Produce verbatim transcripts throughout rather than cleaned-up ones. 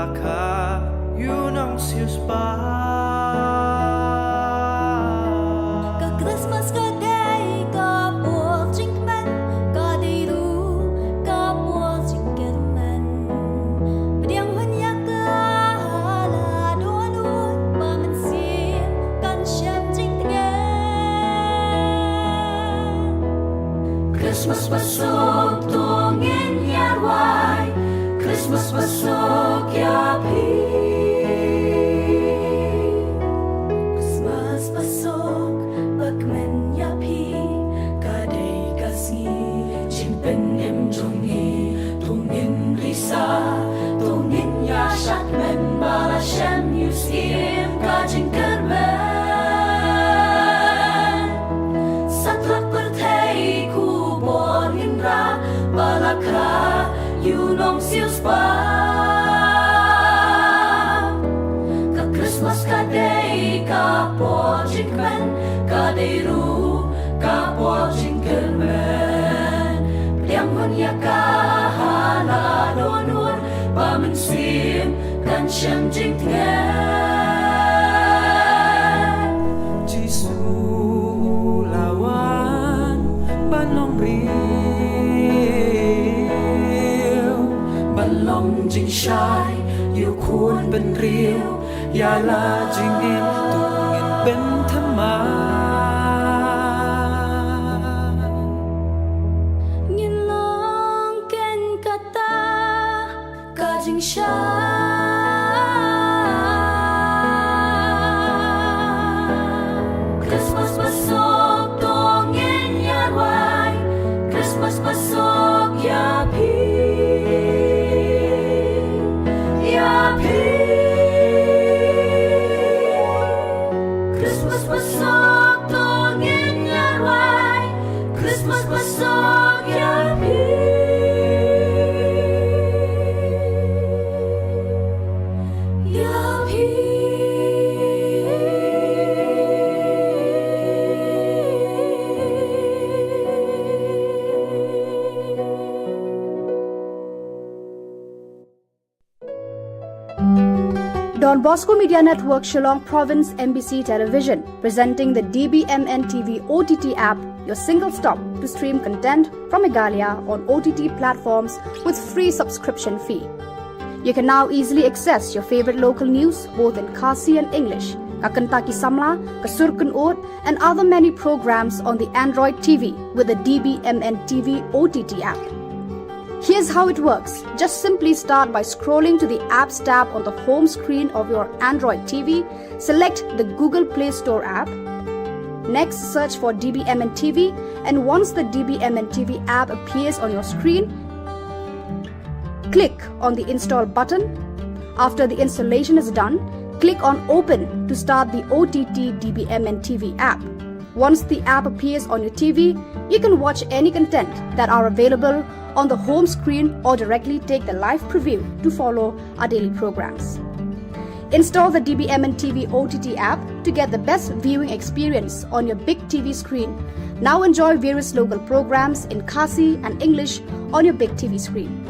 Ka ïu nong siu spah. Ka Christmas ka dei ka por jingkmen, ka dei ruh ka por jingkyrmen. Pdiang hun ïa ka la don un ba mynsiem kan shem jingtngen. Christmas ba suk to ngin ïa rwai, Christmas ba suk ïa phi. Christmas ba suk ba kmen ïa phi, ka dei ka sngi jingpynim jong ngi. To ngin risa, to ngin ïa shad kmen ba la shem ïa u syiem ka jingkyrmen. Satlak pyrthei khubor ngin rah ba la kha ïa u nong siu spah. Ka Christmas ka dei ka por jingkmen, ka dei ruh ka por jingkyrmen. Pdiang hun ïa ka la don un ba mynsiem kan shem jingtngen. Jisu u la wan ban long briew, ban long jingshai ïa u khun bynriew. Ïa la jingim to ngin pynthymmai. Ngin long ken kata ka jingshai. Christmas ba suk to ngin ïa rwai, Christmas ba suk ïa phi, ïa phi. Christmas ba suk to ngin ïa rwai, Christmas ba suk ïa phi, ïa phi. Don Bosco Media Network, Shillong Province, M B C Television, presenting the D B M N T V O T T app, your single stop to stream content from Meghalaya on O T T platforms with free subscription fee. You can now easily access your favorite local news both in Khasi and English, Ka Kynta Ki Samla, Ka Sur Kynnoh, and other many programs on the Android T V with the D B M N T V O T T app. Here's how it works. Just simply start by scrolling to the Apps tab on the home screen of your Android T V. Select the Google Play Store app. Next, search for D B M N T V, and once the D B M N T V app appears on your screen, click on the Install button. After the installation is done, click on Open to start the O T T D B M N T V app. Once the app appears on your T V, you can watch any content that are available on the home screen or directly take the live preview to follow our daily programs. Install the D B M N T V O T T app to get the best viewing experience on your big T V screen. Now enjoy various local programs in Khasi and English on your big T V screen.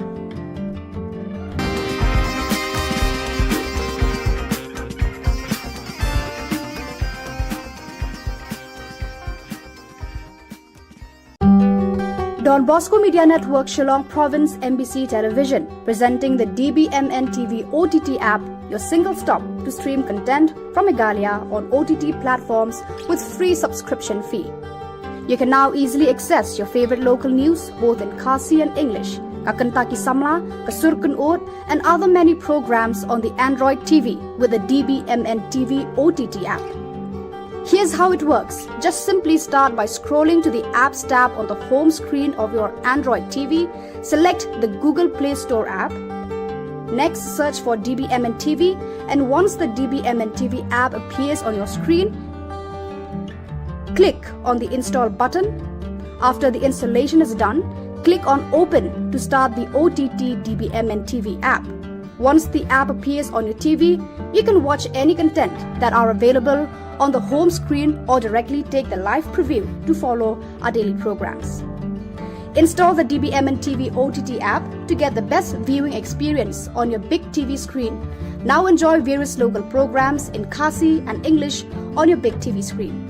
Don Bosco Media Network, Shillong Province, M B C Television, presenting the D B M N T V O T T app, your single stop to stream content from Meghalaya on O T T platforms with free subscription fee. You can now easily access your favorite local news both in Khasi and English, Ka Kynta Ki Samla, Ka Sur Kynnoh, and other many programs on the Android T V with the D B M N T V O T T app. Here's how it works. Just simply start by scrolling to the Apps tab on the home screen of your Android T V. Select the Google Play Store app. Next, search for D B M N T V, and once the D B M N T V app appears on your screen, click on the Install button. After the installation is done, click on Open to start the O T T D B M N T V app. Once the app appears on your T V, you can watch any content that are available on the home screen or directly take the live preview to follow our daily programs. Install the D B M N T V O T T app to get the best viewing experience on your big T V screen. Now enjoy various local programs in Khasi and English on your big T V screen.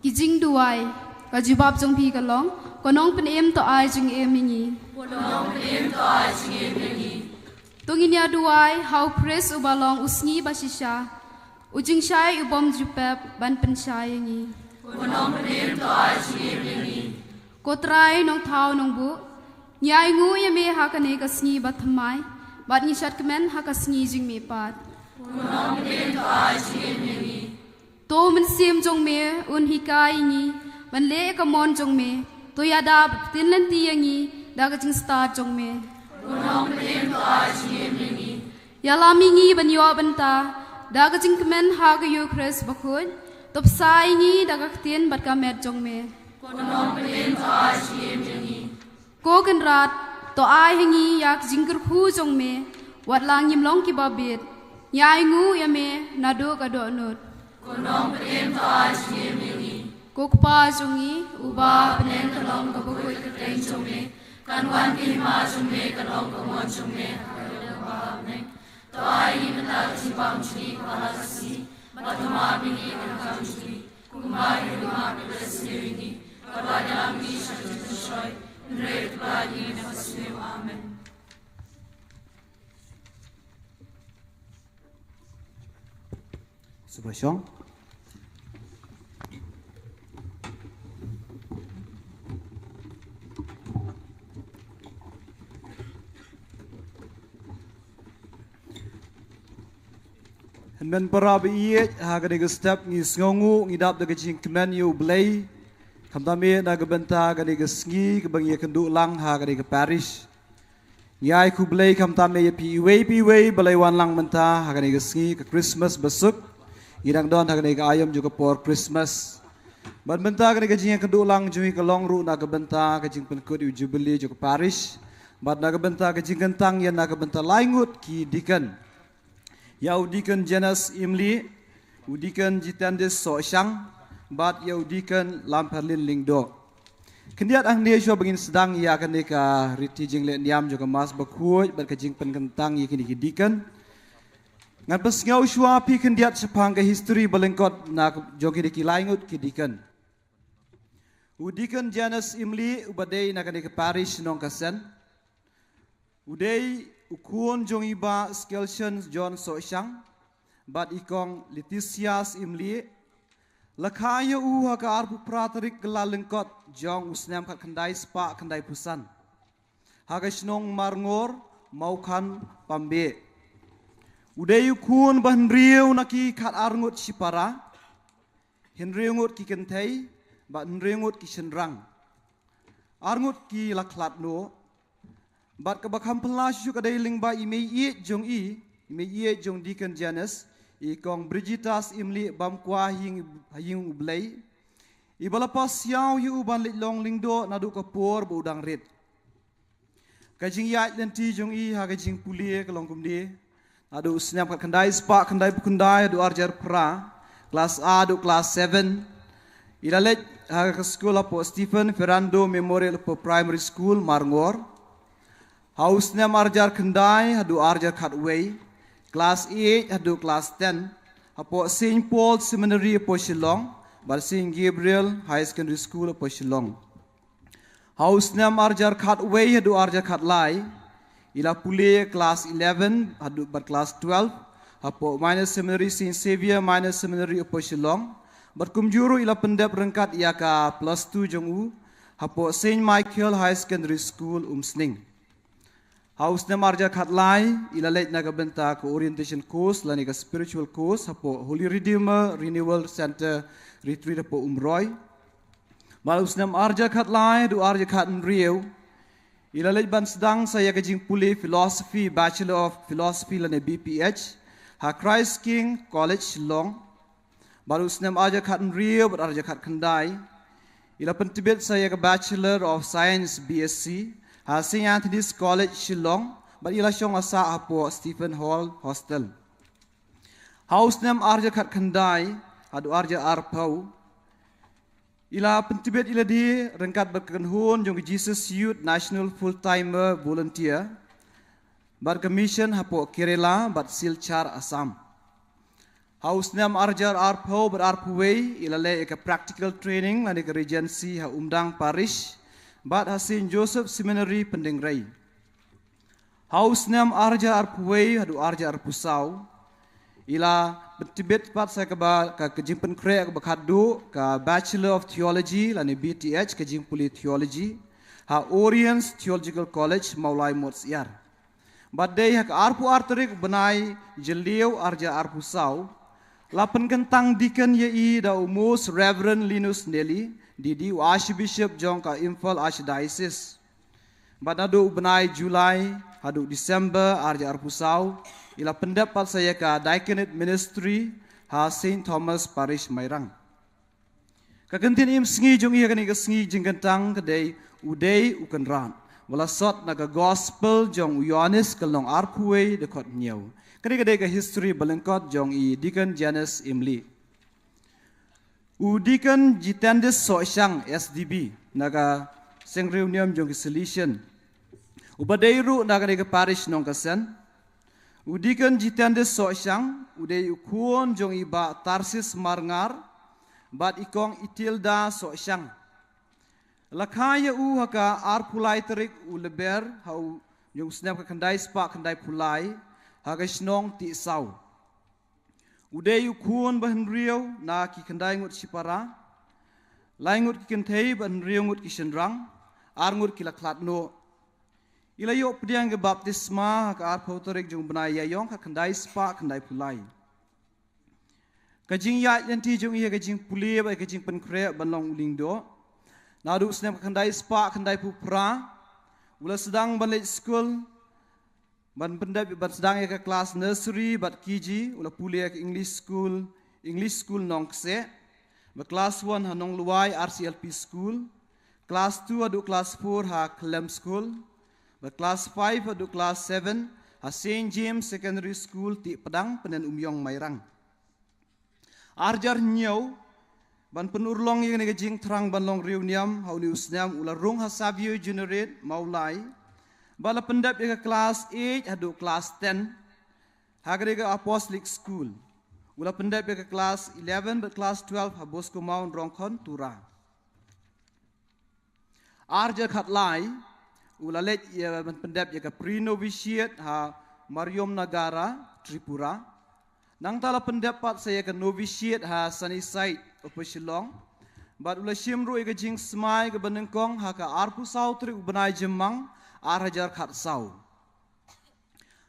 Ki jingduwai. Ka jubab jong phi ka long, ko Nongpynim to ai jingim ïa ngi. Ko Nongpynim to ai jingim ïa ngi. To ngin ïa duwai ha U Khrist uba long u sngi ba shisha, u jingshai u bym ju pep ban pynshai ïa ngi. Ko Nongpynim to ai jingim ïa ngi. Ko Trai Nongthaw Nongbuh, ngi ainguh ïa me ha kane ka sngi ba thymmai, bad ngi shad kmen ha ka sngi jingmihpat. Ko Nongpynim to ai jingim ïa ngi. To u Mynsiem jong me un hikai ïa ngi ban leh ïa ka mon jong me. To ïada bad ktien lynti ïa ngi da ka jingstad jong me. Ko Nongpynim to ai jingim ïa ngi. Ïalam ïa ngi ban ïoh bynta da ka jingkmen ha ka Ïukharist bakhuid. To bsa ïa ngi da ka ktien bad ka met jong me. Ko Nongpynim to ai jingim ïa ngi. Ko Kynrad, to ai ha ngi ïa ka jingkyrkhu jong me, wat la ngim long kiba bit, ngi ainguh ïa me naduh ka dohnud. Ko Nongpynim to ai jingim ïa ngi. Ko Kpa jong ngi uba ha bneng, kan long ka bakhuid ka kyrteng jong me, kan wan ka hima jong me, kan long ka mon jong me ha ka ri kaba ha bneng. To ai ïa ngi mynta ka jingbam jong ngi kaba la ka sngi, bad to map ïa ngi ïa ka kam jong ngi, kumba ngi ruh ngi map ïa kiba la sniew ïa ngi, bad wat ïalam ïa ngi sha ka jingpynshoi, hynrei to pynïaid ïa ngi na ka sniew. Amen. Sngewbha shong. Hynmen para baieit, ha kane ka step ngi sngewnguh, ngi dap da ka jingkmen ïa U Blei. Khamtam eh na ka bynta kane ka sngi kaba ngi ïakynduh lang ha kane ka parish. Ngi ai khublei khamtam eh ïa phi iwei pa iwei ba la wan lang mynta ha kane ka sngi ka Christmas basuk. Ngi dang don ha kane ka aïom jong ka por Christmas. Bad mynta kane ka jingïakynduh lang jong ngi ka long ruh na ka bynta ka jingpynkut ïa u Jubilee jong ka parish. Bad na ka bynta ka jingkyntang ïa na ka bynta lai ngut ki deacon. Ïa u Deacon Janus Imli, u Deacon Jitendis Sohshang, bad ïa u Deacon Lamperlin Lyngdoh. Khyndiat hangne shuwa ba ngin sdang ïa kane ka riti jingleh niam jong ka Mass Bakhuid bad ka jingpynkyntang ïa kine ki deacon, Ngan pynsngew shuwa phi khyndiat shaphang ka history ba lyngkot na jong kine ki lai ngut ki deacon. U Deacon Janus Imli uba dei na kane ka parish Nongkasen. U dei u khun jong i Bah Skelson John Sohshang bad i Kong Letitias Imli. La kha ïa u ha ka arphew phra tarik Kyllalyngkot jong u snem khatkhyndai spah khyndaiphew san ha ka shnong Marngor, Mawkhan, Pambe. U dei u khun ba hynriew na ki khatar ngut shipara, hynriew ngut ki kynthei bad hynriew ngut ki shynrang. Ar ngut ki la khlad noh. Bad kaba kham phylla shuh ka dei lyngba i meiieit jong i, i meiieit jong Deacon Janus, i Kong Brigitas Imli bam kwah ha ïing, ha ïing U Blei. Iba la pasiaw ïa u ban leit long lyngdoh naduh ka por ba u dang rit. Ka jingïaid lynti jong i ha ka jingpule ka long kumne. Naduh u snem khatkhyndai spah khyndaiphew khyndai haduh arhajar phra, klas A haduh klas seven. I la leit ha ka skul hapoh Stephen Ferrando Memorial Upper Primary School, Marngor. Ha u snem arhajar khyndai haduh arhajar khatwei, klas eight haduh klas ten, hapoh Saint Paul Seminary hapoh Shillong bad Saint Gabriel Higher Secondary School hapoh Shillong. Ha u snem arhajar khatwei haduh arhajar khatlai, i la pule klas eleven haduh bad klas twelve hapoh Minor Seminary, Saint Xavier Minor Seminary hapoh Shillong. Bad kumjuh ruh i la pyndep ryngkat ïa ka plus two jong u hapoh Saint Michael Higher Secondary School, Umsning. Ha u snem arhajar khatlai, i la leit na ka bynta ka orientation course lane ka spiritual course hapoh Holy Redeemer Renewal Centre Retreat hapoh Umroi. Bad u snem arhajar khatlai haduh arhajar khathynriew, i la leit ban sdang sa ïa ka jingpule philosophy, Bachelor of Philosophy lane B P H, ha Christ King College, Shillong. Bad u snem arhajar khathynriew bad arhajar khatkhyndai, i la pyntbit sa ïa ka Bachelor of Science, B S C, ha Saint Anthony's College, Shillong, bad i la shong la sah hapoh Stephen Hall Hostel. Ha u snem arhajar khatkhyndai haduh arhajar arphew, i la pyntbit i lade ryngkat bad ka kynhun jong ka Jesus Youth National Full Timer Volunteer bad ka mission hapoh Kerala bad Silchar, Assam. Ha u snem arhajar arphew bad arphew wei, i la leh ïa ka practical training lane ka regency ha Umdang Parish bad ha Saint Joseph Seminary, Pyndengrei. Ha u snem arhajar arphew wei haduh arhajar arphew saw, i la pyntbit pat sa kaba, ka, ka jingpynkhreh kaba khatduh, ka Bachelor of Theology lane B T H, ka jingpule theology ha Oriens Theological College, Mawlai Motshiar. Bad dei ha ka arphew ar tarik bnai Jylliew arhajar arphew saw, la pynkyntang deacon ïa i da u Most Reverend Linus Nelly, D D, u Archbishop jong ka Imphal Archdiocese. Bad naduh u bnai July haduh December arhajar arphew saw, i la pyndep pat sa ïa ka Diaconate Ministry ha Saint Thomas Parish, Mairang. Ka kyntien im sngi jong i ha kane ka sngi jingkyntang ka dei U Dei U Kynrad, ba la sot na ka Gospel jong u Ïoannis ka lynnong arphew wei, dkhot hynñiew. Kane ka dei ka history ba lyngkot jong i Deacon Janus Imli. U Deacon Jitendis Sohshang, S D B, na ka Seng Riewniam jong ki Salesian, uba dei ruh na kane ka parish Nongkasen. U Deacon Jitendis Sohshang u dei u khun jong i Bah Tarsis Marngar bad i Kong Itilda Sohshang. La kha ïa u ha ka arphew lai tarik u Lber ha u, ïa u snem khatkhyndai spah khyndaiphew lai, ha ka shnong Tihsaw. U dei u khun ba hynriew na ki khyndai ngut shipara, lai ngut ki kynthei bad hynriew ngut ki shynrang, ar ngut ki la khlad noh. I la ïoh pdiang ka baptisma ha ka arphew tarik jong u bnai Ïaïong khatkhyndai spah khyndaiphew lai. Ka jingïaid lynti jong i ha ka jingpule bad ka jingpynkhreh ban long u lyngdoh. Naduh u snem khatkhyndai spah khyndaiphew phra, u la sdang ban leit skul, ban pyndep, ban sdang ïa ka klas nursery bad K G, u la pule ïa ka English School, English School Nongkseh. Bad klas one ha Nonglwai R C L P School. Klas two haduh klas four ha Kyllem School. Bad klas five haduh klas seven ha Saint James Secondary School, Tihpdang, Pyndenumïong, Mairang. Arhajar hynñiew, ban pynurlong ïa kane ka jingthrang ban long riewniam ha une u snem, u la rung ha Savio Juniorate, Mawlai. Bad la pyndep ïa ka klas eight haduh klas ten. Ha ka dei ka Apostolic School. U la pyndep ïa ka klas eleven bad klas twelve ha Bosco Mount, Rongkhon, Tura. Ar hajar khatlai, u la leit ïa ban pyndep ïa ka pre-novitiate ha Mariam Nagara, Tripura. Nangta la pyndep pat sa ïa ka novitiate ha Sunnyside, Upper Shillong. Bad u la shim ruh ïa ka jingsmai kaba nyngkong ha ka arphew saw tarik u bnai Jymmang, ar hajar khatsaw.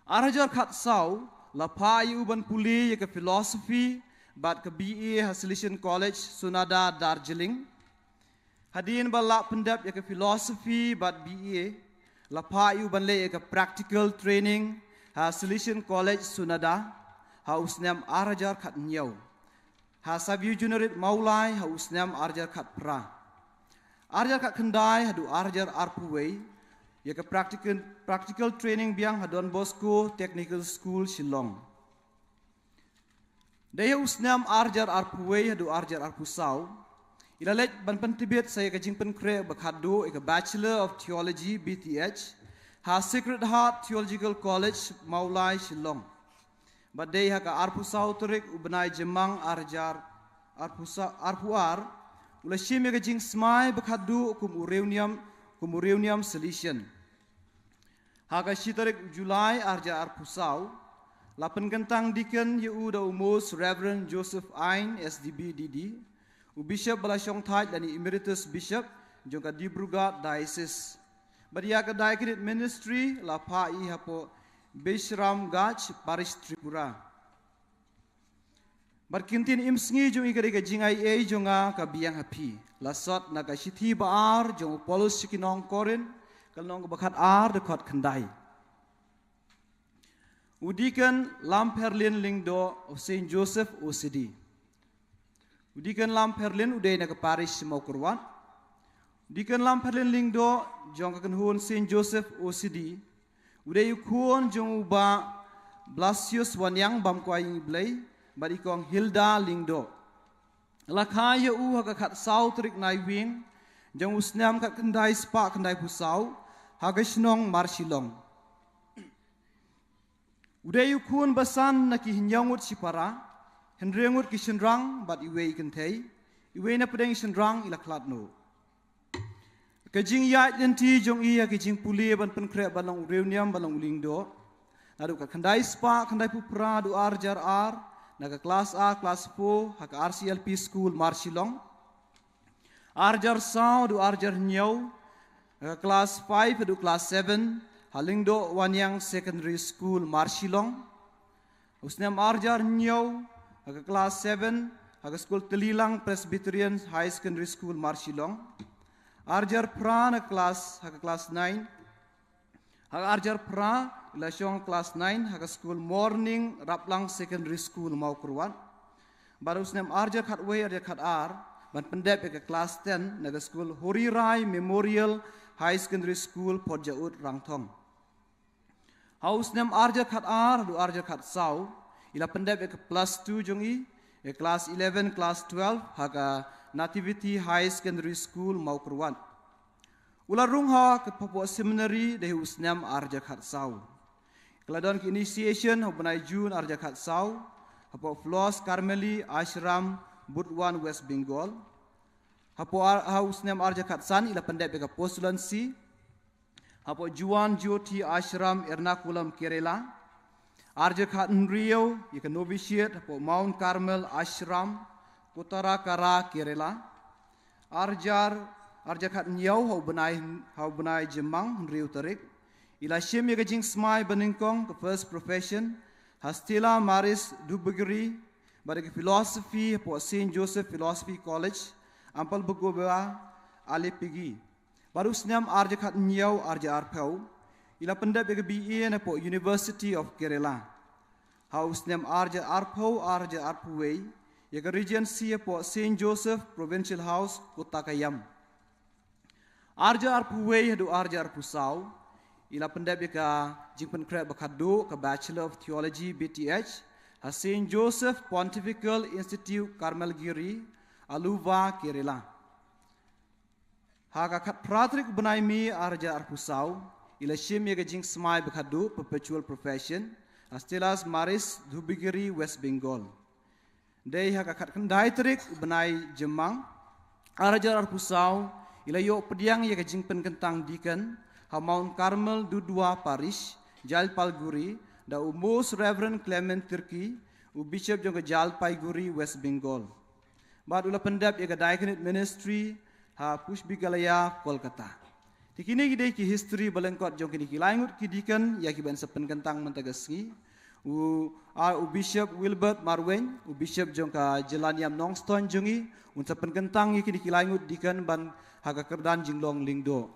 Ar hajar khatsaw, la phah ïa u ban pule ïa ka philosophy bad ka B A ha Salesian College, Sonadah, Darjeeling. Hadien ba la pyndep ïa ka philosophy bad B A, la phah ïa u ban leh ïa ka practical training ha Salesian College, Sonadah, ha u snem ar hajar khathynñiew. Ha Savio Juniorate Mawlai ha u snem ar hajar khatphra. Ar hajar khatkhyndai haduh ar hajar arphew wei, ïa ka practical, practical training biang ha Don Bosco Technical School, Shillong. Dei ha u snem ar hajar arphew wei haduh ar hajar arphew saw, i la leit ban pyntbit sa ïa ka jingpynkhreh ba khatduh ïa ka Bachelor of Theology, B T H, ha Sacred Heart Theological College, Mawlai, Shillong. Bad dei ha ka arphew saw tarik u bnai Jymmang ar hajar arphew sa-, arphew ar, u la shim ïa ka jingsmai ba khatduh kum u riewniam, kum u riewniam Salesian. Ha ka shi tarik u July ar hajar arphew saw, la pynkyntang deacon ïa u da u Most Reverend Joseph Ain, S D B D D, u Bishop ba la shongthait lane Emeritus Bishop jong ka Dibrugarh Diocese. Bad ïa ka Diaconate Ministry la phah i hapoh Bishramganj Parish, Tripura. Bad ki ktien im sngi jong i ka dei ka jingaiei jong nga ka biang ha phi. La sot na ka shithi ba ar jong u Paulus sha ki nong Korinth, ka lynnong kaba khatar, dkhot khyndai. U Deacon Lampherlin Lyngdoh of Saint Joseph O C D. U Deacon Lampherlin u dei na ka parish Mawkyrwat. U Deacon Lampherlin Lyngdoh jong ka kynhun Saint Joseph O C D, u dei u khun jong u Bah Blasius Wanniang, bam kwai ïing i Blei, bad i Kong Hilda Lyngdoh. La kha ïa u ha ka khatsaw tarik Naiwieng jong u snem khatkhyndai spah khyndaiphew saw, ha ka shnong Marshillong. U dei u khun ba san na ki hynñiew ngut shipara, hynriew ngut ki shynrang bad iwei i kynthei, iwei na pdeng i shynrang i la khlad noh. Ka jingïaid lynti jong i ha ka jingpule ban pynkhreh ban long u riewniam, ban long u Lyngdoh, naduh ka khyndai spah khyndaiphew phra haduh ar hajar ar, na ka klas ar, klas four, ha ka R C L P School, Marshillong. Ar hajar saw haduh ar hajar hynñiew, ha ka klas five haduh klas seven, ha Lyngdoh Wanniang Secondary School, Marshillong. U snem ar hajar hynñiew, ha ka klas seven, ha ka skul Telilang Presbyterian High Secondary School, Marshillong. Ar hajar phra na klas, ha ka klas nine. Ha ka ar hajar phra, i la shong klas nine, ha ka skul Morning Raplang Secondary School, Mawkyrwat. Bad u snem ar hajar khatwei, ar hajar khatar, ban pyndep ïa ka klas ten, na ka skul Hori Rai Memorial High Secondary School, Photjaud, Rangthong. Ha u snem ar hajar khatar haduh ar hajar khatsaw, i la pyndep ïa ka plus two jong i, ïa ka klas eleven, klas twelve, ha ka Nativity High Secondary School, Mawkyrwat. U la rung ha ka hapoh seminary dei ha u snem ar hajar khatsaw. Ka la don ka initiation ha u bnai June ar hajar khatsaw, hapoh Floss Carmeli Ashram, Burdwan, West Bengal. Hapoh ar-, ha u snem ar hajar khatsan i la pyndep ïa ka postulancy hapoh Juan Jyoti Ashram, Ernakulam, Kerala. Ar hajar khathynriew ïa ka novitiate hapoh Mount Carmel Ashram, Kotarakara, Kerala. Ar hajar, ar hajar khathynñiew ha u bnai, ha u bnai Jymmang, hynriew tarik, i la shim ïa ka jingsmai banyngkong, ka first profession, ha Stella Maris Dubagiri, bad ïa ka philosophy hapoh Saint Joseph Philosophy College, Ampalbugoba, Alepigi. Bad u snem ar hajar khathynñiew, ar hajar arphew, i la pyndep ïa ka B A napoh University of Kerala. Ha u snem ar hajar arphew, ar hajar arphew wei, ïa ka Regency hapoh Saint Joseph Provincial House, Kottayam. Ar hajar arphew wei haduh ar hajar arphew saw, i la pyndep ïa ka jingpynkhreh ba khatduh, ka Bachelor of Theology, B T H, ha Saint Joseph Pontifical Institute, Carmelgiri, Aluva, Kerala. Ha ka khatphra tarik u bnai May ar hajar arphew saw, i la shim ïa ka jingsmai ba khatduh, perpetual profession, Astelas Maris, Dhubigiri, West Bengal. Dei ha ka khatkhyndai tarik u bnai Jymmang, ar hajar arphew saw, i la ïoh pdiang ïa ka jingpynkyntang deacon ha Mount Carmel Dudwa Parish, Jalpaiguri, da u Most Reverend Clement Tirkey, u Bishop jong ka Jalpaiguri, West Bengal. Bad u la pyndep ïa ka Diaconate Ministry ha Pushpagala, Kolkata. Te kine ki dei ki history ba lyngkot jong kine ki lai ngut ki deacon ïa kiban sa pynkyntang mynta ka sngi. U, a, u Bishop Wilbert Marwein, u Bishop jong ka jylla niam Nongstoiñ jong ngi, un sa pynkyntang ïa kine ki lai ngut deacon ban ha ka kyrdan jinglong lyngdoh.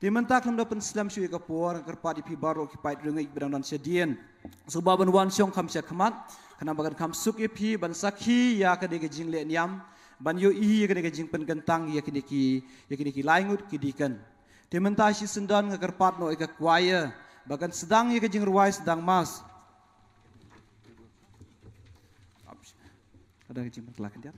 Te mynta khlem da pynslem shuh ïa ka por, nga kyrpad ïa phi baroh ki paid riew ngeit ba dang don shadien, sngewbha ban wan shong kham sha khmat, khnang ba kan kham suk ïa phi ban sakhi ïa ka dei ka jingleh niam, ban ïohi ïa ka dei ka jingpynkyntang ïa kine ki, ïa kine ki lai ngut ki deacon. Te mynta shisyndon nga kyrpad noh ïa ka choir ba kan sdang ïa ka jingrwai sdang mass. Ka dang ka jingpynkylla khyndiat.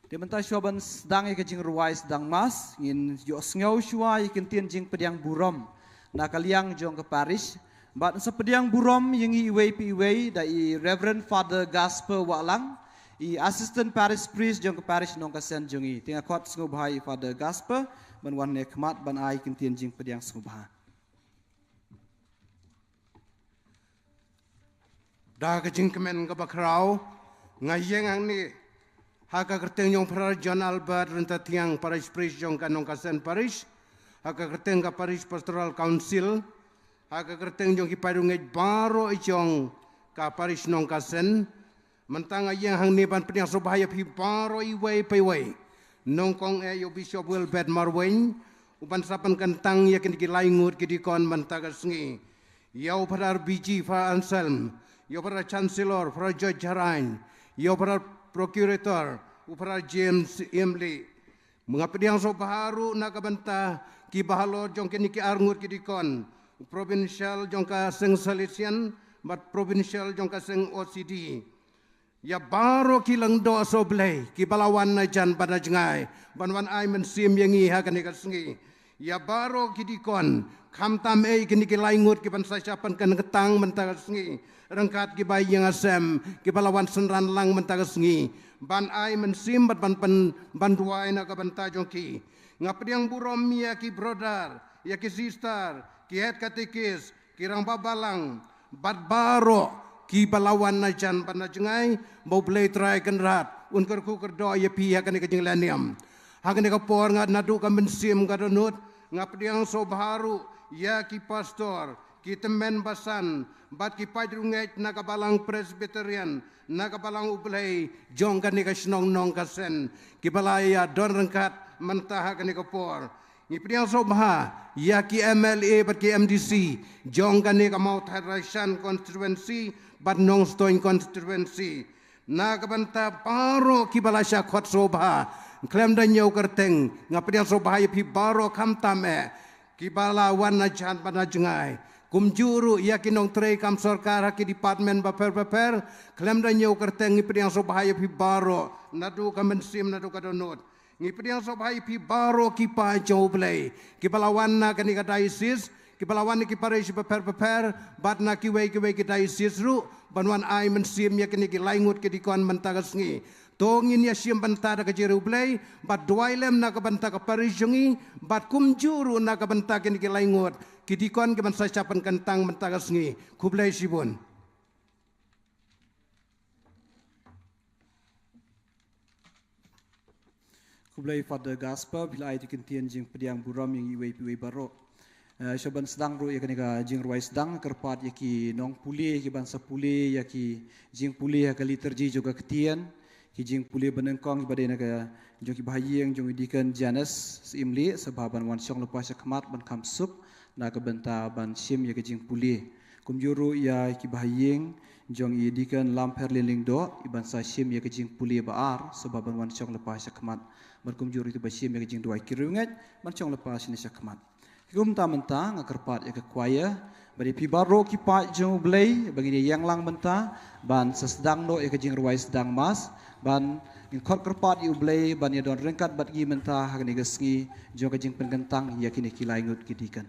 Te mynta shuwa ban sdang ïa ka jingrwai sdang mass, ngin ïohsngew shuwa ïa ka ktien jingpdiang burom na ka liang jong ka parish. Bad sa pdiang burom ïa ngi iwei pa iwei da i Reverend Father Gaspar Wahlang, i Assistant Parish Priest jong ka parish Nongkasen jong ngi. Te nga khot sngewbha ïa i Father Gaspar ban wan ne khmat ban ai ïa ka ktien jingpdiang sngewbha. Da ka jingkmen kaba khraw, nga ïeng hangne ha ka kyrteng jong Phadar John Albert Ryntathiang, Parish Priest jong ka Nongkasen Parish, ha ka kyrteng ka Parish Pastoral Council, ha ka kyrteng jong ki paid riew ngeit baroh jong ka Parish Nongkasen. Mynta nga ïeng hangne ban pdiang sngewbha ïa phi baroh iwei pa iwei. Nyngkong eh ïa u Bishop Wilbert Marwein, uban sa pynkyntang ïa kine ki lai ngut ki deacon mynta ka sngi. Ïa u Phadar B G, Phadar Anselm, ïa u Phadar Chancellor, Phadar George Harain, ïa u Phadar Procurator, u Phadar James Imli. Nga pdiang sngewbha ruh na ka bynta ki bahalor jong kine ki ar ngut ki deacon, provincial jong ka seng Salesian bad provincial jong ka seng O C D. Ïa baroh ki lyngdoh soh Blei kiba la wan na jan bad na jngai ban wan ai mynsiem ïa ngi ha kane ka sngi. Ïa baroh ki deacon, khamtam eh kine ki lai ngut kiban sa shah pynkyntang mynta ka sngi, ryngkat ki ba ïing sem kiba la wan synran lang mynta ka sngi ban ai mynsiem bad ban pyn, ban duwai na ka bynta jong ki. Nga pdiang burom ïa ki brother, ïa ki sister, ki head catechist, ki rangbah balang bad baroh kiba la wan na jan bad na jngai, ba U Blei Trai Kynrad un kyrkhu kyrdoh ïa phi ha kane ka jingleh niam. Ha kane ka por nga naduh ka mynsiem ka dohnud, nga pdiang sngewbha ruh ïa ki pastor, ki tymmen basan bad ki paid riew ngeit na ka Balang Presbyterian, na ka Balang U Blei jong kane ka shnong Nongkasen, kiba la ïa don ryngkat mynta ha kane ka por. Ngi pdiang sngewbha ïa ki M L A bad ki M D C jong kane ka Mawthadraishan constituency bad Nongstoiñ constituency. Na ka bynta baroh kiba la shah khot sngewbha, khlem da ñiew kyrteng, nga pdiang sngewbha ïa phi baroh khamtam eh kiba la wan na jan bad na jngai. Kumjuh ruh ïa ki nongtrei kam sorkar ha ki department bapher bapher, khlem da ñiew kyrteng, ngi pdiang sngewbha ïa phi baroh naduh ka mynsiem naduh ka dohnud. Ngi pdiang sngewbha ïa phi baroh ki paid jong U Blei kiba la wan na kane ka diocese, kiba la wan na ki parish bapher bapher bad na kiwei kiwei ki diocese ruh ban wan ai mynsiem ïa kine ki lai ngut ki deacon mynta ka sngi. To ngin ïa shim bynta da ka jingriewblei bad duwai lem na ka bynta ka parish jong ngi bad kumjuh ruh na ka bynta kine ki lai ngut ki deacon kiban sa shah pynkyntang mynta ka sngi. Khublei shibun. Khublei Father Gaspar, phi la ai ïa ka ktien jingpdiang burom ïa ngi iwei pa iwei baroh. Eh, shuwa ban sdang ruh ïa kane ka jingrwai sdang, kyrpad ïa ki nongpule kiban sa pule ïa ki jingpule ha ka liturgy jong ka ktien, ki jingpule ba nyngkong kiba dei na ka jong ki bahaïing jong i Deacon Janes Syiemlieh, sngewbha ban wan shong lypa sha khmat ban kham suk na ka bynta ban shim ïa ka jingpule. Kumjuh ruh ïa ki bahaïing jong i Deacon Lampherlin Lyngdoh, iban sa shim ïa ka jingpule ba ar, sngewbha ban wan shong lypa sha khmat. Bad kumjuh ruh ïa ki ba shim ïa ka jingduwai ki riewngeit, ban shong lypa shane sha khmat. Kumta mynta nga kyrpad ïa ka choir, bad ïa phi baroh ki paid jong U Blei, ba ngin ïeng lang mynta ban sa sdang noh ïa ka jingrwai sdang mass, ban ngin khot kyrpad ïa U Blei ban ïa don ryngkat bad ngi mynta ha kane ka sngi jong ka jingpynkyntang ïa kine ki lai ngut ki deacon.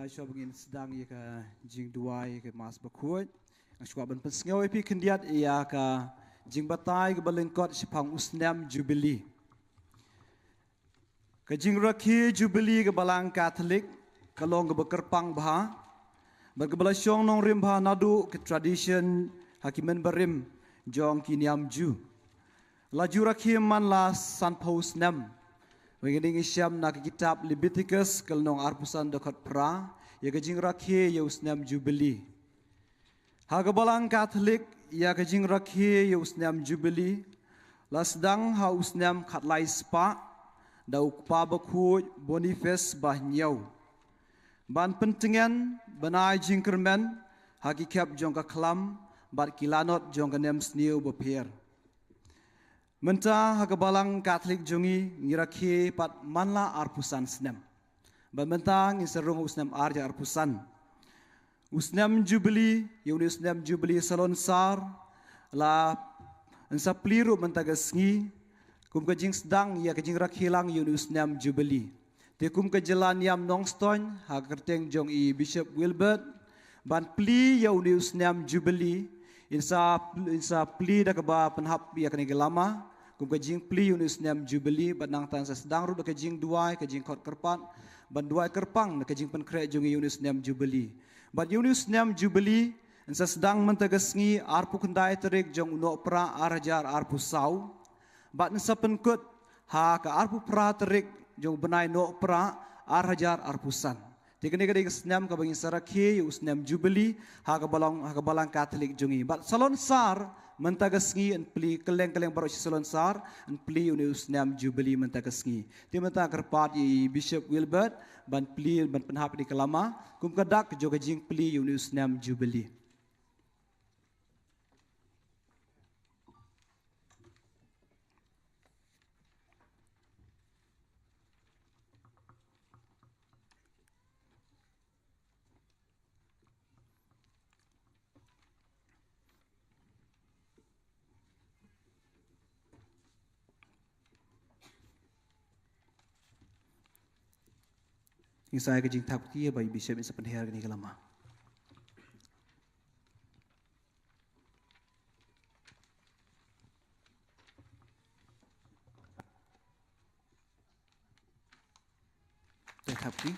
Shuwa ba ngin sdang ïa ka jingduwai ïa ka Mass Bakhuid, nga sngewbha ban pynsngew ïa phi khyndiat ïa ka jingbatai kaba lyngkot shaphang u snem Jubilee. Ka jingrakhe Jubilee ka Balang Katholik ka long kaba kyrpang bha bad kaba la shong nongrim bha naduh ka tradition ha ki mynbarim jong ki niam Jiw. La ju rakhe man la sanphew snem. Ba ngi dang ïa shem na ka kitab Leviticus ka lynnong arphew san dkhot phra ïa ka jingrakhe ïa u snem Jubilee. Ha ka Balang Katholik ïa ka jingrakhe ïa u snem Jubilee la sdang ha u snem khatlai spah da u Kpa Bakhuid Boniface ba hynñiew, ban pyntngen ban ai jingkyrmen ha ki khep jong ka khlam bad ki lanot jong ka nemsniew bapher. Mynta ha ka Balang Katholik jong ngi ngi rakhe pat man la arphew san snem. Bad mynta ngin sa rung u snem arhajar arphew san. U snem Jubilee, ïa une u snem Jubilee Salonsar la, yn sa plie ruh mynta ka sngi kum ka jingsdang ïa ka jingrakhe lang ïa une u snem Jubilee. Te kum ka jylla niam Nongstoiñ ha ka kyrteng jong i Bishop Wilbert, ban plie ïa une u snem Jubilee, yn sa, yn sa plie da kaba pynhap ïa kane ka lama kum ka jingplie ïa une u snem Jubilee, bad nangta yn sa sdang ruh da ka jingduwai, ka jingkhot kyrpad, ban duwai kyrpang na ka jingpynkhreh jong ngi ïa une u snem Jubilee. Bad ïa une u snem Jubilee yn sa sdang mynta ka sngi arphew khyndai tarik jong u Nohprah arhajar arphew saw. Bad yn sa pynkut ha ka arphew phra tarik jong u bnai Nohprah arhajar arphew san. Te kane ka dei ka snem kaba ngin sa rakhe ïa u snem Jubilee ha ka Balang, ha ka Balang Katholik jong ngi. Bad Salonsar mynta ka sngi yn plie, kylleng kylleng baroh shi Salonsar yn plie ïa une u snem Jubilee mynta ka sngi. Te mynta nga kyrpad ïa i Bishop Wilbert ban plie, ban pynhap ïa ka lama kum ka dak jong ka jingplie ïa une u snem Jubilee. Ngin sa ai ka jingthap kti ba i Bishop in sa pynher kane ka lama. Te thap ki.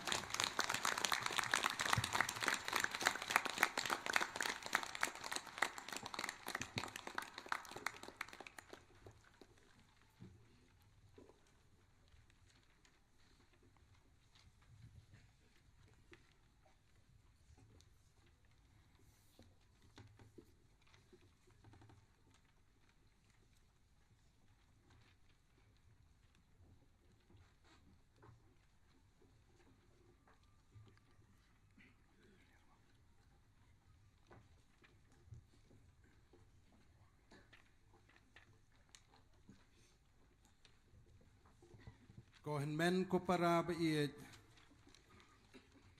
Ko hynmen ko para ba ïeit,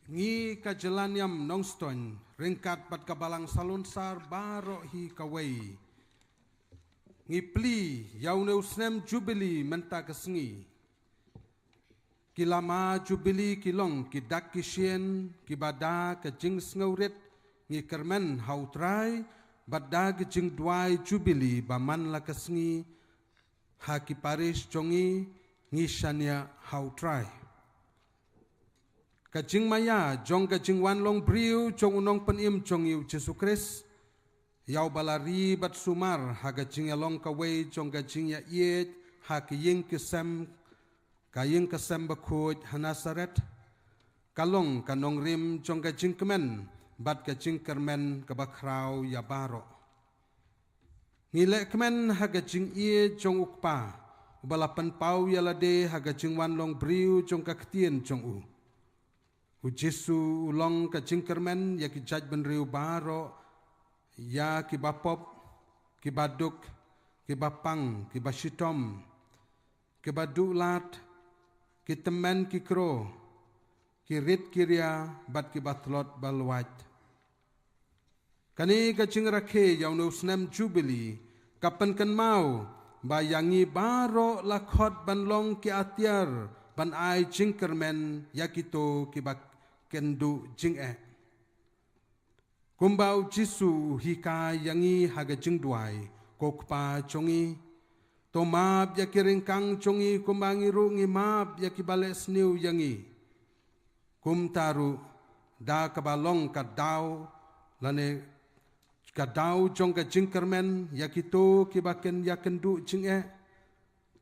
ngi ka jylla niam Nongstoiñ ryngkat bad ka Balang Salonsar baroh hi kawei, ngi plie ïa une u snem Jubilee mynta ka sngi. Ki lama Jubilee ki long ki dak ki shin kiba da ka jingsngewrit ngi kyrmen ha U Trai, bad da ka jingduwai Jubilee ba man la ka sngi ha ki parish jong ngi, ngi shaniah ha U Trai. Ka jingmaïa jong ka jingwan long briew jong u Nongpynim jong ngi U Jisu Khrist, ïa uba la ri bad sumar ha ka jingïalong kawei jong ka jingïaieit ha ka ïing ka sem, ka ïing ka sem bakhuid ha Nasaret, ka long ka nongrim jong ka jingkmen bad ka jingkyrmen kaba khraw ïa baroh. Ngi leh kmen ha ka jingïeit jong U Kpa, uba la pynpaw ïa lade ha ka jingwan long briew jong ka ktien jong u. U Jisu u long ka jingkyrmen ïa ki jaitbynriew baroh, ïa kiba pop, kiba duk, kiba pang, kiba shitom, kiba duh lad, ki tymmen ki kro, ki rit ki ria, bad kiba tlot ba luwait. Kane ka jingrakhe ïa une u snem Jubilee ka pynkynmaw ba ïa ngi baroh la khot ban long ki atiar ban ai jingkyrmen ïa kito kiba kynduh jingeh. Kumba u Jisu u hikai ïa ngi ha ka jingduwai, ko Kpa jong ngi, to map ïa ki ryngkang jong ngi kumba ngi ruh ngi map ïa ki ba leh sniew ïa ngi. Kumta ruh, da kaba long ka daw, lane ka daw jong ka jingkyrmen ïa kito kiba kynduh jingeh,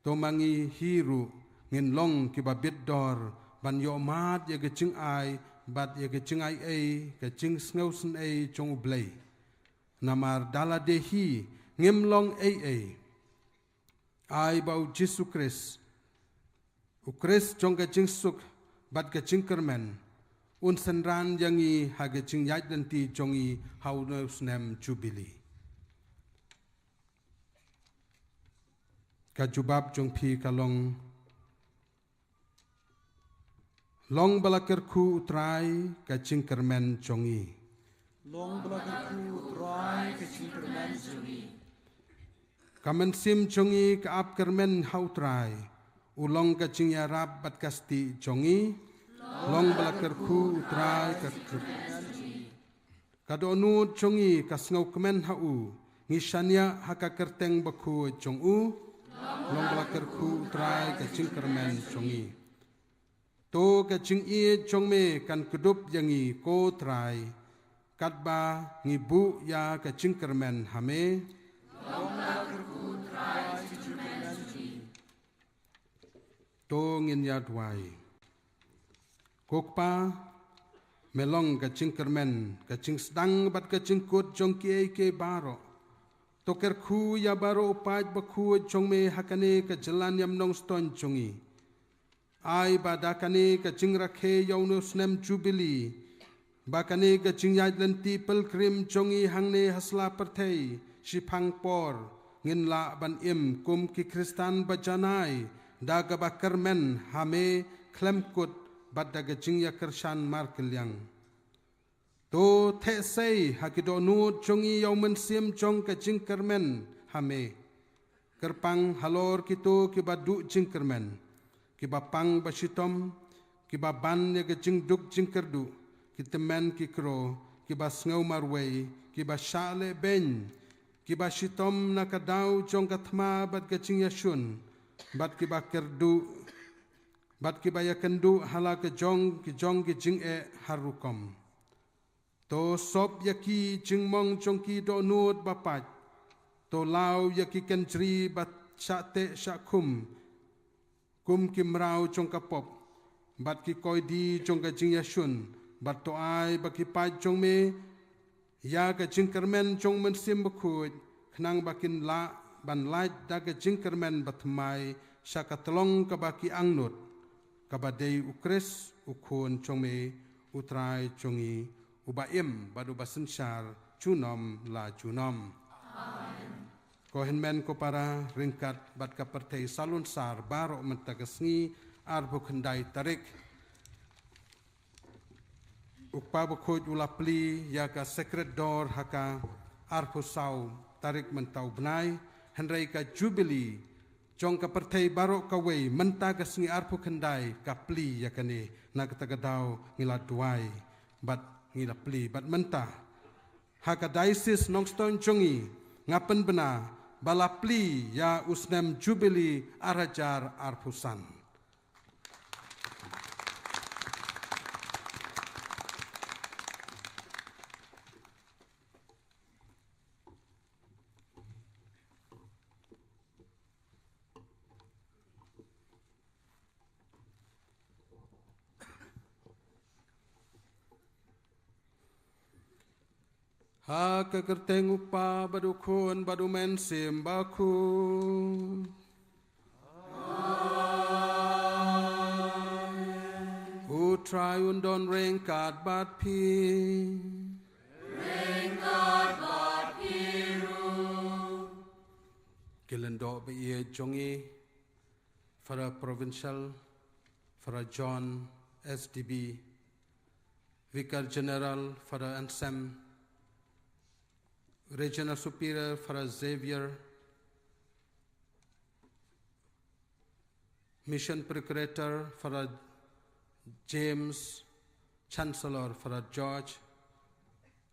to ma ngi hi ruh ngin long kiba bit dor ban ïoh mad ïa ka jingai bad ïa ka jingai ei, ka jingsngewsynei jong U Blei. Namar da lade hi ngim long ei ei. Ai ba U Jisu Khrist, U Khrist jong ka jingsuk bad ka jingkyrmen, un synran ïa ngi ha ka jingïaid lynti jong ngi ha une u snem Jubili. Ka jubab jong phi ka long, long ba la kyrkhu U Trai ka jingkyrmen jong ngi. Long ba la kyrkhu U Trai ka jingkyrmen jong ngi. Ka mynsiem jong ngi ka ap kyrmen ha U Trai. U long ka jingïarap bad ka stieh jong ngi. Long ba la kyrkhu U Trai ka jingkyrmen jong ngi. Ka dohnud jong ngi ka sngewkmen ha U. Ngi shaniah ha ka kyrteng bakhuid jong U. Long ba la kyrkhu U Trai ka jingkyrmen jong ngi. To ka jingïeit jong me kan kdup ïa ngi ko Trai, katba ngi buh ïa ka jingkyrmen ha me. To ngin ïa duwai. Ko Kpa, me long ka jingkyrmen, ka jingsdang bad ka jingkut jong kiei kiei baroh. To kyrkhu ïa baroh u paid bakhuid jong me ha kane ka jylla niam Nongstoiñ jong ngi. Ai ba da kane ka jingrakhe ïa une u snem Jubili, ba kane ka jingïaid lynti pilgrim jong ngi hangne ha sla pyrthei, shiphang por, ngin lah ban im kum ki Khristan ba janai, da kaba kyrmen ha me khlem kut bad da ka jingïakyrshan markylliang. To theh sei ha ki dohnud jong ngi ïa u mynsiem jong ka jingkyrmen ha me. Kyrpang halor kito kiba duh jingkyrmen, kiba pang ba shitom, kiba ban ïa ka jingduk jingkyrduh, ki tymmen ki kro, kiba sngew marwei, kiba shah lehbeiñ, kiba shitom na ka daw jong ka thma bad ka jingïashun, bad kiba kyrduh, bad kiba ïakynduh ha la ka jong ki jong ki jingeh har rukom. To sop ïa ki jingmong jong ki dohnud ba pait. To law ïa ki kynjri ba shah teh shah khum kum ki mraw jong ka pop, bad ki koidi jong ka jingïashun, bad to ai ba ki paid jong me ïa ka jingkyrmen jong u Mynsiem Bakhuid, khnang ba kin lah ban lait da ka jingkyrmen bathymmai sha ka tyllong kaba ki angnud, kaba dei U Khrist, U Khun jong me, U Trai jong ngi, uba im bad uba synshar junom la junom. Amen. Ko hynmen ko para, ryngkat bad ka pyrthei sahlun sar baroh, mynta ka sngi arphew khyndai tarik, U Kpa Bakhuid u la plie ïa ka Sacred Door ha ka arphew saw tarik mynta u bnai, hynrei ka Jubili jong ka pyrthei baroh kawei mynta ka sngi arphew khyndai ka plie ïa kane. Na kata ka daw ngi la duwai bad ngi la plie bad mynta ha ka Diocese Nongstoiñ jong ngi, nga pynbna ba la plie ïa u snem Jubili ar hajar arphew san. Ha ka kyrteng U Kpa bad U Khun bad U Mynsiem Bakhuid. U Trai un don ryngkat bad phi. Ryngkat bad phi ruh. Ki lyngdoh ba ïeit jong ngi, Father Provincial, Father John, S D B, Vicar General, Father Anselm, Regional Superior, Father Xavier, Mission Procurator, Father James, Chancellor Father George,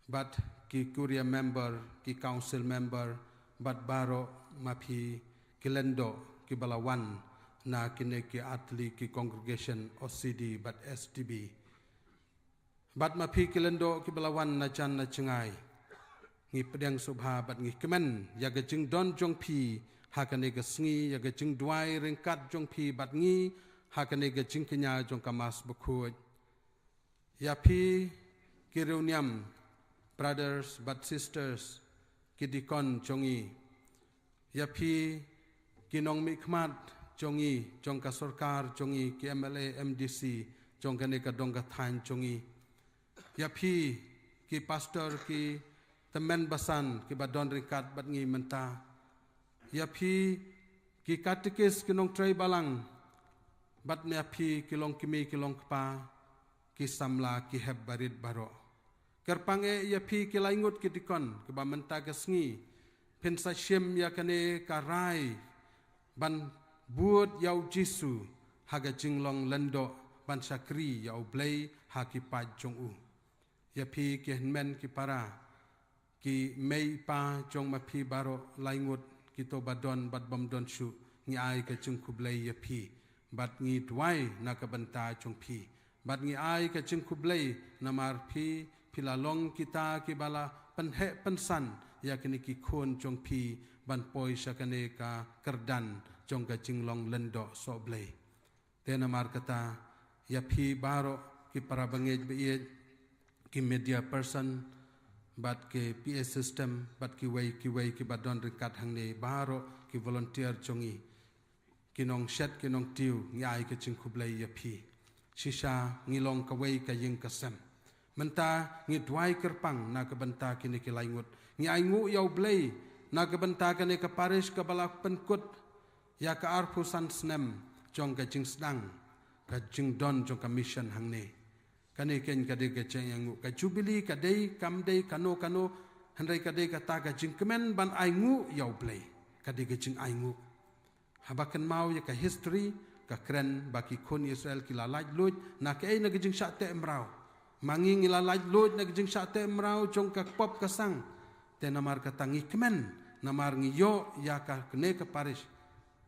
bad ki Curia member, ki Council member, bad baroh ma phi ki lyngdoh kiba la wan na kine ki artylli ki congregation, O C D bad S D B. Bad ma phi ki lyngdoh kiba la wan na jan na jngai. Ngi pdiang sngewbha bad ngi kmen ïa ka jingdon jong phi ha kane ka sngi, ïa ka jingduwai ryngkat jong phi bad ngi ha kane ka jingkñia jong ka Mass Bakhuid. Ïa phi ki riewniam, brothers bad sisters, ki deacon jong ngi. Ïa phi ki nongmihkhmat jong ngi, jong ka sorkar jong ngi, ki M L A, M D C jong kane ka dong ka thaiñ jong ngi. Ïa phi ki pastor, ki tymmen basan kiba don ryngkat bad ngi mynta. Ïa phi ki katekis, ki nongtrei balang, bad ïa phi ki longkmie ki longkpa, ki samla, ki hep barit baroh. Kyrpang eh ïa phi ki laingut ki deacon kiba mynta ka sngi phin sa shim ïa kane ka rai ban bud ïa u Jisu ha ka jinglong lyngdoh, ban shakri ïa U Blei ha ki paid jong u. Ïa phi ki hynmen ki para, ki mei pa jong ma phi baroh, laingut, kito ba don bad bym don shuh, ngi ai ka jingkhublei ïa phi bad ngi duwai na ka bynta jong phi. Bad ngi ai ka jingkhublei namar phi, phi la long kita kiba la pynheh pynsan ïa kine ki khun jong phi ban poi sha kane ka kyrdan jong ka jinglong lyngdoh sohblei. Te namar kata, ïa phi baroh ki para bangeit baieit, ki media person, bad ki P A system, bad kiwei kiwei kiba don ryngkat hangne, baroh ki volunteer jong ngi, ki nongshet ki nongtiew, ngi ai ka jingkhublei ïa phi. Shisha ngi long kawei ka ïing ka sem. Mynta ngi duwai kyrpang na ka bynta kine ki laingut. Ngi ainguh ïa U Blei na ka bynta kane ka parish kaba la pynkut ïa ka arphew san snem jong ka jingsdang, ka jingdon jong ka mission hangne. Kane keiñ ka dei ka jingainguh. Ka jubili ka dei, kam dei kano kano, hynrei ka dei kata ka jingkmen ban ainguh ïa U Blei. Ka dei ka jingainguh. Haba kynmaw ïa ka history, ka kren ba ki khun Israel ki la laitluid na kaei? Na ka jingshah teh mraw. Ma ngi, ngi la laitluid na ka jingshah teh mraw jong ka pop ka sang. Te namar kata ngi kmen, namar ngi ïoh ïa kane ka parish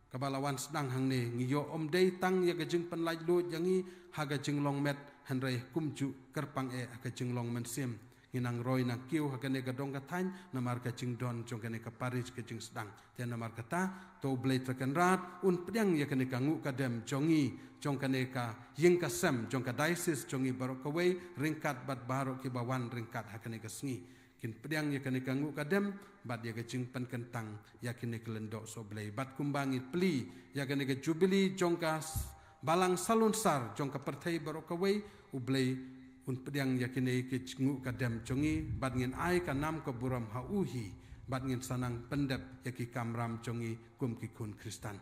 kaba la wan sdang hangne, ngi ïoh ym dei tang ïa ka jingpynlaitluid ïa ngi ha ka jinglong met, hynrei kumjuh kyrpang eh ha ka jinglong mynsiem. Ngi nang roi nang kiew ha kane ka dong ka thaiñ namar ka jingdon jong kane ka parish, ka jingsdang. Te namar kata, to U Blei Trai Kynrad un pdiang ïa kane ka nguh ka dem jong ngi, jong kane ka ïing ka sem, jong ka diocese jong ngi baroh kawei, ryngkat bad baroh kiba wan ryngkat ha kane ka sngi. Kin pdiang ïa kane ka nguh ka dem bad ïa ka jingpynkyntang ïa kine ki lyngdoh sohblei. Bad kumba ngi plie ïa kane ka jubili jong ka s-, balang salunsar jong ka pyrthei baroh kawei, U Blei un pdiang ïa kine ki nguh ka dem jong ngi, bad ngin ai ka nam ka burom ha u hi, bad ngin sa nang pyndep ïa ki kamram jong ngi kum ki khun Khristan.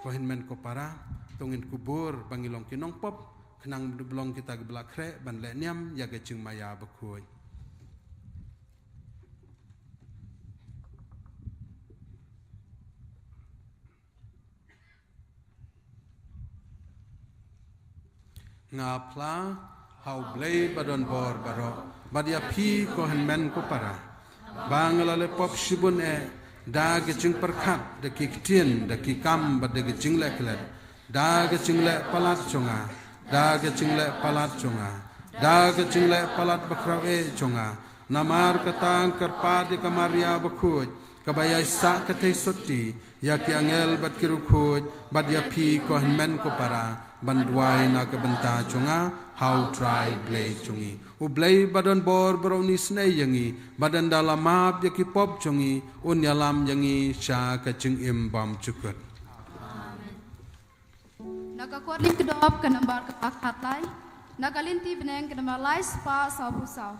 Ko hynmen ko para, to ngin kubur ba ngi long ki nongpop, khnang ba ngin long kita kiba la khreh ban leh niam ïa ka jingmaïa bakhuid. Nga phla ha U Blei ba don bor baroh, bad ïa phi ko hynmen ko para, ba nga la leh pop shibun eh, da ka jingpyrkhat, da ki ktien, da ki kam, bad da ka jingleh klet, da ka jingleh palat jong nga, da ka jingleh palat jong nga, da ka jingleh palat bakhraw eh jong nga. Namar kata nga kyrpad ïa ka Maria bakhuid, kaba ïai sah ka theisotti, ïa ki angel bad ki riewkhuid, bad ïa phi ko hynmen ko para, ban duwai na ka bynta jong nga ha U Trai Blei jong ngi. U Blei ba don bor baroh un isynei ïa ngi, bad un da la map ïa ki pop jong ngi, un ïalam ïa ngi sha ka jingim bymjukut. Na ka Khot Lynti Kdop ka nambar kaba khatlai, na ka Lynti Bneng ka nambar lai spah sawphew saw.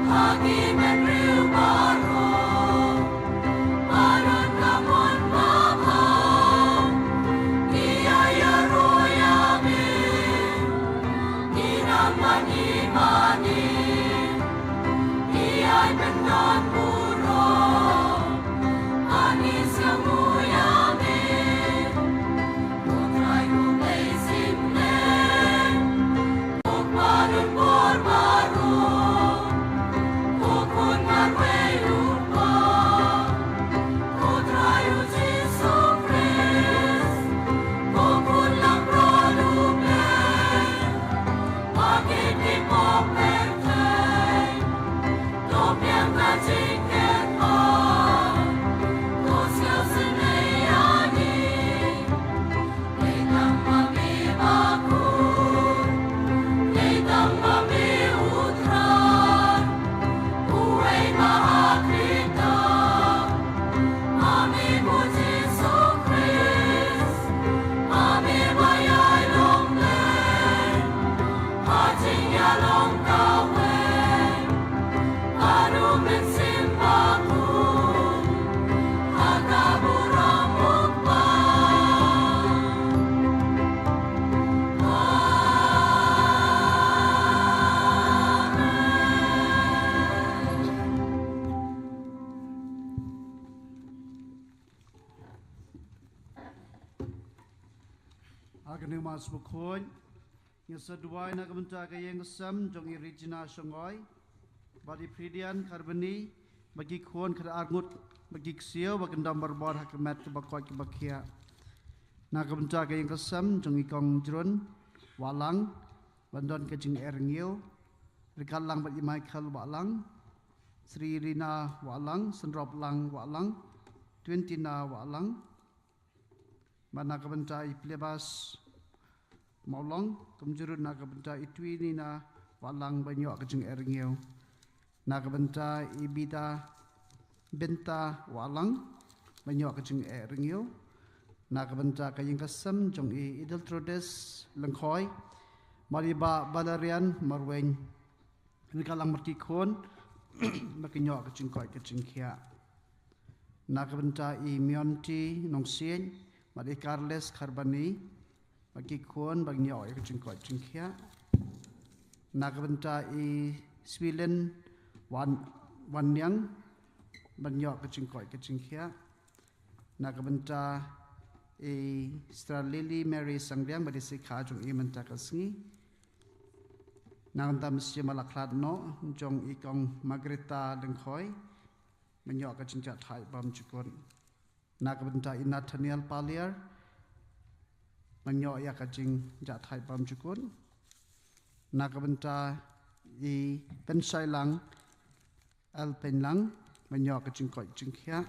Agi men riu baro, baron kamon mabha, ia ia roya me, ina mani mani, ia ben don buro, ani siamu ya me, utrai ku plei simne. Ha kane ka Mass bakhuid, ngi sa duwai na ka bynta ka ïing ka sem jong i Regina Shongoi bad i Fridian Carboni, bad ki khun khatar ngut, bad ki ksiew ba kyndam barabor ha ka met kaba koit kaba khiah. Na ka bynta ka ïing ka sem jong i Kong Jrun Wahlang, ban don ka jingeh rngiew ryngkat lang bad i Michael Wahlang, Sri Rina Wahlang, Synrop Lang Wahlang, Twintina Wahlang, bad na ka bynta i Plebas Mawlong, kumjuh ruh na ka bynta i Twinina Wahlang ban ïoh ka jingeh rngiew. Na ka bynta i Bita, Binta Wahlang, ban ïoh ka jingeh rngiew. Na ka bynta ka ïing ka sem jong i Edeltrodes Lyngkhoi, bad i Bah Valerian Marwein, ryngkat lang bad ki khun, ba kin ïoh ka jingkoit ka jingkhiah. Na ka bynta i Mionti Nongsiej, bad i Carles Carboni, bad ki khun ba kin ïoh ka jingkoit jingkhiah. Na ka bynta i Swilin Wan, Wanniang, ban ïoh ka jingkoit ka jingkhiah. Na ka bynta i Sister Lily Mary Sangriang, bad i Sikha jong i mynta ka sngi. Na ka bynta mynsiem ba la khlad noh jong i Kong Margarita Lyngkhoi, ban ïoh ka jingjahthait bymjukut. Na ka bynta i Nathaniel Paliar, ban ïoh ïa ka jingjahthait bymjukut. Na ka bynta i Penshailang L Penlang, ban ïoh ka jingkoit jingkhiah.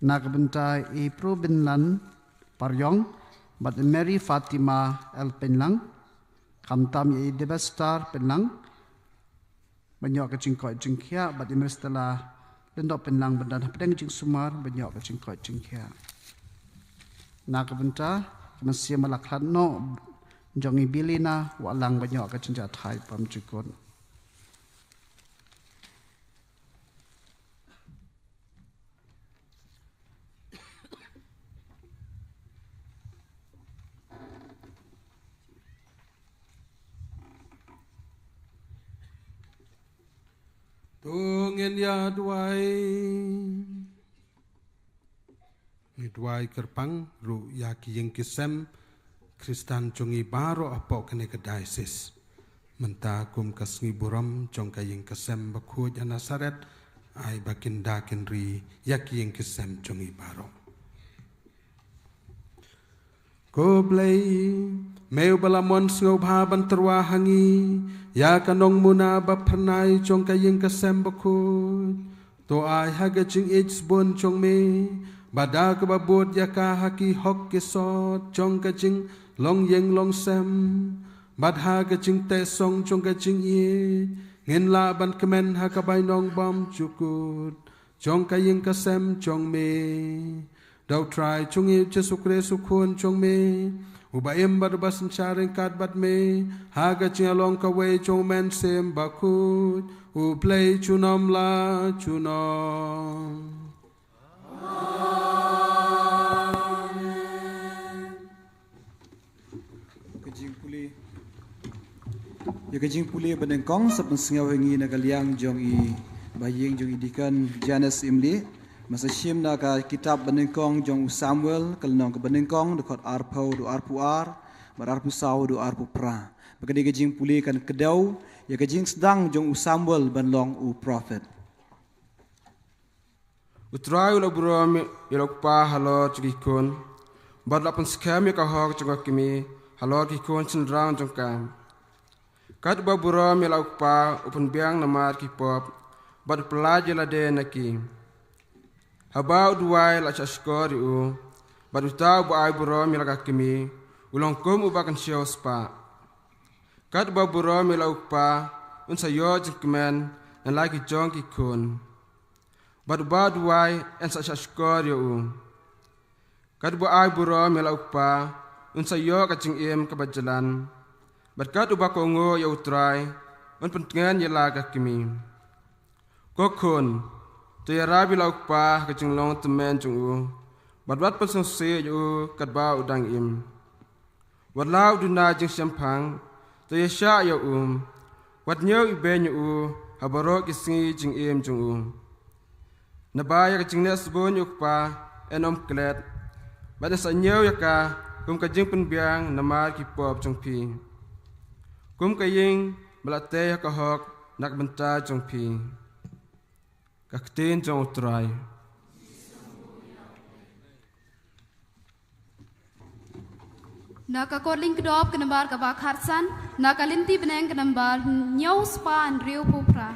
Na ka bynta i Probinlan Pariong, bad i Mary Fatima L Penlang, khamtam i Debestar Penlang, ban ïoh ka jingkoit jingkhiah, bad i Mary Stella Lyndop Penlang, ban don hapdeng jingsumar, ban ïoh ka jingkoit jingkhiah. Na ka bynta ka mynsiem ba la khlad noh jong i Bilina Wahlang, ban ïoh ka jingjahthait bymjukut. To ngin ïa duwai. Ngi duwai kyrpang ruh ïa ki ïing ki sem Khristan jong ngi baroh hapoh kane ka diocese. Mynta kum ka sngi burom jong ka ïing ka sem bakhuid ha Nasaret, ai ba kin da kin ri ïa ki ïing ki sem jong ngi baroh. Ko Blei, me uba la mon sngewbha ban tyrwa ha ngi ïa ka nongmuna ba phyrnai jong ka ïing ka sem bakhuid. To ai ha ka jingïeit sbun jong me, ba da kaba bud ïa ka ha ki hok ki sot jong ka jinglong ïing long sem, bad ha ka jingteh song jong ka jingïeit, ngin lah ban kmen ha ka bainong bymjukut jong ka ïing ka sem jong me. Da U Trai jong ngi U Jisu Khrist U Khun jong me, Uba im bad uba synshar ryngkat bad me, ha ka jingïalong kawei jong u Mynsiem Bakhuid, U Blei junom la junom. Ka jingpule. Ïa ka jingpule ba nyngkong sa pynsngew ha ngi na ka liang jong i bahaïing jong i Deacon Janice Imli. Ba sa shim na ka kitab ba nyngkong jong u Samuel, ka lynnong kaba nyngkong, dkhot arphew haduh arphew ar, bad arphew saw haduh arphew phra. Ba kane ka jingpule kan kdew ïa ka jingsdang jong u Samuel ban long u prophet. U Trai u la burom ïa la u kpa halor jong ki khun, bad la pynskhem ïa ka hok jong ka kmie halor ki khun shynrang jong ka. Katba burom ïa la u kpa u pynbiang namar ki pop, bad u pyllait ïa lade na ki. Haba u duwai la shah shkor ïa u, bad uta uba ai burom ïa la ka kmie u long kum uba kynshew spah. Katba burom ïa la u kpa un sa ïoh jingkmen na la ki jong ki khun, bad uba duwai yn sa shah shkor ïa u. Katba ai burom ïa la u kpa un sa ïoh ka jingim kaba jlan, bad kat uba kohnguh ïa u Trai un pyntngen ïa la ka kmie. Ko khun, to ïarap ïa la u kpa ha ka jinglong tymmen jong u, bad wat pynsngewsih ïa u katba u dang im. Wat la u duna jingshemphang, to ïashah ïa u. Wat ñiew ibeiñ ïa u ha baroh ki sngi jingim jong u. Naba ïa ka jingneh sbun ïa u kpa yn ym klet, bad yn sa ñiew ïa ka kum ka jingpynbiang namar ki pop jong phi, kum ka ïing ba la tei ha ka hok na ka bynta jong phi. Ka ktien jong u Trai. Na ka Korlin Kdop ka nambar kaba khatsan, na ka Lynti Bneng ka nambar hynñiew spah hynriewphew phra.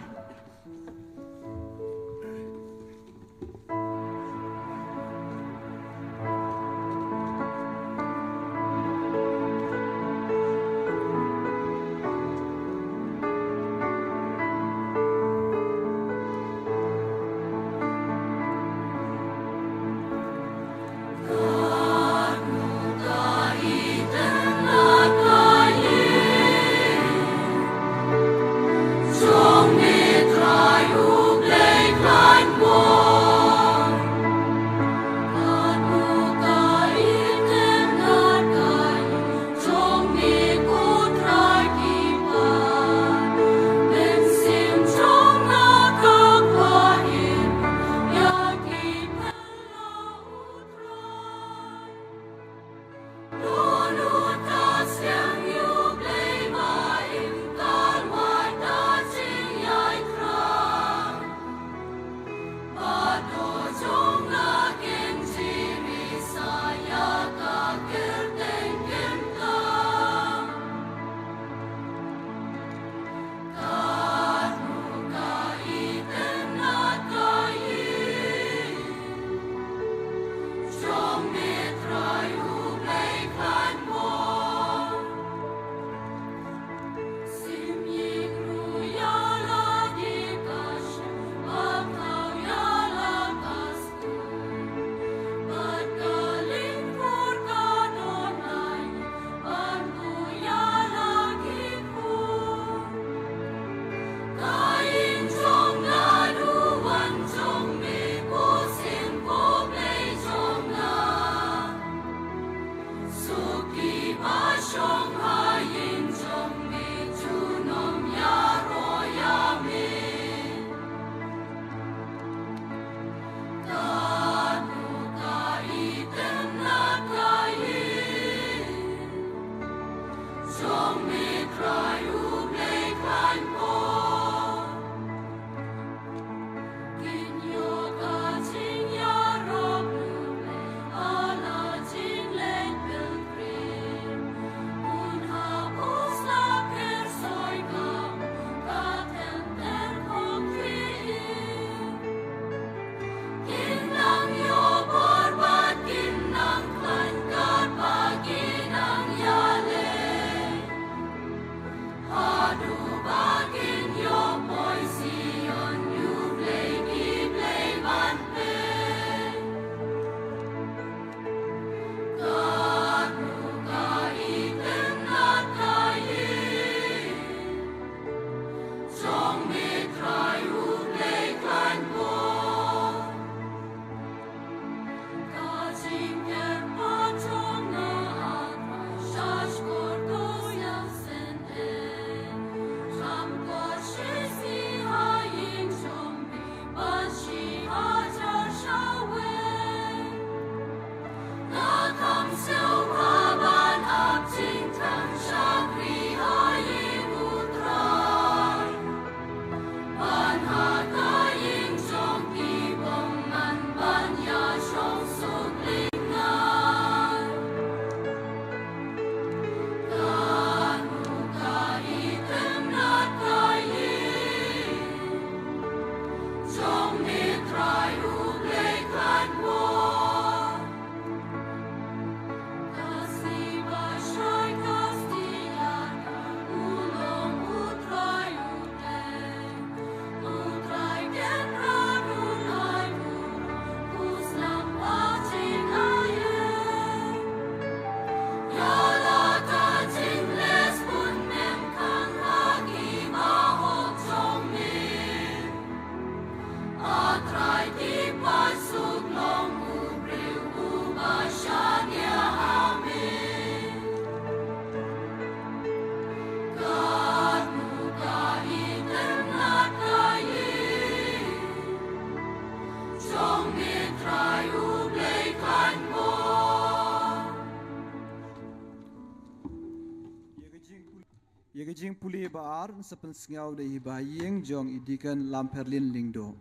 Jingpule ba ar, sa pynsngew da i Bahaïing jong i Deacon Lamperlin Lyngdoh.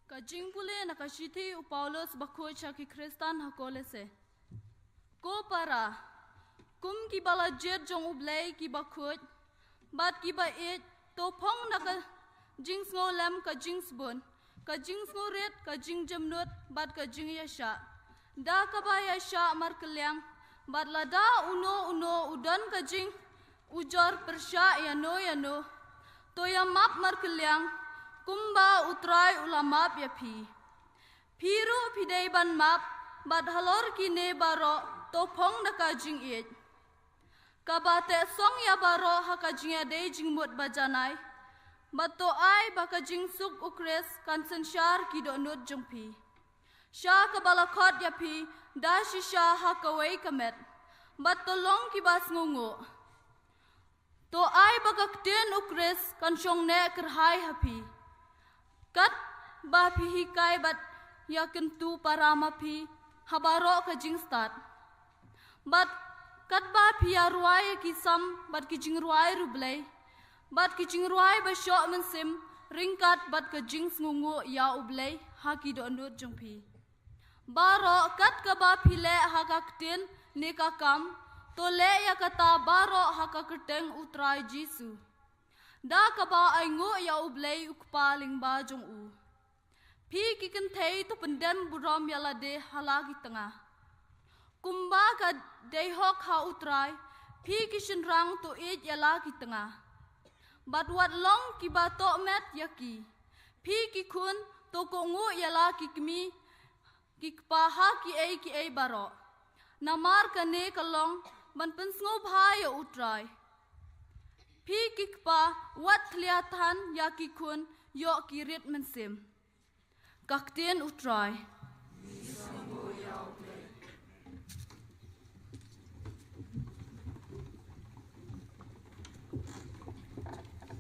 Ka jingpule na ka shithi u Paulus bakhuid sha ki Khristan ha Kolose. Ko para, kum ki ba la jied jong U Blei ki bakhuid, bad ki ba ïeit, to phong na ka jingsngewlem, ka jingsbun, ka jingsngewrit, ka jingjemnud, bad ka jingïashah. Da kaba ïashah markylliang, bad lada uno uno u don ka jing ujor pyrshah ïano ïano, to ïamap markylliang, kumba U Trai u la map ïa phi. Phi ruh phi dei ban map, bad halor kine baroh, to phong na ka jingïeit. Kaba teh song ïa baroh ha ka jingïadei jingmut bajanai, bad to ai ba ka jingsuk U Khrist kan synshar ki dohnud jong phi. Sha kaba la khot ïa phi da shisha ha kawei ka met, bad to long ki ba sngewnguh. To ai ba ka ktien U Khrist kan shong neh kyrhai ha phi. Katba phi hikai bad ïakyntu para ma phi ha baroh ka jingstad. Bad katba phi ïarwai ïa ki sam bad ki jingrwai riewblei, bad ki jingrwai ba shoh mynsiem, ryngkat bad ka jingsngewnguh ïa U Blei ha ki dohnud jong phi. Baroh kat kaba phi leh ha ka ktien ne ka kam, to leh ïa kata baroh ha ka kyrteng U Trai Jisu, da kaba ainguh ïa U Blei U Kpa lyngba jong u. Phi ki kynthei to pyndem burom ïa lade ha la ki tnga. Kumba ka dei hok ha U Trai, phi ki shynrang to ïeit ïa la ki tnga, bad wat long ki ba tohmet ïa ki. Phi ki khun to kohnguh ïa la ki kmie ki kpa ha kiei kiei baroh. Namar kane ka long ban pynsngewbha ïa U Trai. Phi ki kpa, wat thlia than ïa ki khun ïoh ki rit mynsiem. Ka ktien U Trai.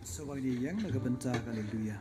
Sa wan ïeng na ka bynta ka Haleluya.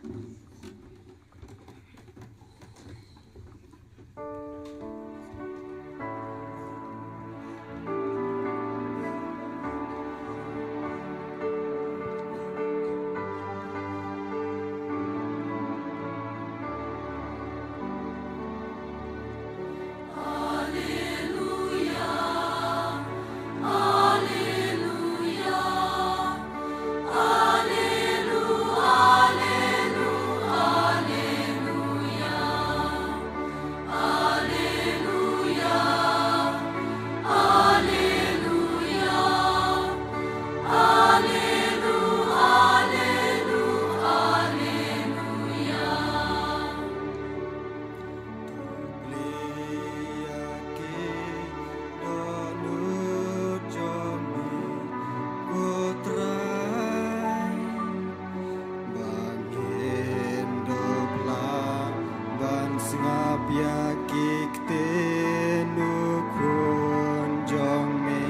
Ban kin dop la ban sngap ïa ki ktien u khun jong me.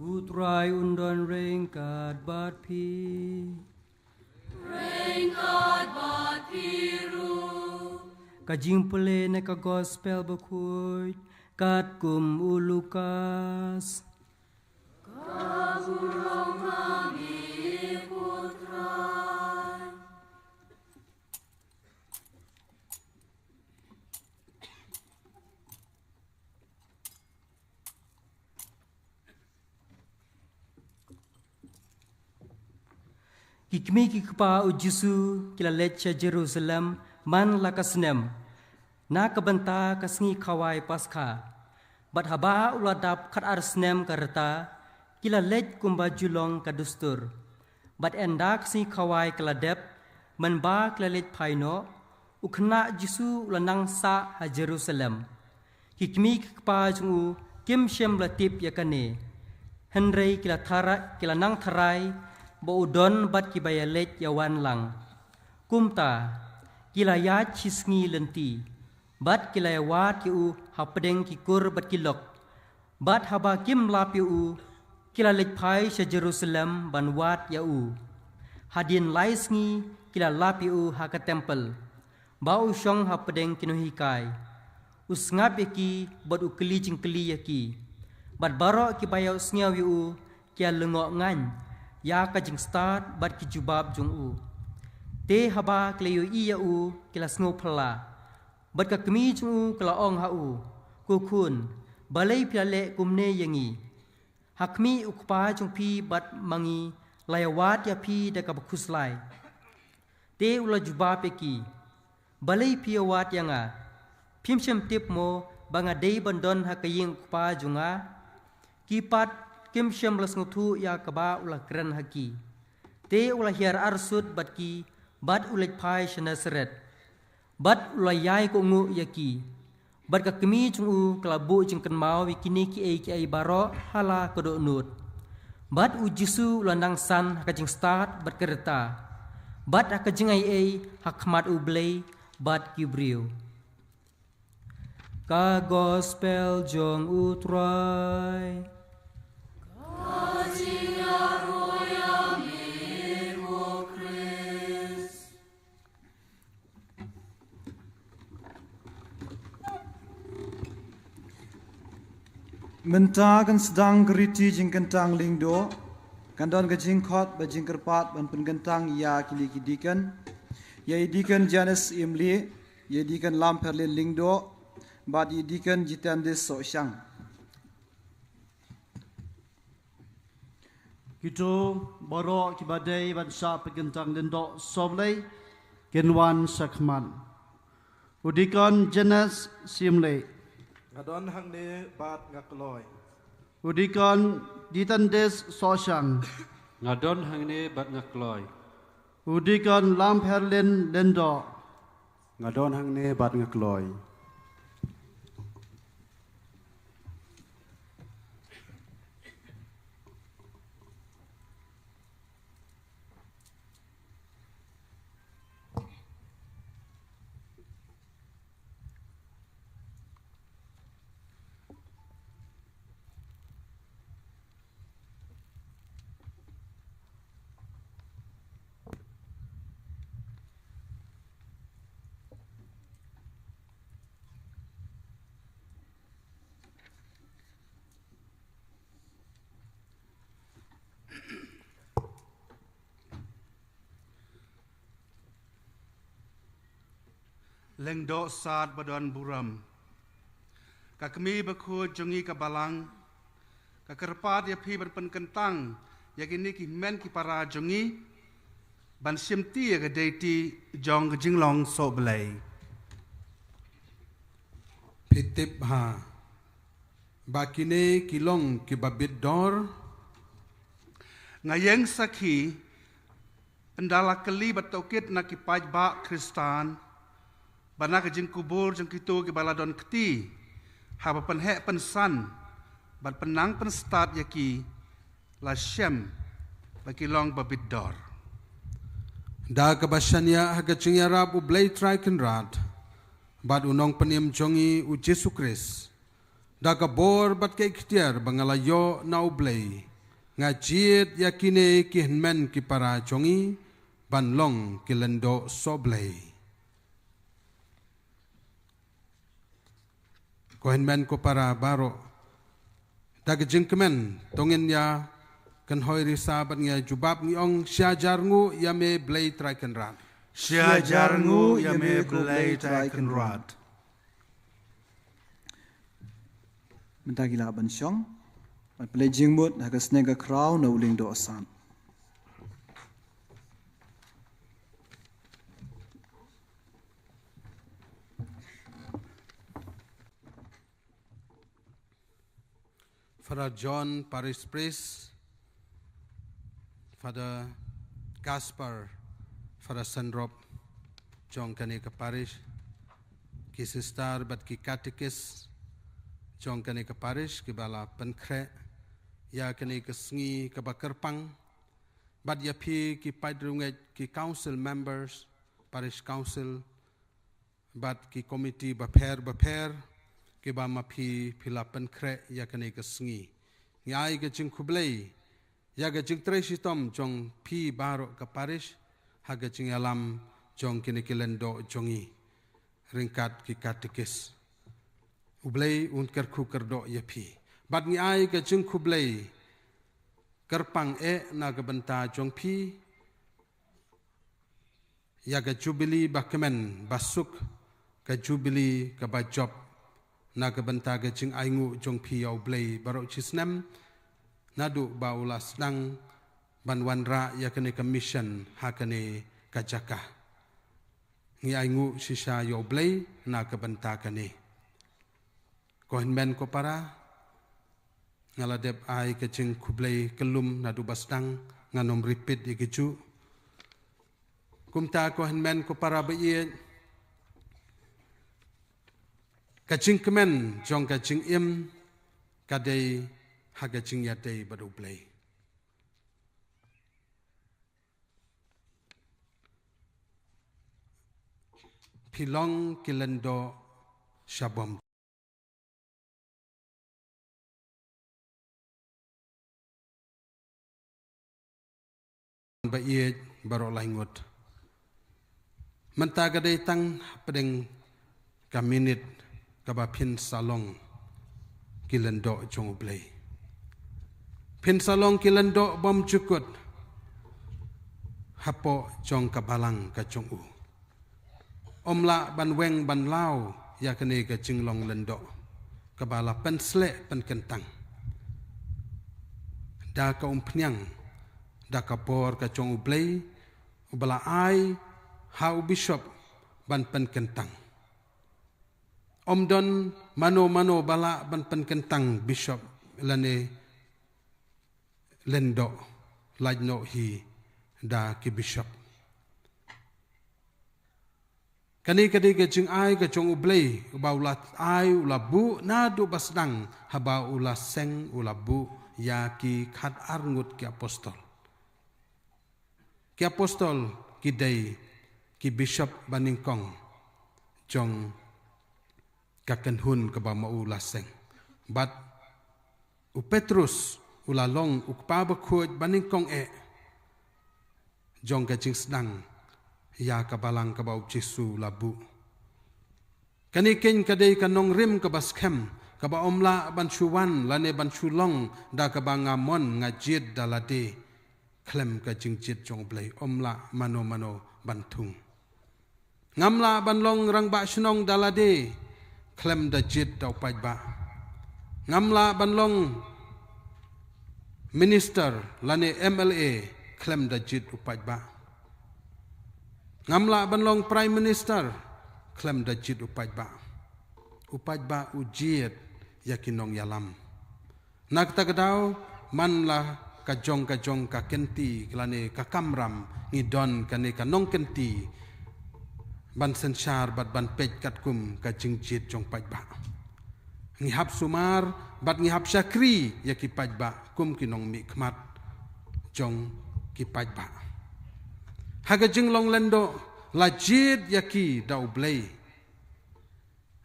U Trai un don ryngkat bad phi. Ryngkat bad phi ruh. Ka jingpule na ka Gospel bakhuid katkum u Lukas. Ka burom ha me ko Trai. Ki kmie ki kpa u Jisu ki la leit sha Jerusalem man la ka snem, na ka bynta ka sngi khawai Paskha. Bad haba u la dap khatar snem ka rta, ki la leit kumba ju long ka dustur. Bad ynda ka sngi khawai ka la dep, mynba ki la leit phai noh, u khynnah Jisu u la nang sah ha Jerusalem. Ki kmie ki kpa jong u kim shym la tip ïa kane. Hynrei ki la tharai, ki la nang tharai ba u don bad kiba ïaleit ïawan lang. Kumta ki la ïaid shi sngi lynti, bad ki la ïawad ïa u hapdeng ki kur bad ki lok. Bad haba kim lap ïa u, ki la leit phai sha Jerusalem ban wad ïa u. Hadien lai sngi ki la lap ïa u ha ka templ, ba u shong hapdeng ki nonghikai. U sngap ïa ki bad u kylli jingkylli ïa ki. Bad baroh kiba ïohsngew ïa u ki ïalyngngoh ngan ïa ka jingstad bad ki jubab jong u. Te haba ki la ïohi ïa u, ki la sngewphylla. Bad ka kmie jong u ka la ong ha u, Ko khun, balei phi la leh kumne ïa ngi? Ha khmih u kpa jong phi bad ma ngi la ïawad ïa phi da kaba khuslai. Te u la jubab ïa ki, Balei phi ïawad ïa nga? Phim shym tip mo ba nga dei ban don ha ka ïing u kpa jong nga? Ki pat kim shym la sngewthuh ïa kaba u la kren ha ki. Te u la hiar arsut bad ki, bad u leit phai sha Nasaret. Bad u la ïai kohnguh ïa ki. Bad ka kmie jong u ka la buh jingkynmaw ïa kine kiei kiei baroh ha la ka dohnud. Bad u Jisu u la nang san ha ka jingstad bad ka rta. Bad ha ka jingaiei ha khmat U Blei bad ki briew. Ka gospel jong U Trai. Mynta kan sdang ka riti jingkyntang lyngdoh. Kan don ka jingkhot bad jingkyrpad ban pynkyntang ïa kine ki deacon. Ïa i deacon Janis Imli, ïa i deacon Lampherlin Lyngdoh, bad i deacon Jitendis Sohshang. Kito baroh kiba dei ban shah pynkyntang lyngdoh sohblei kin wan sha khmat. U deacon Janis Imli. Nga don hangne bad nga kloi. U deacon Jitendis Sohshang. Nga don hangne bad nga kloi. U deacon Lampherlin Lyngdoh. Nga don hangne bad nga kloi. Lyngdoh Sad ba don burom. Ka kmie bakhuid jong ngi ka balang ka kyrpad ïa phi ban pynkyntang ïa kine ki hynmen ki para jong ngi ban shimti ïa ka deiti jong ka jinglong sohblei. Phi tip ha ba kine ki long kiba bit dor. Nga ïeng sakhi ynda la kylli bad tohkit na ki paidbah Khristan bad na ka jingkubur jong kito kiba la don kti, haba pynheh pynsan bad pynnang pynstad ïa ki, la shem ba ki long ba bit dor. Da kaba shaniah ha ka jingïarap U Blei Trai Kynrad bad U Nongpynim jong ngi U Jisu Khrist, da ka bor bad ka iktiar ba nga la ïoh na U Blei, nga jied ïa kine ki hynmen ki para jong ngi ban long ki lyngdoh sohblei. Ko hynmen ko para baroh, da ka jingkmen to ngin ïa kynhoi risa bad ngi ïa jubab ngi ong, Sha jar nguh ïa me Blei Trai Kynrad. Sha jar nguh ïa me Blei Trai Kynrad. Mynta ki lah ban shong ban pynleit jingmut ha ka sneng ka khraw na u lyngdoh san. Father John, Parish Priest, Father Gaspar, Father Sandrop, jong kane ka parish, ki sister bad ki katekis jong kane ka parish kiba la pynkhreh ïa kane ka sngi kaba kyrpang, bad ïa phi ki paidriewngeit, ki council members, parish council, bad ki komiti bapher bapher, kiba ma phi phi la pynkhreh ïa kane ka sngi. Ngi ai ka jingkhublei ïa ka jingtrei shitom jong phi baroh ka parish ha ka jingïalam jong kine ki lyngdoh jong ngi ryngkat ki katekis. U Blei un kyrkhu kyrdoh ïa phi. Bad ngi ai ka jingkhublei kyrpang eh na ka bynta jong phi ïa ka jubili ba kmen ba suk, ka jubili kaba jop, na ka bynta ka jingainguh jong phi ïa U Blei baroh shi snem, naduh ba u la sdang ban wanrah ïa kane ka mission ha kane ka jaka. Ngi ainguh shisha ïa U Blei na ka bynta kane. Ko hynmen ko para, nga la dep ai ka jingkhublei kyllum naduh ba sdang, ngan ym repeat ïa kajuh. Kumta ko hynmen ko para ba ïeit, ka jingkmen jong ka jingim ka dei ha ka jingïadei bad U Blei. Phi long ki lyngdoh sha bym ba ïeit baroh lai ngut. Mynta ka dei tang hapdeng ka minit kaba phin sa long ki lyngdoh jong U Blei. Phin sa long ki lyngdoh bymjukut hapoh jong ka balang ka jong u. Ym lah ban weng ban law ïa kane ka jinglong lyngdoh kaba la pynsleh pynkyntang da ka umphniang, da ka bor ka jong U Blei, uba la ai ha u bishop ban pynkyntang. Ym don mano mano ba lah ban pynkyntang bishop lane lyngdoh, lait noh hi da ki bishop. Kane ka dei ka jingai ka jong U Blei, uba u la ai, u la buh naduh ba sdang, haba u la seng, u la buh ïa ki khatar ngut ki apostol. Ki apostol ki dei ki bishop banyngkong jong ka kynhun kaba ma u la seng. Bad u Petrus u la long u kpa bakhuid banyngkong eh jong ka jingsdang ïa ka balang kaba U Jisu u la buh. Kane keiñ ka dei ka nongrim kaba skhem, kaba ym lah ban shu wan lane ban shu long da kaba nga mon nga jied da lade khlem ka jingjied jong U Blei, ym lah mano mano ban thung. Ngam lah ban long rangbah shnong da lade khlem da jied da u paidbah. Ngam lah ban long minister lane M L A khlem da jied u paidbah. Ngam lah ban long prime minister khlem da jied u paidbah. U paidbah u jied ïa ki nongïalam. Na kata ka daw, man la ka jong ka jong ka kynti lane ka kamram, ngi don kane ka nongkynti ban synshar bad ban peit katkum ka jingjied jong paidbah. Ngi hap sumar bad ngi hap shakri ïa ki paidbah kum ki nongmihkhmat jong ki paidbah. Ha ka jinglong lyngdoh la jied ïa ki da U Blei.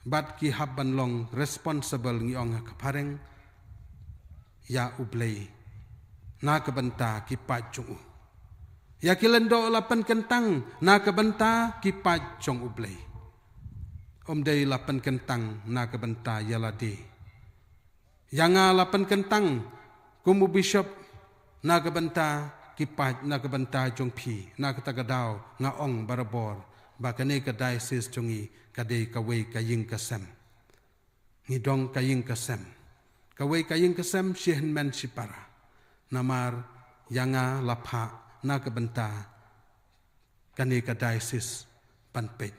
Bad ki hap ban long responsible, ngi ong ha ka phareng, ïa U Blei na ka bynta ki paid jong u. Ïa ki lyngdoh la pynkyntang na ka bynta ki paid jong U Blei. Ym dei la pynkyntang na ka bynta ïa lade. Ïa nga la pynkyntang kum u bishop na ka bynta ki paid, na ka bynta jong phi, na kata ka daw nga ong barabor ba kane ka diocese jong ngi ka dei kawei ka ïing ka sem. Ngi dong ka ïing ka sem. Kawei ka ïing ka sem shi hynmen shi para. Namar ïa nga la phah na ka bynta kane ka diocese ban peit.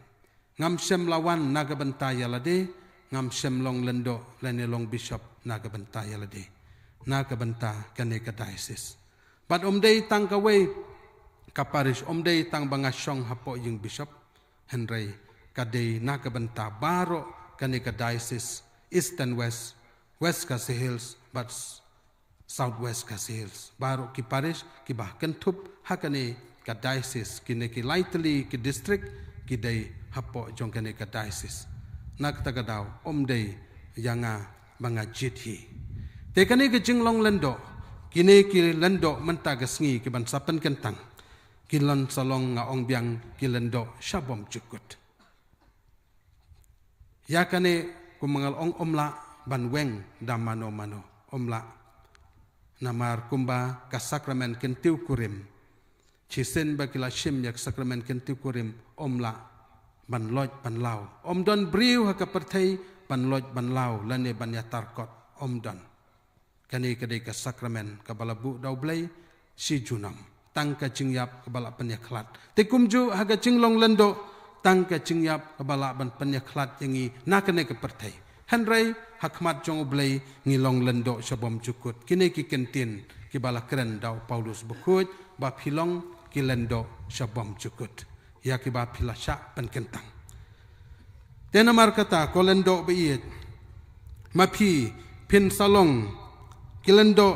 Ngam shym la wan na ka bynta ïa lade, ngam shym long lyngdoh lane long bishop na ka bynta ïa lade. Na ka bynta kane ka diocese. Bad ym dei tang kawei ka parish, ym dei tang ba nga shong hapoh ïing bishop, hynrei ka dei na ka bynta baroh kane ka diocese, East and West, West Khasi Hills, bad South West Khasi Hills. Baroh ki parish kiba kynthup ha kane ka diocese, kine ki lai tylli ki district ki dei hapoh jong kane ka diocese. Na kata ka daw ym dei ïa nga ba nga jied hi. Te kane ka jinglong lyngdoh, kine ki lyngdoh mynta ka sngi kiban sa pynkyntang, ki long sa long, nga ong biang, ki lyngdoh sha bymjukut. Ïa kane kumba nga la ong, ym lah ban weng da mano mano, ym lah. Namar kumba ka sakramen kyntiew kurim, shisien ba ki la shim ïa ka sakramen kyntiew kurim, ym lah ban loit ban law. Ym don briew ha ka pyrthei ban loit ban law lane ban ïatar kot, ym don. Kane ka dei ka sakramen kaba la buh da U Blei shi junom. Tang ka jingïap kaba la pynïakhlad. Te kumjuh ha ka jinglong lyngdoh, tang ka jingïap kaba lah ban pynïakhlad ïa ngi na kane ka pyrthei. Hynrei ha khmat jong U Blei ngi long lyngdoh sha bymjukut. Kine ki kyntien kiba la kren da u Paulus bakhuid ba phi long ki lyngdoh sha bymjukut ïa kiba phi la shah pynkyntang. Te namar kata, ko lyngdoh ba ïeit, ma phi phin sa long ki lyngdoh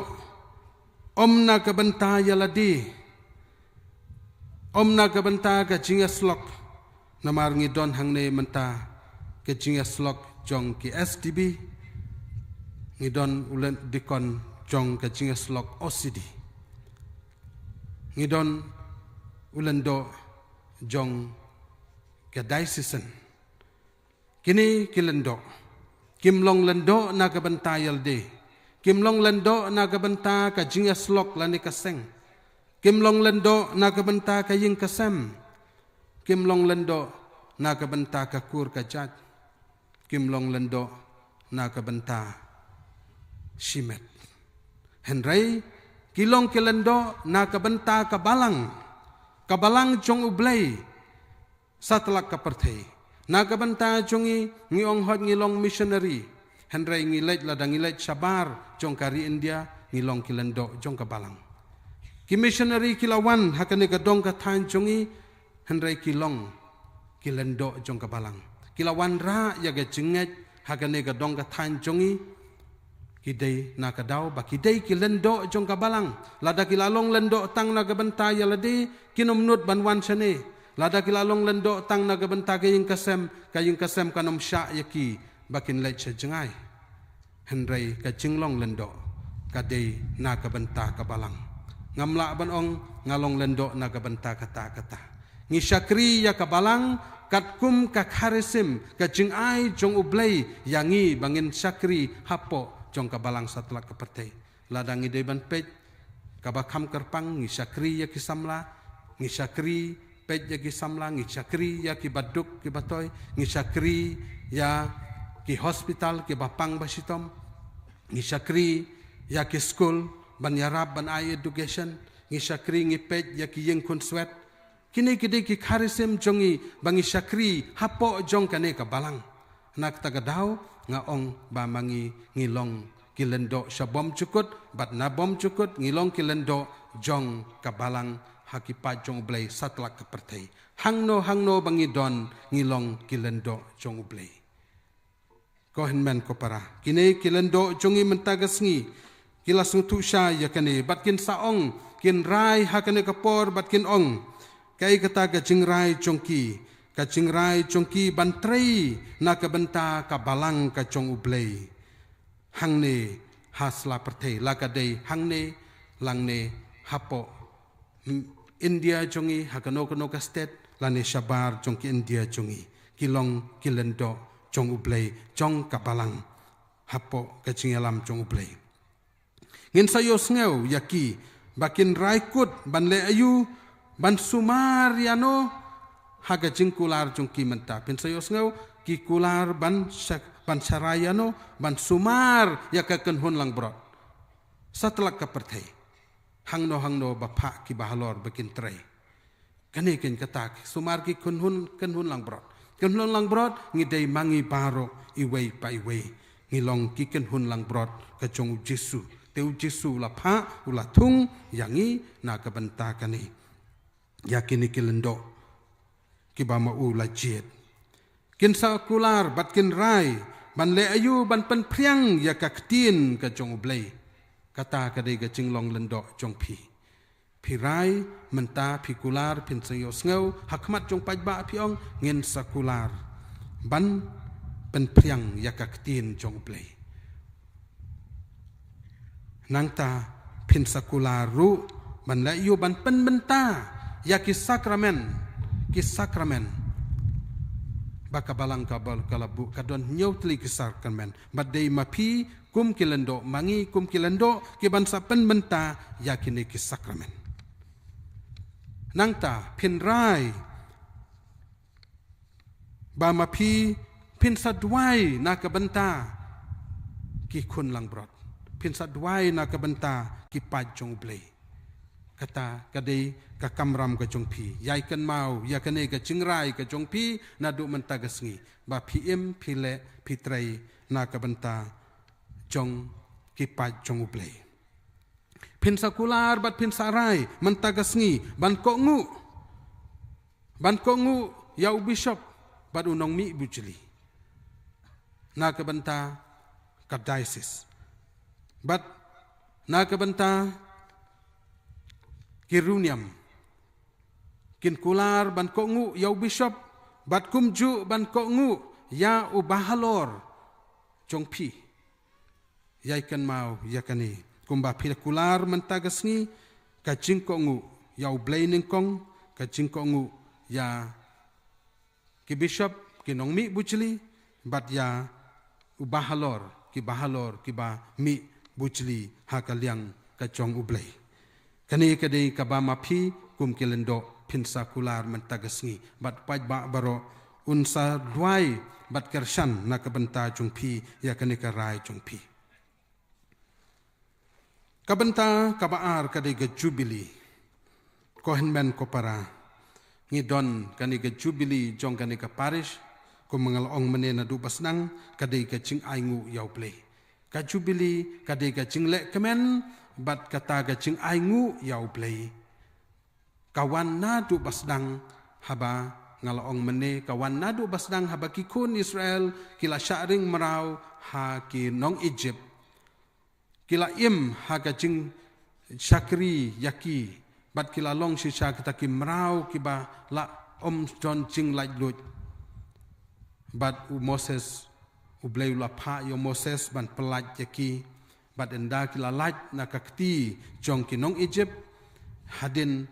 ym na ka bynta ïa lade, ym na ka bynta ka jingïasyllok. Namar ngi don hangne mynta ka jingïasyllok jong ki S D B, ngi don u lyngdoh dikon jong ka jingïasyllok O C D, ngi don u lyngdoh jong ka diocesan. Kine ki lyngdoh kim long lyngdoh na ka bynta ïa lade, kim long lyngdoh na ka bynta ka jingïasyllok lane ka seng, kim long lyngdoh na ka bynta ka ïing ka sem, kim long lyngdoh na ka bynta ka kur ka jait, kim long lyngdoh na ka bynta shimet. Hynrei ki long ki lyngdoh na ka bynta ka balang, ka balang jong U Blei satlak ka pyrthei. Na ka bynta jong ngi, ngi ong hooid ngi long missionary, hynrei ngi leit, lada ngi leit shabar jong ka ri India, ngi long ki lyngdoh jong ka balang. Ki missionary ki la wan ha kane ka dong ka thaiñ jong ngi, hynrei ki long ki lyngdoh jong ka balang. Ki la wanrah ïa ka jingngeit ha kane ka dong ka thaiñ jong ngi, ki dei na ka daw ba ki dei ki lyngdoh jong ka balang. Lada ki la long lyngdoh tang na ka bynta ïa lade, kin ym nud ban wan shane. Lada ki la long lyngdoh tang na ka bynta ka ïing ka sem, ka ïing ka sem kan ym shah ïa ki ba kin leit sha jngai. Hynrei ka jinglong lyngdoh ka dei na ka bynta ka balang. Ngam lah ban ong nga long lyngdoh na ka bynta kata kata. Ngi shakri ïa ka balang katkum ka kharisim, ka jingai jong U Blei ïa ngi ba ngin shakri hapoh jong ka balang satlak ka pyrthei. Lada ngi dei ban peit kaba kham kyrpang, ngi shakri ïa ki samla, ngi shakri peit ïa ki samla, ngi shakri ïa ki baduk ki batoi, ngi shakri ïa ki hospital kiba pang ba shitom, ngi shakri ïa ki skul ban ïarap ban ai education, ngi shakri, ngi peit ïa ki ïing khunswet. Kine ki dei ki kharisim jong ngi ba ngi shakri hapoh jong kane ka balang. Na kata ka daw nga ong ba ma ngi ngi long ki lyngdoh sha bymjukut, bad na bymjukut ngi long ki lyngdoh jong ka balang ha ki paid jong U Blei satlak ka pyrthei. Hangno hangno ba ngi don ngi long ki lyngdoh jong U Blei. Ko hynmen ko para, kine ki lyngdoh jong ngi mynta ka sngi ki la sngewthuh shai ïa kane, bad kin sa ong, kin rai ha kane ka por bad kin ong, kaei kata ka jingrai jong ki? Ka jingrai jong ki ban trei na ka bynta ka balang ka jong U Blei hangne ha sla pyrthei, la ka dei hangne, lane hapoh India jong ngi, ha kano kano ka state, lane shabar jong ki India jong ngi. Ki long ki lyngdoh jong U Blei, jong ka balang, hapoh ka jingïalam jong U Blei. Ngin sa ïohsngew ïa ki ba kin rai kut ban leh aïu, ban sumar ïano ha ka jingkular jong ki mynta. Phin sa ïohsngew ki kular ban sha-, ban sharai ïano, ban sumar ïa ka kynhun langbrot satlak ka pyrthei. Hangno hangno ba phah kiba halor ba kin trei. Kane keiñ kata, sumar ki kynhun, kynhun langbrot. Kynhun langbrot, ngi dei ma ngi baroh iwei pa iwei. Ngi long ki kynhun langbrot ka jong U Jisu. Te U Jisu u la phah, u la thung ïa ngi na ka bynta kane. Ïa kine ki lyngdoh kiba ma u la jied. Kin sa kular bad kin rai ban leh aïu, ban pynphriang ïa ka ktien ka jong U Blei. Kata ka dei ka jinglong lyngdoh jong phi. Phi rai mynta, phi kular, phin sa ïohsngew ha khmat jong paidbah, phi ong, ngin sa kular ban pynphriang ïa ka ktien jong U Blei. Nangta phin sa kular ruh ban leh ïa u ban pynbynta ïa ki sakramen, ki sakramen. Ba ka Balang ka bal ka la buh, ka don hynñiew tylli ki sakramen. Bad dei ma phi kum ki lyngdoh, ma ngi kum ki lyngdoh, ki ban sa pynbynta ïa kine ki sakramen. Nangta phin rai ba ma phi phin sa duwai na ka bynta ki khun langbrot, phin sa duwai na ka bynta ki paid jong U Blei. Kata ka dei ka kamram ka jong phi. Ïai kynmaw ïa kane ka jingrai ka jong phi naduh mynta ka sngi, ba phi im, phi leh, phi trei na ka bynta jong ki paid jong U Blei. Phin sa kular bad phin sa rai mynta ka sngi ban kohnguh, ban kohnguh ïa u bishop bad u nongmih bujli na ka bynta ka diocese, bad na ka bynta ki riewniam. Kin kular ban kohnguh ïa u bishop bad kumjuh ban kohnguh ïa u bahalor jong phi. Ïai kynmaw ïa kane, kumba phi la kular mynta ka sngi, ka jingkohnguh ïa U Blei nyngkong, ka jingkohnguh ïa ki bishop, ki nongmih bujli, bad ïa u bahalor, ki bahalor, kiba mih bujli ha ka liang ka jong U Blei. Kane ka dei kaba ma phi kum ki lyngdoh phin sa kular mynta ka sngi, bad paidbah baroh un sa duwai bad kyrshan na ka bynta jong phi ïa kane ka rai jong phi. Ka bynta kaba ar ka dei ka jubili. Ko hynmen ko para, ngi don kane ka jubili jong kane ka parish, kumba nga la ong mynne naduh ba sdang, ka dei ka jingainguh ïa U Blei. Ka jubili ka dei ka jingleh kmen bad kata ka jingainguh ïa U Blei. Ka wan naduh ba sdang, haba nga la ong mynne, ka wan naduh ba sdang haba ki khun Israel ki la shah ring mraw ha ki nong Egypt. Ki la im ha ka jingshakri ïa ki, bad ki la long shisha kita ki mraw kiba la ym don jinglaitluid. Bad u Moses, U Blei u la phah ïa u Moses ban pyllait ïa ki, bad ynda ki la lait na ka kti jong ki nong Egypt, hadien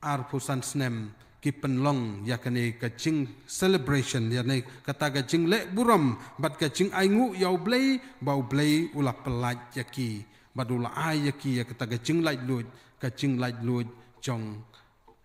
arphew san snem ki pynlong ïa kane ka jing celebration, ïa ne kata ka jingleh burom bad ka jingainguh ïa U Blei, ba U Blei u la pyllait ïa ki, bad u la ai ïa ki ïa kata ka jinglaitluid, ka jinglaitluid jong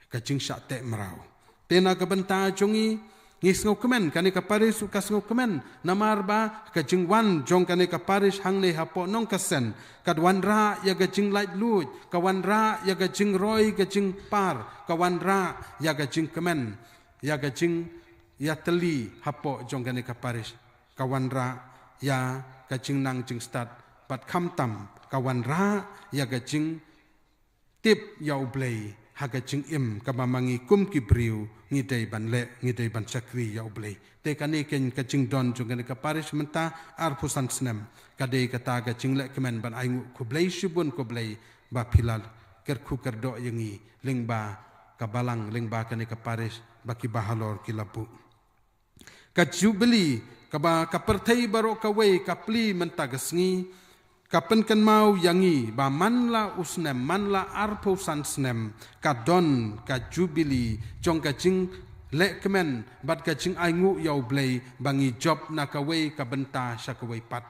ka jingshah teh mraw. Te na ka bynta jong ngi, ngi sngewkmen, kane ka parish ka sngewkmen, namar ba ka jingwan jong kane ka parish hangne hapoh Nongkasen, ka wanrah ïa ka jinglaitluid, ka wanrah ïa ka jingroi ka jingpar, ka wanrah ïa ka jingkmen, ïa ka jingïatylli hapoh jong kane ka parish, ka wanrah ïa ka jingnang jingstad, bad khamtam ka wanrah ïa ka jing tip ïa U Blei ha ka jingim kaba ma ngi kum ki briew ngi dei ban leh, ngi dei ban shakri ïa U Blei. Te kane ka jingdon jong kane ka parish mynta arphew san snem, ka dei kata ka jingleh kmen ban ainguh. Khublei shibun, khublei ba phi la kyrkhu kyrdoh ïa ngi lyngba ka balang, lyngba kane ka parish ba ki bahalor ki la buh. Ka jubili kaba ka pyrthei baroh kawei ka plie mynta ka sngi, ka pynkynmaw ïa ngi ba man la u snem, man la arphew san snem, ka don ka jubili jong ka jingleh kmen bad ka jingainguh ïa U Blei, ba ngi jop na kawei ka bynta sha kawei pat.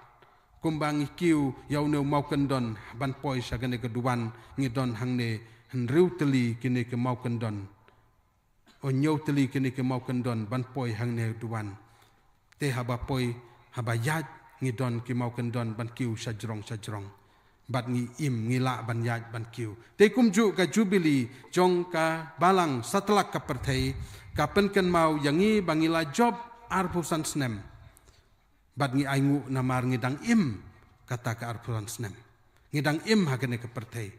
Kumba ngi kiew ïa une u mawkyndon ban poi sha kane ka duwan, ngi don hangne hynriew tylli kine ki mawkyndon, o hynñiew tylli kine ki mawkyndon ban poi hangne duwan. Te haba poi, haba ïaid, ngi don ki mawkyndon ban kiew shajrong shajrong, bad ngi im, ngi lah ban ïaid ban kiew. Te kumjuh ka jubili jong ka balang satlak ka pyrthei ka pynkynmaw ïa ngi ba ngi la jop arphew san snem, bad ngi ainguh namar ngi dang im kata ka arphew san snem. Ngi dang im ha kane ka pyrthei.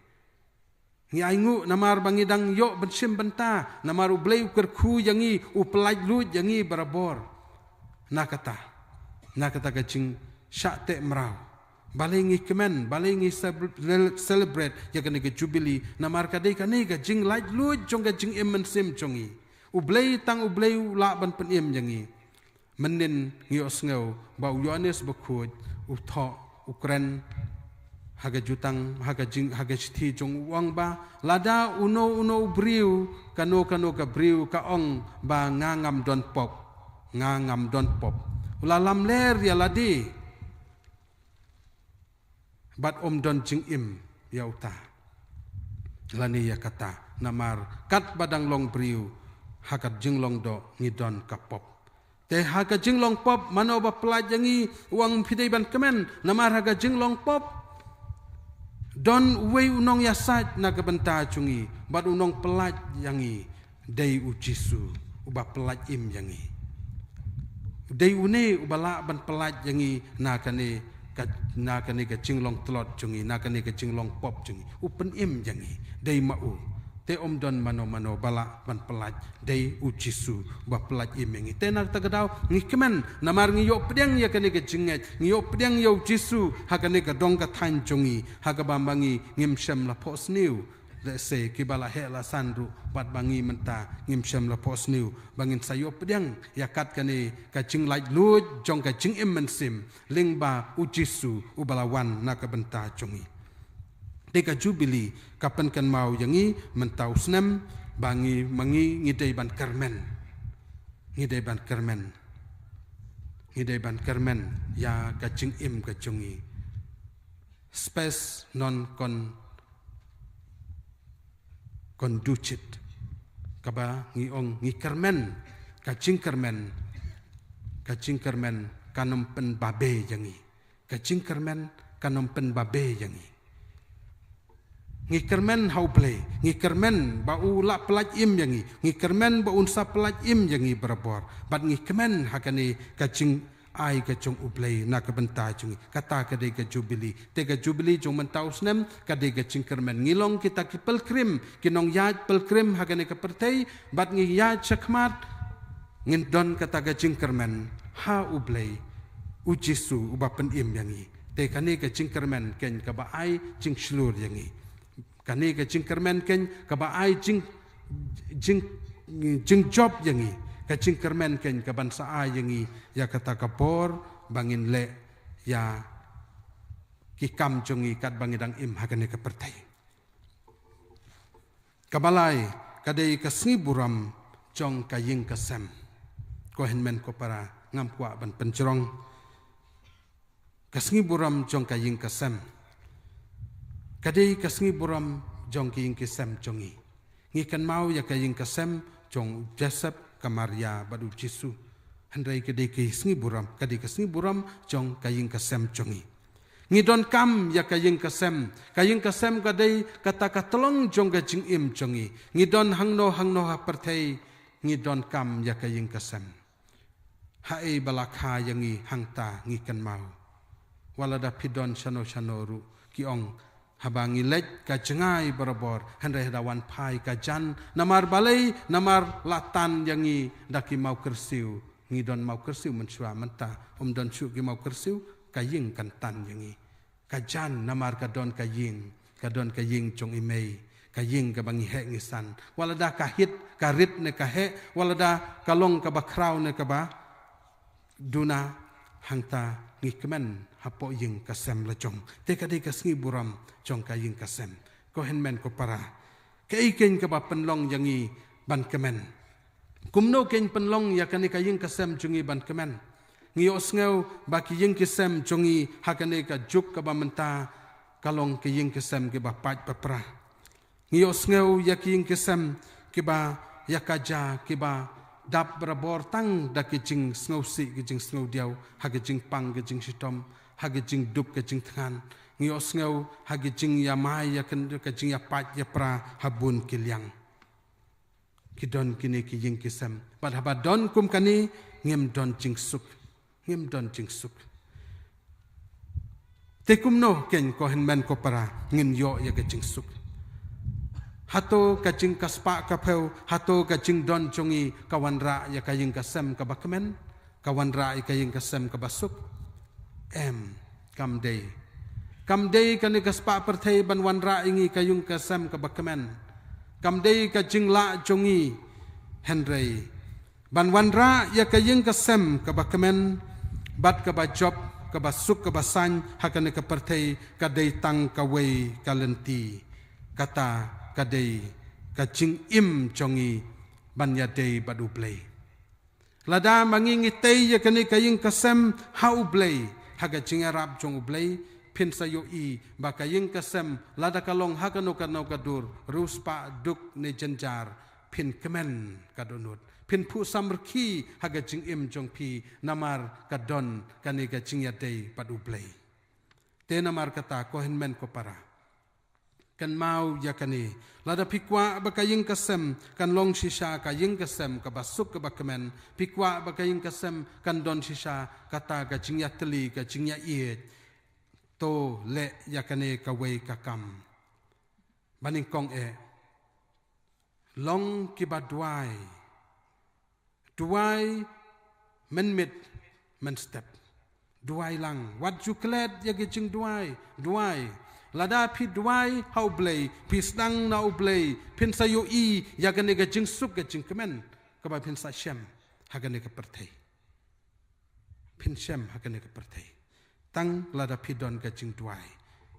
Ngi ainguh namar ba ngi dang ïoh ban shim bynta, namar U Blei u kyrkhu ïa ngi, u pyllait luid ïa ngi barabor. Na kata, na kata ka jingshah teh mraw, Balei ngi kmen, balei ngi celebrate ïa kane ka Jubilee, namar ka dei kane ka jinglaitluid jong ka jingim mynsiem jong ngi. U Blei, tang U Blei u lah ban pynim ïa ngi. Mynnin ngi ïohsngew ba u Ïoannis Bakhuid u thoh, u kren ha ka jutang, ha ka jing, ha ka shithi jong u, ong ba lada uno uno u briew, kano kano ka briew ka ong ba nga ngam don pop, nga ngam don pop, u la lamler ïa lade bad um don jingim ïa uta lane ïa kata. Namar katba dang long briew, ha ka jinglong doh ngi don ka pop. Te ha ka jinglong pop, mano ba pyllait ïa ngi? U ong phi dei ban kmen, namar ha ka jinglong pop don uwei u nongïasaid na ka bynta jong ngi, bad u nongpyllait ïa ngi dei U Jisu, uba pyllait im ïa ngi. Dei une uba lah ban pyllait ïa ngi na kane ka, na kane ka jinglong tlot jong ngi, na kane ka jinglong pop jong ngi. U pynim ïa ngi, dei ma u. Te um don mano mano ba lah ban pyllait, dei U Jisu uba pyllait im ïa ngi. Te na kata ka daw ngi kmen, namar ngi ïoh pdiang ïa kane ka jingngeit, ngi ïoh pdiang ïa U Jisu ha kane ka dong ka thaiñ jong ngi, ha kaba ma ngi ngim shym la phohsniew. Let's say, kiba la heh la san ruh, bad ba ngi mynta ngim shym la phohsniew, ba ngin sa ïoh pdiang ïa kat kane ka jinglaitluid jong ka jingim mynsiem lyngba U Jisu uba la wan na ka bynta jong ngi. Te ka Jubilee ka pynkynmaw ïa ngi mynta u snem ba ngi, ma ngi ngi dei ban kyrmen. Ngi dei ban kyrmen. Ngi dei ban kyrmen ïa ka jingim ka jong ngi. Spes non con conducit. Kaba ngi ong ngi kyrmen, ka jingkyrmen, ka jingkyrmen kan ym pynbabe ïa ngi. Ka jingkyrmen kan ym pynbabe ïa ngi. Ngi kyrmen ha U Blei, ngi kyrmen ba u lah pyllait im ïa ngi, ngi kyrmen ba un sa pyllait im ïa ngi barabor, bad ngi kmen ha kane ka jing ai ka jong U Blei na ka bynta jong ngi. Kata ka dei ka Jubilee. Te ka Jubilee jong mynta u snem ka dei ka jingkyrmen. Ngi long kita ki pilgrim, ki nongïaid pilgrim ha kane ka pyrthei, bad ngi ïaid shakhmat, ngin don kata ka jingkyrmen ha U Blei, U Jisu uba pynim ïa ngi. Te kane ka jingkyrmen keiñ kaba ai jingshlur ïa ngi. Kane ka jingkyrmen keiñ kaba ai jing, jing, jingjop ïa ngi. Ka jingkyrmen keiñ kaban sa ai ïa ngi ïa kata ka bor ba ngin leh ïa ki kam jong ngi katba ngi dang im ha kane ka pyrthei. Kaba lai, ka dei ka sngi burom jong ka ïing ka sem. Ko hynmen ko para, ngam kwah ban pynjrong. Ka sngi burom jong ka ïing ka sem. Ka dei ka sngi burom jong ka ïing ka sem jong ngi. Ngi kynmaw ïa ka ïing ka sem jong u Joseph, ka Maria bad u Jisu. Hynrei ka dei ka sngi burom, ka dei ka sngi burom jong ka ïing ka sem jong ngi. Ngi donkam ïa ka ïing ka sem. Ka ïing ka sem ka dei kata ka tlong jong ka jingim jong ngi. Ngi don hangno hangno ha pyrthei, ngi donkam ïa ka ïing ka sem. Haei ba la kha ïa ngi hangta ngi kynmaw. Wat lada phi don shano shano ruh, ki ong, haba ngi leit ka jngai barabor, hynrei haba wan phai ka jan. Namar balei? Namar la tan ïa ngi da ki mawkyrsiew. Ngi don mawkyrsiew mynshuwa, mynta ym don shuh ki mawkyrsiew, ka ïing kan tan ïa ngi. Ka jan, namar ka don ka ïing, ka don ka ïing jong i mei, ka ïing kaba ngi heh ngi san. Wat lada ka hit, ka rit ne ka heh, wat lada ka long kaba khraw ne kaba duna, hangta ngi kmen hapoh ïing ka sem la jong. Te ka dei ka sngi burom jong ka ïing ka sem. Ko hynmen ko para, kaei keiñ kaba pynlong ïa ngi ban kmen? Kumno keiñ pynlong ïa kane ka ïing ka sem jong ngi ban kmen? Ngi ïohsngew ba ki ïing ki sem jong ngi ha kane ka juk kaba mynta ka long ki ïing ki sem kiba pait ba pra. Ngi ïohsngew ïa ki ïing ki sem kiba ïa ka ja, kiba dap barabor tang da ki jingsngewsih, ki jingsngewdiaw, ha ki jingpang, ki jingshitom, ha ki jingduk, ki jingthngan. Ngi ïohsngew ha ki jingïamai, ïa ka, ka jingïapait ïapra ha bun ki liang. Ki don kine ki ïing ki sem. Bad haba don kum kane, ngim don jingsuk. Ngim don jingsuk. Te kumno keiñ ko hynmen ko para ngin ïoh ïa ka jingsuk? Hato ka jingkyrpad ka phew, hato ka jingdon jong ngi ka wanrah ïa ka ïing ka sem kaba kmen, ka wanrah ïa ka ïing ka sem kaba suk? Em, kam dei. Kam dei kane ka spah pyrthei ban wanrah ïa ngi ka ïing ka sem kaba kmen. Kam dei ka jinglah jong ngi, hynrei ban wanrah ïa ka ïing ka sem kaba kmen bad kaba jop, kaba suk, kaba saiñ ha kane ka pyrthei ka dei tang kawei ka lynti. Kata ka dei ka jingim jong ngi ban ïadei bad U Blei. Lada ma ngi ngi tei ïa kane ka ïing ka sem ha U Blei, ha ka jingïarap jong U Blei, phin sa ïohi ba ka ïing ka sem lada ka long ha kano kano ka dur, riewspah, duk ne jynjar, phin kmen ka dohnud. Phin phuh samrkhie ha ka jingim jong phi namar ka don kane ka jingïadei bad U Blei. Te namar kata ko hynmen ko para, kynmaw ïa kane. Lada phi kwah ba ka ïing ka sem kan long shisha ka ïing ka sem kaba suk kaba kmen, phi kwah ba ka ïing ka sem kan don shisha kata ka jingïatylli, ka jingïaieit, to leh ïa kane kawei ka kam. Ba nyngkong eh, long kiba duwai. Duwai mynmiet mynstep. Duwai lang. Wat ju klet ïa ki jingduwai. Duwai. Lada phi duwai ha U Blei, phi sdang na U Blei, phin sa ïohi ïa kane ka jingsuk ka jingkmen kaba phin sa shem ha kane ka pyrthei. Phin shem ha kane ka pyrthei tang lada phi don ka jingduwai.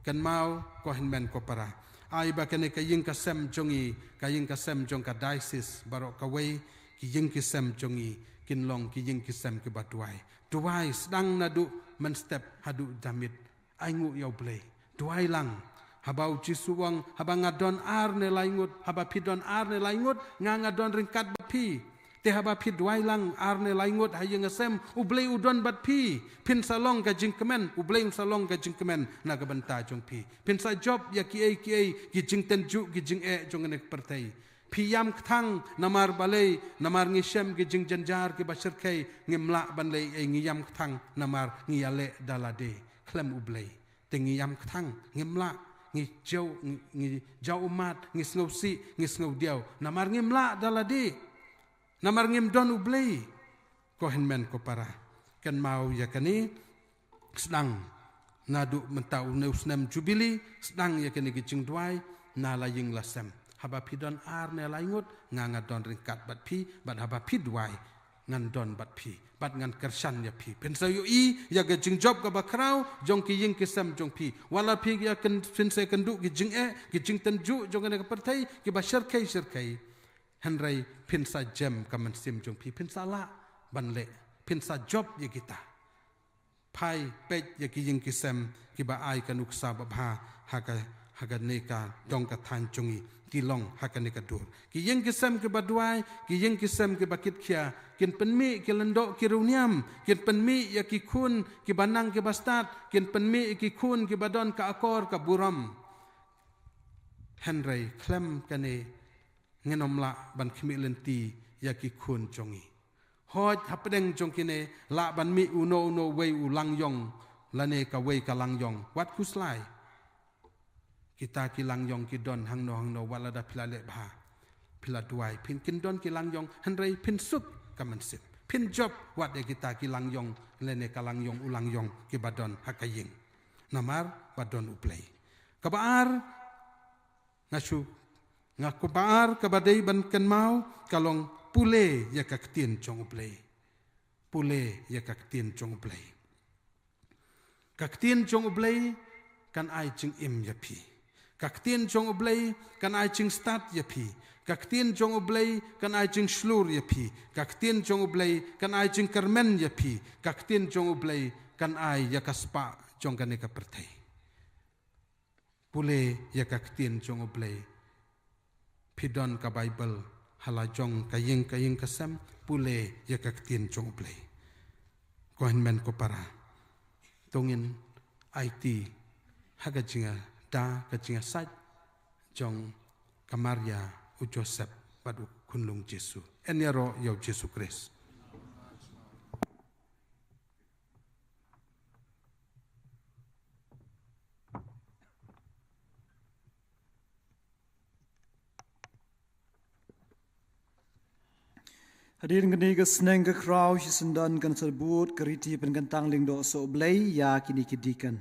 Kynmaw ko hynmen ko para, ai ba kane ka ïing ka sem jong ngi, ka ïing ka sem jong ka diocese baroh kawei, ki ïing ki sem jong ngi kin long ki ïing ki sem kiba duwai. Duwai sdang naduh mynstep haduh janmiet. Ainguh ïa U Blei. Duwai lang. Haba U Jisu u ong, haba nga don ar ne lai ngut, haba phi don ar ne lai ngut, nga nga don ryngkat bad phi. Te haba phi duwai lang ar ne lai ngut ha ïing ha sem, U Blei u don bad phi. Phin sa long ka jingkmen, U Blei un sa long ka jingkmen na ka bynta jong phi. Phin sa jop ïa kiei kiei ki jingtynjuh ki jingeh jong kane ka pyrthei. Phi ïam kthang namar balei? Namar ngi shem ki jingjynjar kiba shyrkhei, ngim lah ban leh ei, ngi ïam kthang namar ngi ïaleh da lade khlem U Blei. Te ngi ïam kthang, ngim lah, ngi jaw, ngi, ngi jaw ummat, ngi sngewsih, ngi sngewdiaw namar ngim lah da lade. Namar ngim don U Blei. Ko hynmen ko para, kynmaw ïa kane. Sdang naduh mynta une u snem Jubili, sdang ïa kane ki jingduwai na la ïing la sem. Haba phi don ar ne lai ngut, nga nga don ryngkat bad phi, bad haba phi duwai, ngan don bad phi, bad ngan kyrshan ïa phi. Phin sa ïohi ïa ka jingjop kaba khraw jong ki ïing ki sem jong phi. Wat la phi ïa kyn, phin sa ïakynduh ki jingeh, ki jingtynjuh jong kane ka pyrthei kiba shyrkhei shyrkhei. Hynrei phin sa jem ka mynsiem jong phi, phin sa lah ban leh, phin sa jop ïa kita. Phai peit ïa ki ïing ki sem kiba ai ka nuksa babha ha ka, ha kane ka dong ka thaiñ jong ngi, ki long ha kane ka dur. Ki ïing ki sem kiba duwai, ki ïing ki sem kiba kitkhia, kin pynmih ki lyngdoh ki riewniam, kin pynmih ïa ki khun kiba nang kiba stad, kin pynmih ïa ki khun kiba don ka akor ka burom. Hynrei khlem kane ngin ym lah ban khmih lynti ïa ki khun jong ngi. Hooid, hapdeng jong kine lah ban mih uno uno uwei u langïong lane kawei ka langïong. Wat khuslai. Kita ki langïong ki don hangno hangno, wat lada phi la leh bha, phi la duwai, phin, kin don ki langïong, hynrei phin suk ka mynsiem. Phin jop wat ïa kita ki langïong lane ka langïong u langïong kiba don ha ka ïing. Namar ba don U Blei. Kaba ar, nga shu, nga kaba ar kaba dei ban kynmaw ka long pule ïa ka ktien jong U Blei. Pule ïa ka ktien jong U Blei. Ka ktien jong U Blei kan ai jingim ïa phi. Ka ktien jong U Blei kan ai jingstad ïa phi. Ka ktien jong U Blei kan ai jingshlur ïa phi. Ka ktien jong U Blei kan ai jingkyrmen ïa phi. Ka ktien jong U Blei kan ai ïa ka spah jong kane ka pyrthei. Pule ïa ka ktien jong U Blei. Phi don ka Baibl ha la jong ka ïing ka ïing ka sem, pule ïa ka ktien jong U Blei. Ko hynmen ko para, to ngin aiti ha ka jingïada, ka jingïasaid jong ka Maria, u Joseph bad u khunlung Jisu. Yn ïaroh ïa U Jisu Khrist. Hadien kane ka sneng ka khraw shisyndon kan sa bud ka riti pynkyntang lyngdoh soh Blei ïa kine ki deacon.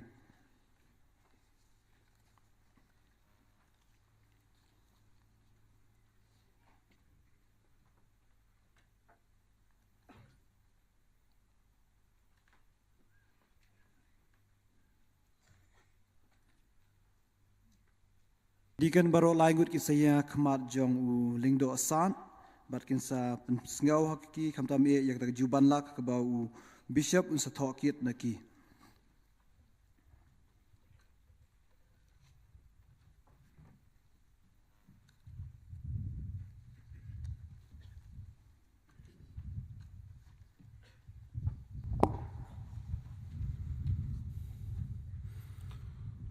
Deacon baroh lai ngut ki sa ïakhmat jong u Lyngdoh San bad kin sa pynsngew ha ki, khamtam eh ïa kata ka juban lak kaba u Bishop un sa thoh kit na ki.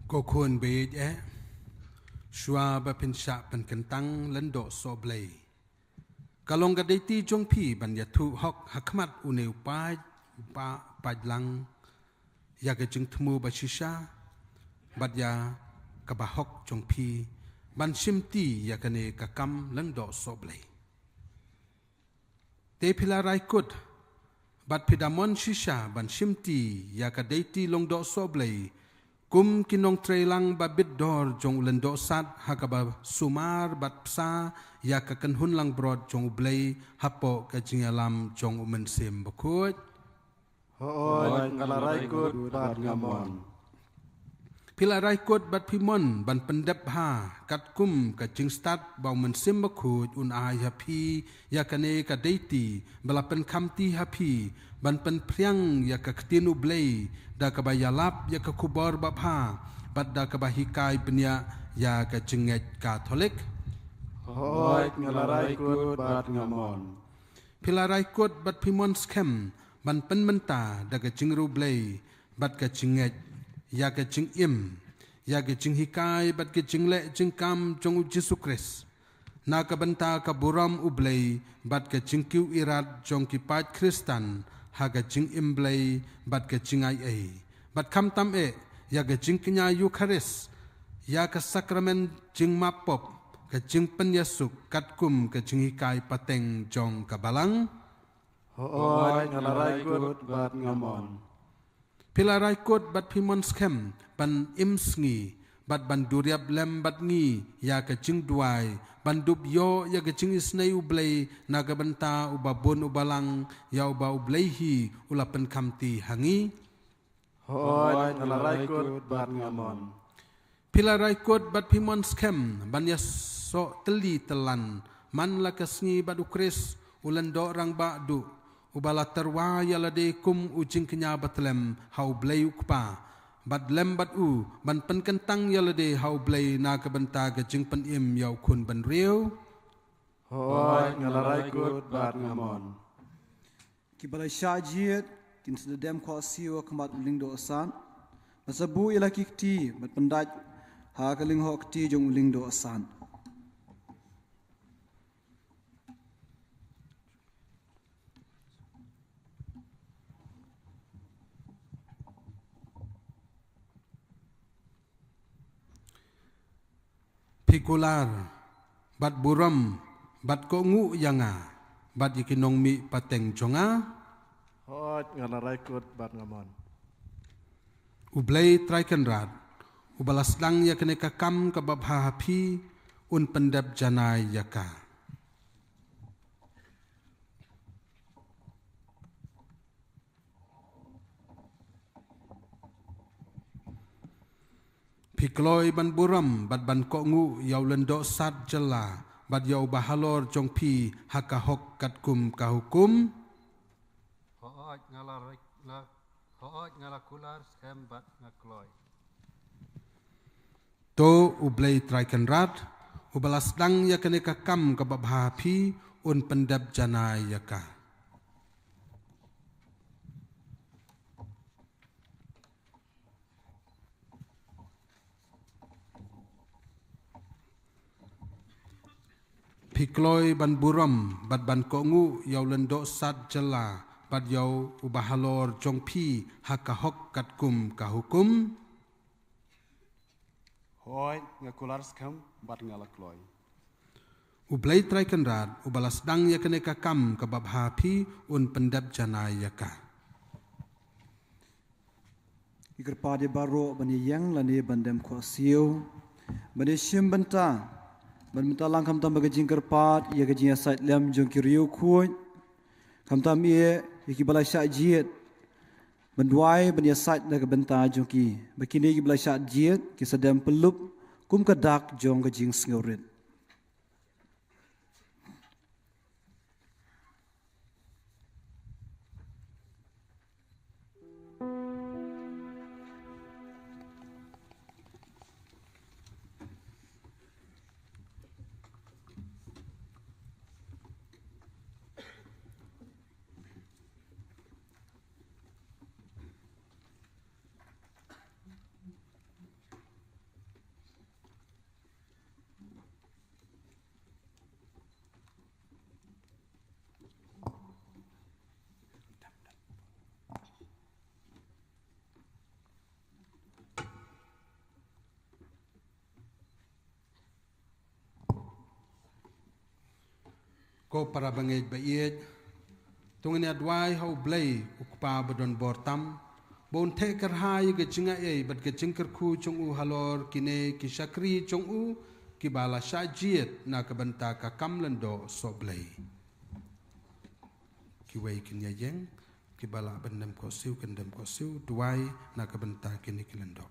Ko khun baieit eh, shuwa ba phin shah pynkyntang Lyngdoh Sohblei, ka long ka deiti jong phi ban ïathuh hok ha khmat une u paid, u paid lang ïa ka jingthmu ba shisha bad ïa kaba hok jong phi ban shimti ïa kane ka kam Lyngdoh Sohblei. Te phi la rai kut bad phi da mon shisha ban shimti ïa ka deiti Lyngdoh Sohblei kum ki nongtreilang ba bit dor jong u Lyngdoh Sat ha kaba sumar bad bsa ïa ka kynhun langbrot jong U Blei hapoh ka jingïalam jong U Mynsiem Bakhuid? Hooid, nga la rai kut bad nga mon. Phi la rai kut bad phi mon ban pyndep bha katkum ka jingstad ba U Mynsiem Bakhuid un ai ha phi ïa kane ka deiti ba la pynkhamti ha phi ban pynphriang ïa ka ktien U Blei da kaba ïalap ïa ka khubor babha bad da kaba hikai bniah ïa ka jingngeit Katholik? Hooid, nga la rai kut bad nga mon. Phi la rai kut bad phi mon skhem ban pynmynta da ka jingriewblei bad ka jingngeit ïa ka jingim, ïa ka jinghikai bad ka jingleh jingkam jong U Jisu Khrist, na ka bynta ka burom U Blei bad ka jingkiew irat jong ki paid Khristan ha ka jingim Blei bad ka jingaiei, bad khamtam eh ïa ka jingkñia Eukharist, ïa ka sakramen jingmap pop, ka jingpynïasuk katkum ka jinghikai pateng jong ka Balang? Hooid, nga la rai kut bad nga mon. Phi la rai kut bad phi mon skhem ban im sngi bad ban duriap lem bad ngi ïa ka jingduwai ban dup ïoh ïa ka jingisynei U Blei na ka bynta uba bun uba lang, ïa uba U Blei hi u la pynkhamti ha ngi? Hooid, nga la rai kut bad nga mon. Phi la rai kut bad phi mon skhem ban ïasoh tylli tyllan man la ka sngi bad U Khrist u Lyngdoh Rangbah Duh, uba la tyrwa ïa lade kum u jingkñia bathlem ha U Blei U Kpa, bad lem bad u ban pynkyntang ïa lade ha U Blei na ka bynta ka jingpynim ïa u khun bynriew? Hooid, nga la rai kut bad nga mon. Kiba la shah jied kin sa dem khohsiew ha khmat u Lyngdoh Sat, bad sa buh ïa la ki kti bad pyndait ha ka lyngkhuh kti jong u Lyngdoh Sat. Phi kular bad burom bad kohnguh ïa nga bad ïa ki nongmih pateng jong nga? Hooid, nga la rai kut bad nga mon. U Blei Trai Kynrad, uba la sdang ïa kane ka kam kaba bha ha phi, un pyndep janai ïa ka. Phi kloi ban burom bad ban kohnguh ïa u Lyngdoh Sat Jylla bad ïa uba halor jong phi ha ka hok katkum ka hukum? Hooid, nga la rai, la, hooid, nga la kular skhem bad nga kloi. To U Blei Trai Kynrad, uba la sdang ïa kane ka kam kaba bha ha phi, un pyndep janai ïa ka. Phi kloi ban burom bad ban kohnguh ïa u Lyngdoh Sat Jylla bad ïa uba halor jong phi ha ka hok katkum ka hukum? Hooid, nga kular skhem bad nga la kloi. U Blei Trai Kynrad, uba la sdang ïa kane ka kam kaba bha ha phi, un pyndep janai ïa ka. Ngi kyrpad ïa baroh ban ïeng lane ban dem khohsiew, ban ïashim bynta, ban bynta lang khamtam bad ka jingkyrpad ïa ka jingïasaid lem jong ki riewkhuid, khamtam eh ïa kiba la shah jied, ban duwai ban ïasaid na ka bynta jong ki, ba kine kiba la shah jied kin sa dem pynlup kum ka dak jong ka jingsngewrit. Ko para bangeit ba ïeit, to ngin ïa duwai ha U Blei U Kpa ba don bor tam, ba un theh kyrhai ïa ka jingaiei bad ka jingkyrkhu jong u halor kine ki shakri jong u kiba la shah jied na ka bynta ka kam lyngdoh sohblei. Kiwei kin ïa ïeng, kiba lah ban dem khohsiew kin dem khohsiew, duwai na ka bynta kine ki lyngdoh.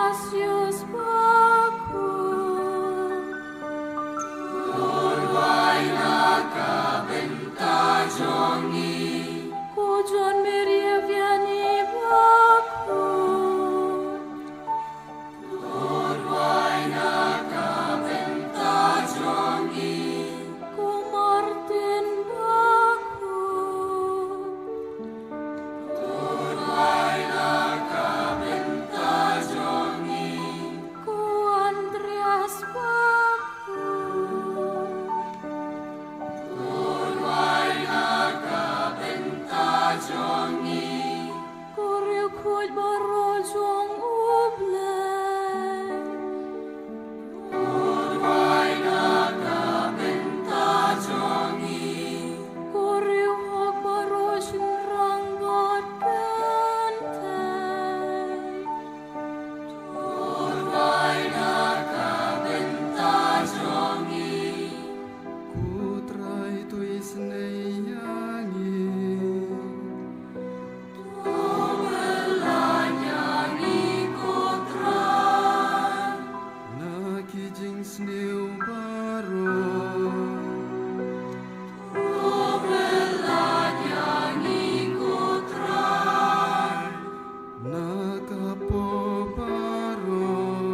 Ignatius Bakhuid. Ko rwai na ka bynta jong ngi. Ko John Maria Vianney Bakhuid. Ko rwai na ka bynta jong ngi. Ko Martin Bakhuid. Ko rwai na ka bynta jong ngi. Ko Andreas Bakhuid. Ko rwai na ka bynta jong ngi. Ko riewkhuid baroh jong U Blei. Ko rwai na ka bynta jong ngi. Ko riewhok baroh shynrang bad kynthei. Ko rwai na ka bynta jong ngi. Ko Trai, to isynei ïa ngi. To pyllait ïa ngi, ko Trai. Na ki jingsniew baroh. To pyllait ïa ngi, ko Trai. Na ka pop baroh.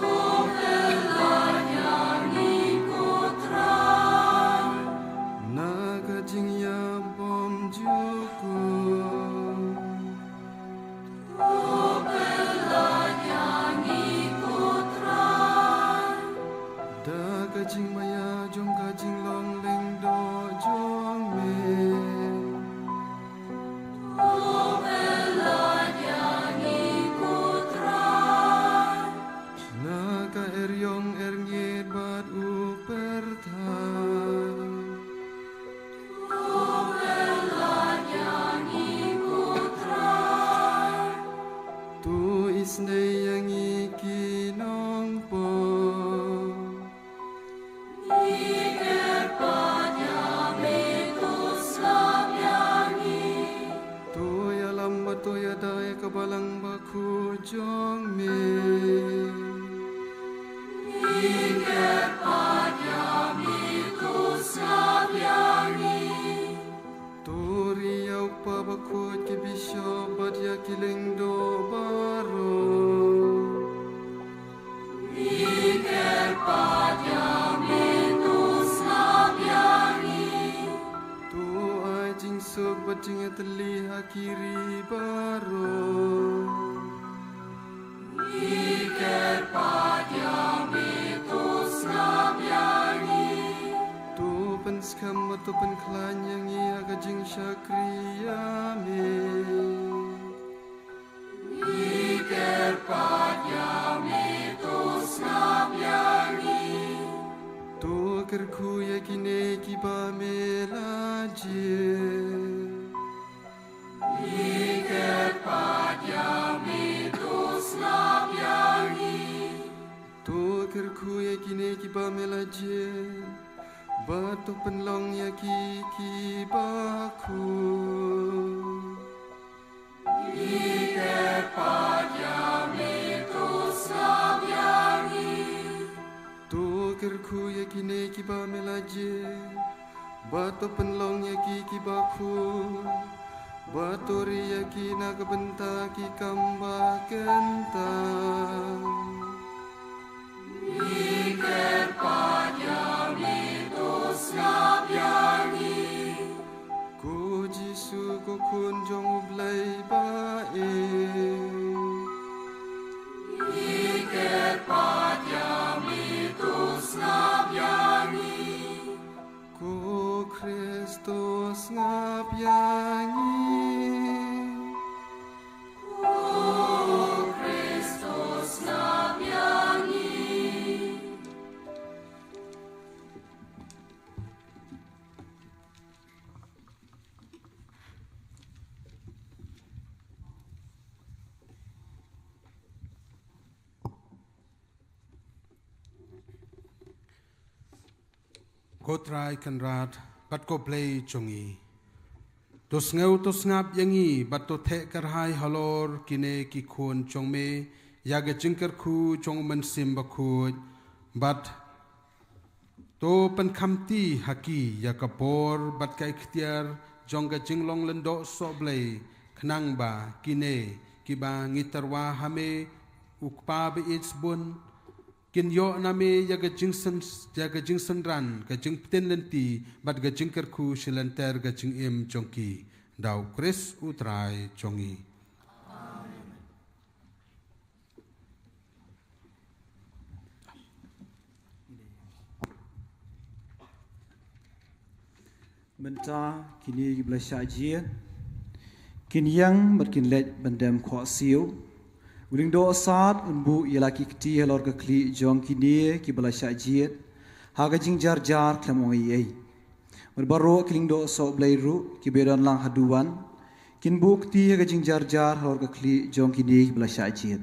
To pyllait ïa ngi, ko Trai. Na ka jingïap bymjukut. To pyllait ïa ngi, ko Trai. Da ka jingmaïa jong ka jinglong lyngdoh jong me. To pyllait ïa ngi, ko Trai. Na ka eriong erngit bad u pyrthei. To pyllait ïa ngi, ko Trai. To isynei ïa ngi ki nongpop. Ngi kyrpad ïa me, to sngap ïa ngi. To ïalam bad to ïada ïa ka Balang Bakhuid jong me. Ngi kyrpad ïa me, to sngap ïa ngi. To ri ïa u Kpa Bakhuid, ki bishop bad ïa ki lyngdoh baroh. Ngi kyrpad ïa me, to sngap ïa ngi. To ai jingsuk bad jingïatylli ha ki ri baroh. Ngi kyrpad ïa me, to sngap ïa ngi. To pynskhem bad to pynkhlaiñ ïa ngi ha ka jingshakri ïa me. Ngi kyrpad ïa me, to sngap ïa ngi. To kyrkhu ïa kine kiba me la jied. Ngi kyrpad ïa me, to sngap ïa ngi. To kyrkhu ïa kine kiba me la jied. Bad to pynlong ïa ki kiba khuid. Ngi kyrpad ïa me, to sngap ïa ngi. To kyrkhu ïa kine kiba me la jied. Bad to pynlong ïa ki kiba khuid. Bad to ri ïa ki na ka bynta ki kam ba kyntang. Ngi kyrpad ïa me, to sngap ïa ngi. Ko Jisu, ko Khun jong U Blei ba im. Ngi kyrpad ïa me, to sngap ïa ngi. Ko Khrist, to sngap ïa ngi. Ko Khrist, to sngap ïa ngi. Ko Trai Kynrad bad ko Blei jong ngi. To sngew to sngap ïa ngi bad to theh kyrhai halor kine ki khun jong me ïa ka jingkyrkhu jong u Mynsiem Bakhuid, bad to pynkhamti ha ki ïa ka bor bad ka iktiar jong ka jinglong lyngdoh sohblei, khnang ba kine kiba ngi tyrwa ha me, u Kpa ba ïeit sbun, kin ïoh na me ïa ka jingsen, ïa ka jingsynran, ka jingpyntip lynti bad ka jingkyrkhu sha lynter ka jingim jong ki, da u Khrist u Trai jong ngi. Mynta kine kiba la shah jied kin ïeng bad kin leit ban dem khohsiew. U lyngdoh sad un buh ïa la ki kti halor ka khlieh jong kine kiba la shah jied ha ka jingjarjar khlem ong ei ei. Bad baroh ki lyngdoh sohblei ruh kiba don lang haduh wan kin buh kti ha ka jingjarjar halor ka khlieh jong kine kiba la shah jied.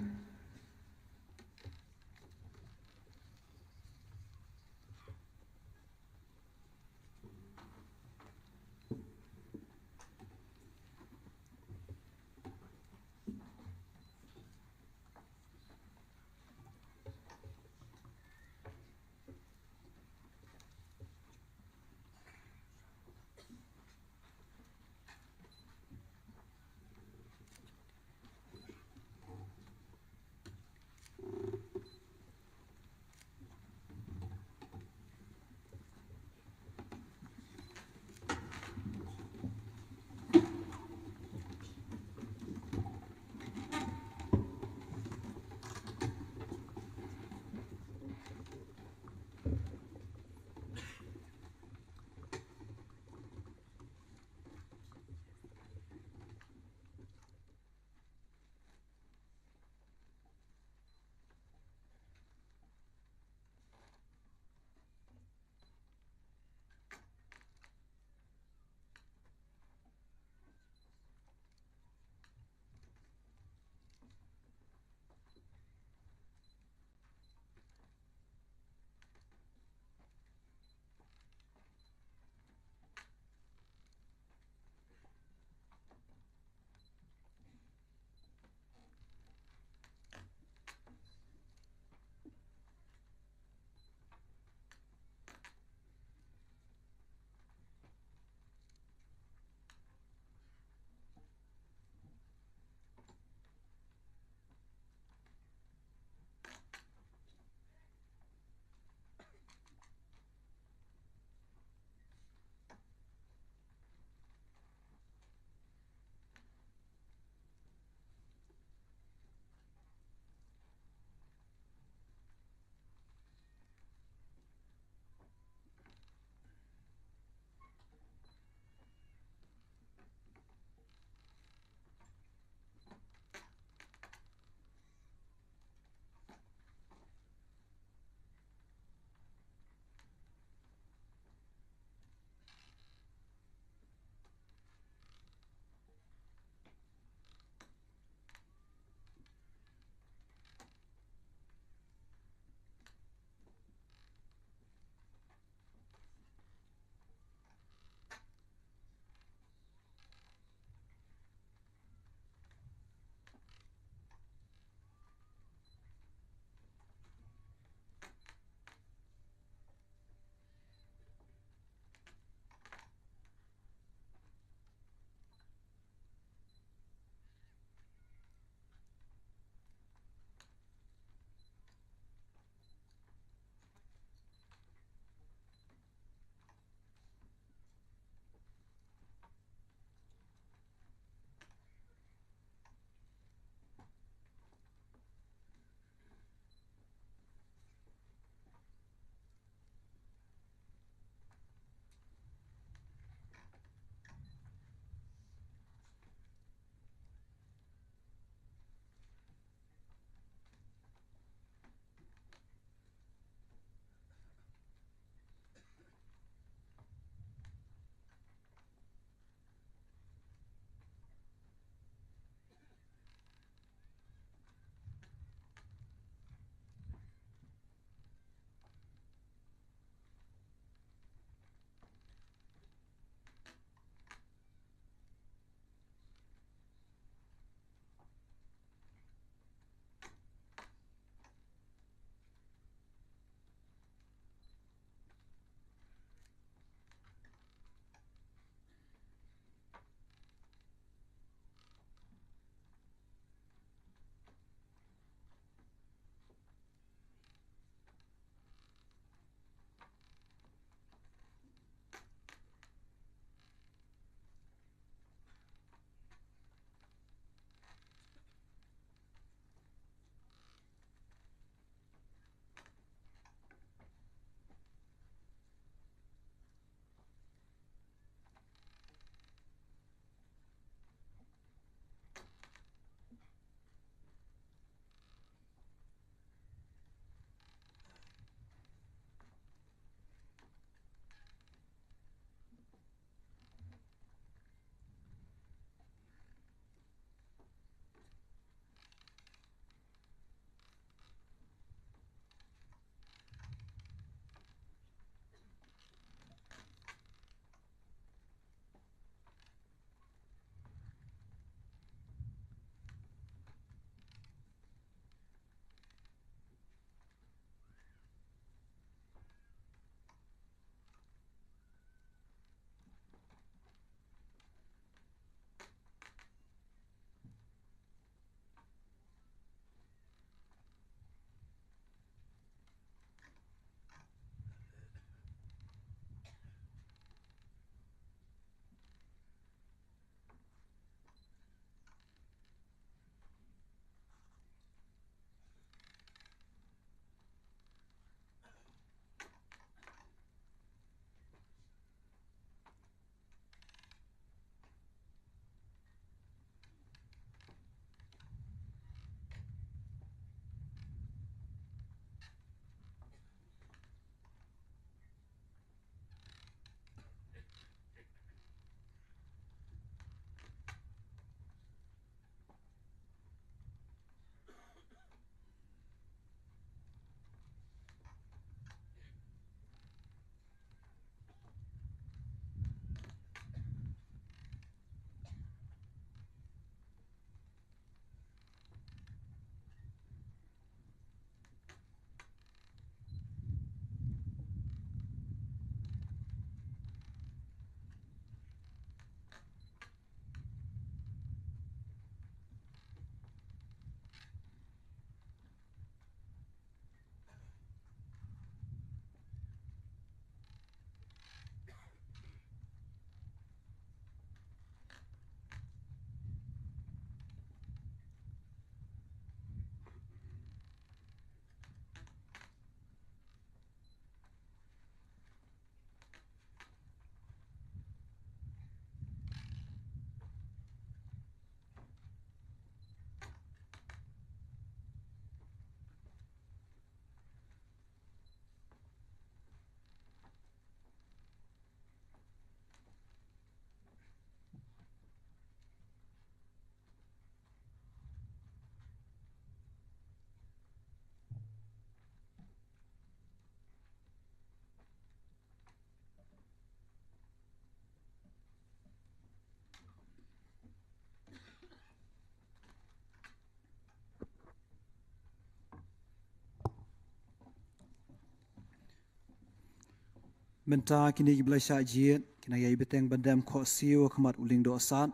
Mynta kine ki ba la shah jied ki nang ïai bteng ban dem khohsiew ha khmat u lyngdoh sad.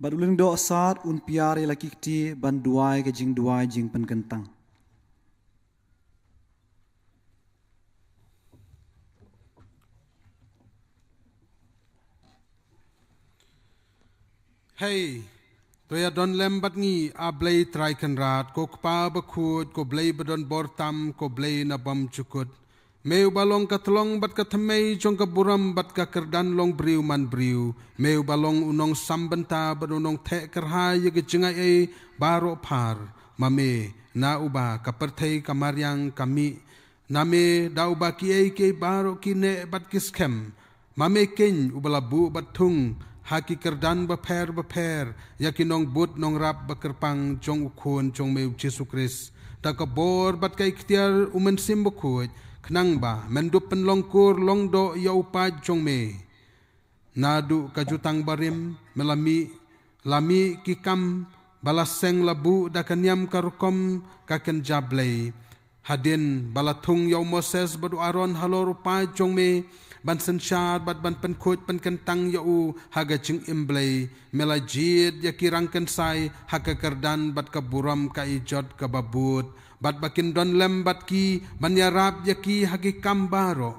Bad u lyngdoh sad un piar ïa la ki kti ban duwai ka jingduwai jingpynkyntang. Hei, to ïa don lem bad ngi, A Blei Trai Kynrad, ko Kpa bakhuid, ko Blei ba don bor tam, ko Blei na bymjukut. Me uba long ka tlong bad ka thymmei jong ka burom bad ka kyrdan long briew man briew. Me uba long u nongsam bynta bad u nongtheh kyrhai ïa ka jingaiei baroh phar. Ma me, na uba ka pyrthei ka mariang ka mih. Na me, da uba kiei kiei baroh ki neh bad ki skhem. Ma me keiñ uba la buh bad thung ha ki kyrdan bapher bapher ïa ki nongbud nongrap ba kyrpang jong u Khun jong me u Jisu Khrist. Da ka bor bad ka iktiar u Mynsiem Bakhuid, khnang ba men dup pynlong kur long doh ïa u paid jong me. Naduh ka jutang barim, me la mih, la mih ki kam ba la seng la buh da ka niam ka rukom ka kynja Blei. Hadien ba la thung ïa u Moses bad u Aaron halor u paid jong me, ban synshar bad ban pynkhuid pynkyntang ïa u ha ka jingim Blei, me la jied ïa ki rangkynsai ha ka kyrdan bad ka burom ka ijot kaba bud, bad ba kin don lem bad ki ban ïarap ïa ki ha ki kam baroh.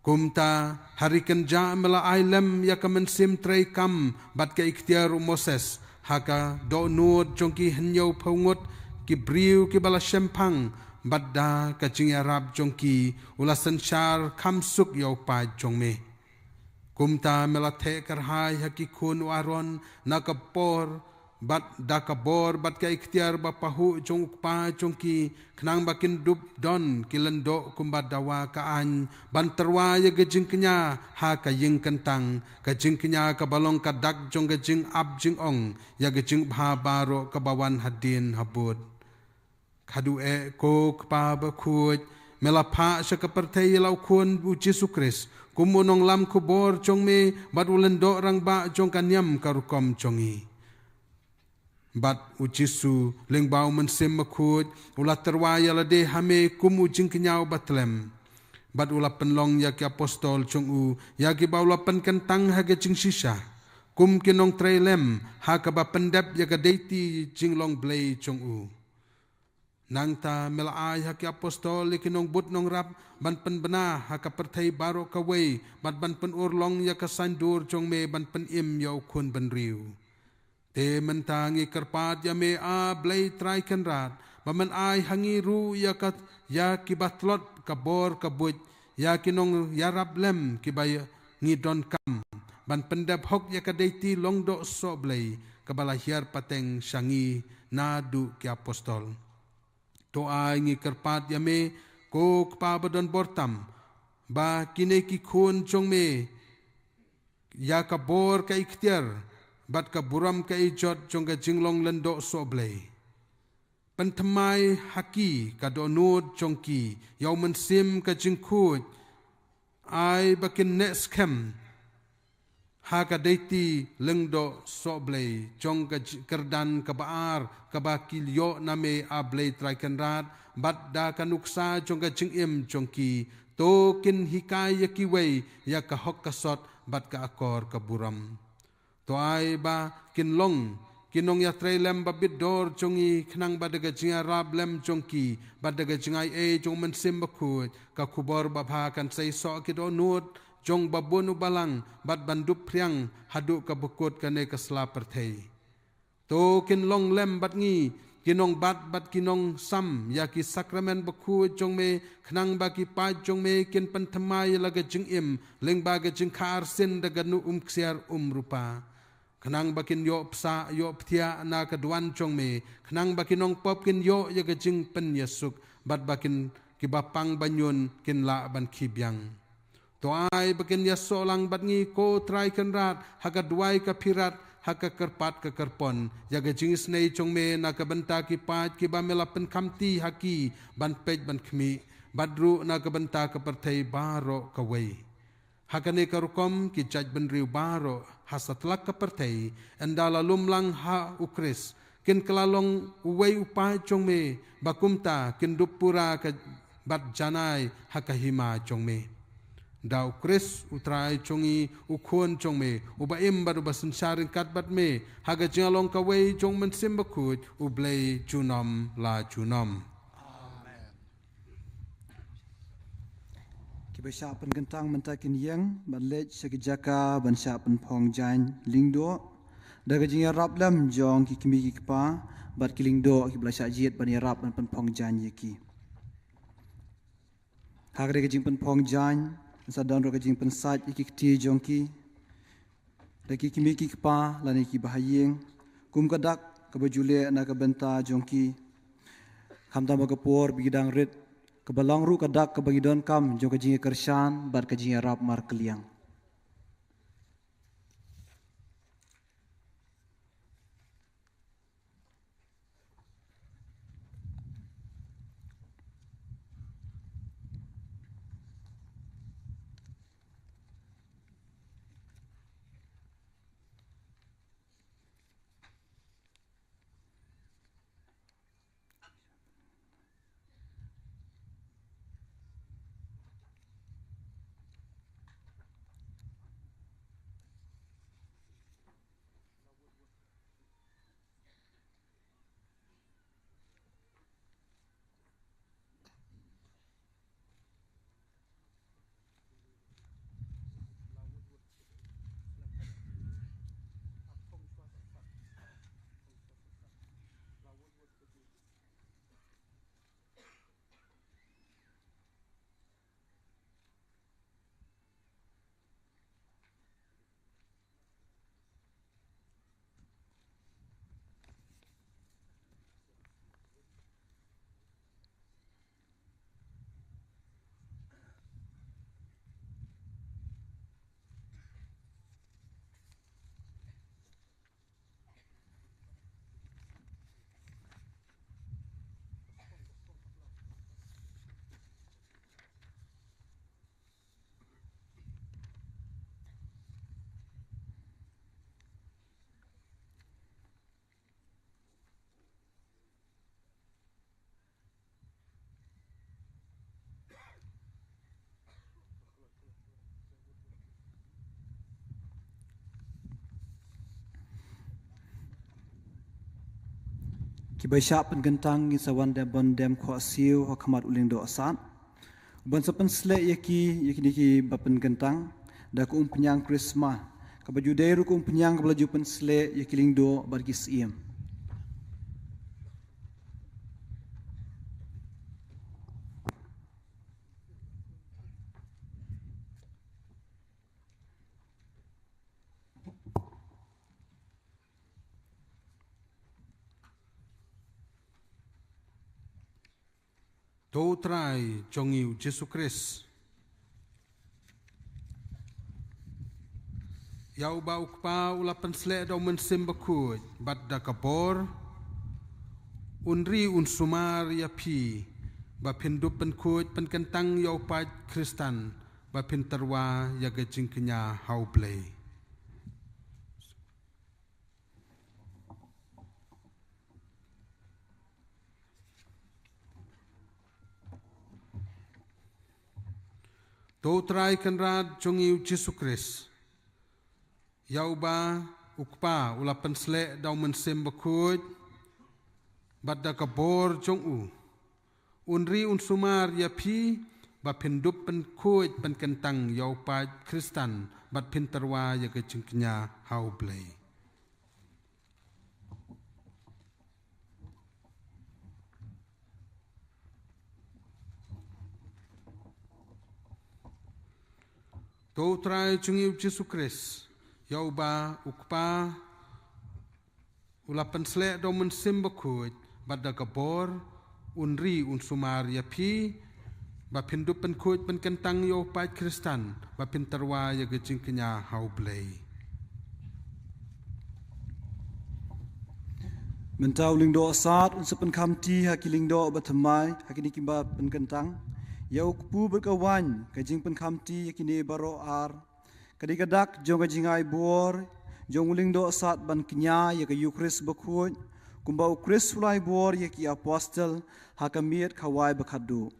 Kumta, ha ri kynjah me la ai lem ïa ka mynsiem treikam bad ka iktiar u Moses, ha ka dohnud jong ki hynñiewphew ngut ki briew kiba la shemphang, bad da ka jingïarap jong ki u la synshar kham suk ïa u paid jong me. Kumta me la theh kyrhai ha ki khun u Aaron na ka por, bad da ka bor bad ka iktiar ba pahuh jong u kpa jong ki, khnang ba kin dup don ki lyngdoh kumba dawa ka aiñ, ban tyrwa ïa ka jingkñia ha ka ïing kyntang, ka jingkñia kaba long ka dak jong ka jingap jingong ïa ka jingbha baroh kaba wan hadien habud. Khaduh eh, ko Kpa bakhuid, me la phah sha ka pyrthei ïa la u Khun u Jisu Khrist kum u nonglam khubor jong me bad u lyngdoh rangbah jong ka niam ka rukom jong ngi. Bad u Jisu, lyngba u Mynsiem Bakhuid, u la tyrwa ïa lade ha me kum u jingkñia ba tlem. Bad u la pynlong ïa ki apostol jong u, ïa kiba u la pynkyntang ha ka jingshisha, kum ki nongtrei lem ha kaba pyndep ïa ka deiti jinglong Blei jong u. Nangta me la ai ha ki apostol ïa ki nongbud nongrap ban pynbna ha ka pyrthei baroh kawei, bad ban pynurlong ïa ka saiñdur jong me ban pynim ïa u Khun Bynriew. Te mynta ngi kyrpad ïa me, A Blei Trai Kynrad, ba men ai ha ngi ruh ïa ka, ïa kiba tlot ka bor ka buit, ïa ki nongïarap lem kiba ïa ngi donkam, ban pyndep hok ïa ka deiti long doh soh Blei kaba la hiar pateng sha ngi naduh ki apostol. To ai ngi kyrpad ïa me, ko Kpa ba don bor tam, ba kine ki khun jong me, ïa ka bor ka iktiar bad ka burom ka ijot jong ka jinglong lyngdoh soh Blei. Pynthymmai ha ki ka dohnud jong ki ïa u mynsiem ka jingkhuid, ai ba kin neh skhem ha ka deiti lyngdoh soh Blei jong ka ji-, kyrdan kaba ar kaba ki ïoh na me, A Blei Trai Kynrad, bad da ka nuksa jong ka jingim jong ki, to kin hikai ïa kiwei ïa ka hok ka sot bad ka akor ka burom. To ai ba kin long ki nongïatrei lem ba bit dor jong ngi, khnang ba da ka jingïarap lem jong ki bad da ka jingaiei jong u Mynsiem Bakhuid, ka khubor babha kan sei soh ki dohnud jong babun u balang, bad ban dup phriang haduh kaba kut kane ka sla pyrthei. To kin long lem bad ngi ki nongbat bad ki nongsam ïa ki sakramen bakhuid jong me, khnang ba ki paid jong me kin pynthymmai ïa la ka jingim lyngba ka jingkha arsien da ka nu um ksiar um rupa. Khnang ba kin ïoh psa, ïoh pthiah na ka duwan jong me, khnang ba ki nongpop kin ïoh ïa ka jingpynïasuk, bad ba kin, kiba pang banyun kin lah ban khie biang. To ai ba kin ïasoh lang bad ngi, ko Trai Kynrad, ha ka duwai ka phirat, ha ka kyrpad ka kyrpon ïa ka jingisynei jong me na ka bynta ki paid kiba me la pynkhamti ha ki ban peit ban khmih, bad ruh na ka bynta ka pyrthei baroh kawei. Ha kane ka rukom ki jaitbynriew baroh ha satlak ka pyrthei, ynda la lum lang ha u Khrist, kin kylla long uwei u paid jong me, ba kumta kin dup pura ka bad janai ha ka hima jong me. Da u Khrist u Trai jong ngi, u Khun jong me, uba im bad uba synshar ryngkat bad me ha ka jinglong kawei jong u Mynsiem Bakhuid, U Blei junom la junom. Amen. Kiba shah pynkyntang mynta kin ïeng ban leit sha ki jaka ban shah pynphong jaiñ lyngdoh da ka jingïarap lem jong ki kmie ki kpa bad ki lyngdoh kiba la shah jied ban ïarap ban pynphong jaiñ ïa ki. Ha kane ka jingpynphong jaiñ sa don ruh ka jingpynsait ïa ki kti jong ki da ki kmie ki kpa lane ki bahaïing, kum ka dak kaba ju leh na ka bynta jong ki, khamtam ha ka por ba ki dang rit, kaba long ruh ka dak kaba ngi donkam jong ka jingïakyrshan bad ka jingïarap markylliang. Kiba shah pynkyntang ngin sa wan da ban dem khohsiew ha khmat u lyngdoh sad. Ban sa pynsleh ïa ki, ïa kine kiba pynkyntang da ka umphniang krisma, kaba ju dei ruh ka umphniang kaba la ju pynsleh ïa ki lyngdoh bad ki syiem. To u Trai jong ngi u Jisu Khrist, ïa uba u Kpa u la pynsleh da u Mynsiem Bakhuid, bad da ka bor un ri un sumar ïa phi ba phin dup pynkhuid pynkyntang ïa u paid Khristan, ba phin tyrwa ïa ka jingkñia ha u Blei. To u Trai Kynrad jong ngi u Jisu Khrist, ïa uba u Kpa u la pynsleh da u Mynsiem Bakhuid, bad da ka bor jong u un ri un sumar ïa phi ba phin dup pynkhuid pynkyntang ïa u paid Khristan, bad phin tyrwa ïa ka jingkñia ha u Blei. To u Trai jong ngi u Jisu Khrist, ïa uba u Kpa u la pynsleh da u Mynsiem Bakhuid, bad da ka bor un ri un sumar ïa phi ba phin dup pynkhuid pynkyntang ïa u paid Khristan, ba phin tyrwa ïa ka jingkñia ha u Blei. Mynta u lyngdoh sad un sa pynkham ti ha ki lyngdoh ba thymmai ha kine kiba pynkyntang. Ïa u kpu bad ka waiñ, ka jingpynkham ti ïa kine baroh ar, ka dei ka dak jong ka jingai bor jong u lyngdoh sad ban kñia ïa ka Eukharist Bakhuid, kumba u Khrist u la ai bor ïa ki apostol ha ka miet khawai ba khatduh.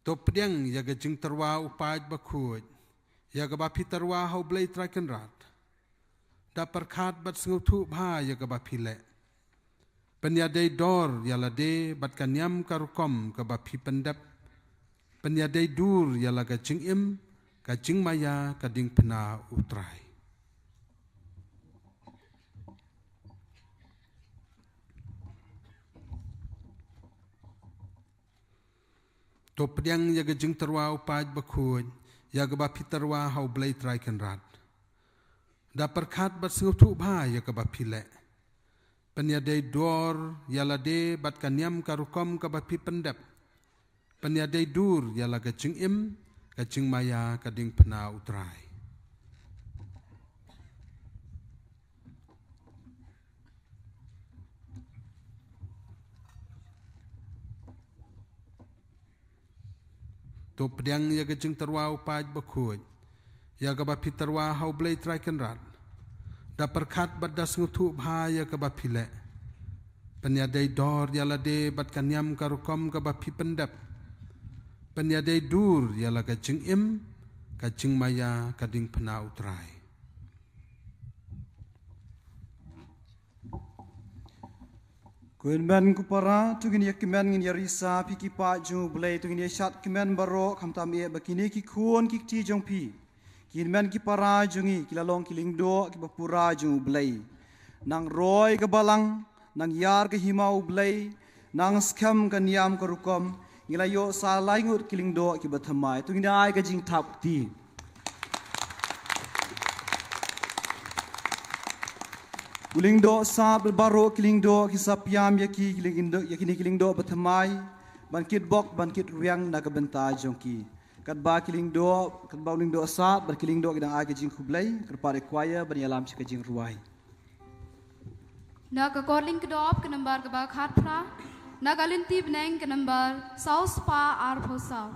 To pdiang ïa ka jingtyrwa u paid bakhuid, ïa kaba phi tyrwa ha U Blei Trai Kynrad. Da pyrkhat bad sngewthuh bha ïa kaba phi leh. Pynïadei dor ïa lade bad ka niam ka rukom kaba phi pyndep. Pynïadei dur ïa la ka jingim, ka jingmaïa, ka diengphna U Trai. To pdiang ïa ka jingtyrwa u paid bakhuid, ïa kaba phi tyrwa ha U Blei Trai Kynrad. Da pyrkhat bad sngewthuh bha ïa kaba phi leh. Pynïadei dor ïa lade bad ka niam ka rukom kaba phi pyndep. Pynïadei dur ïa la ka jingim, ka jingmaïa, ka diengphna U Trai. To pdiang ïa ka jingtyrwa u paid bakhuid, ïa kaba phi tyrwa ha U Blei Trai Kynrad. Da pyrkhat bad da sngewthuh bha ïa kaba phi leh. Pynïadei dor ïa lade bad ka niam ka rukom kaba phi pyndep. Pynïadei dur ïa la ka jingim, ka jingmaïa, ka diengphna U Trai. Ko hynmen ko para, to ngin ïa kmen, ngin ïa risa, phi ki paid jong U Blei, to ngin ïa shad kmen baroh, khamtam eh ba kine ki khun ki kti jong phi, ki hynmen ki para jong ngi, ki la long ki lyngdoh kiba pura jong U Blei. Nang roi ka balang, nang ïar ka hima U Blei, nang skhem ka niam ka rukom, ngi la ïoh sa lai ngut ki lyngdoh kiba thymmai. To ngin ai ka jingthap kti. U lyngdoh Sad bad baroh ki lyngdoh ki sapiam ïa ki, ki lyngdoh, ïa kine ki lyngdoh ba thymmai, ban kitbok, ban kitrwiang na ka bynta jong ki. Katba ki lyngdoh, katba u lyngdoh Sad bad ki lyngdoh ki dang ai ka jingkhublei, kyrpad ïa ka choir ban ïalam sha ka jingrwai. Na ka Korlyng Kdop ka nambar kaba khatphra, na ka Lynti Bneng ka nambar saw spah arphew saw.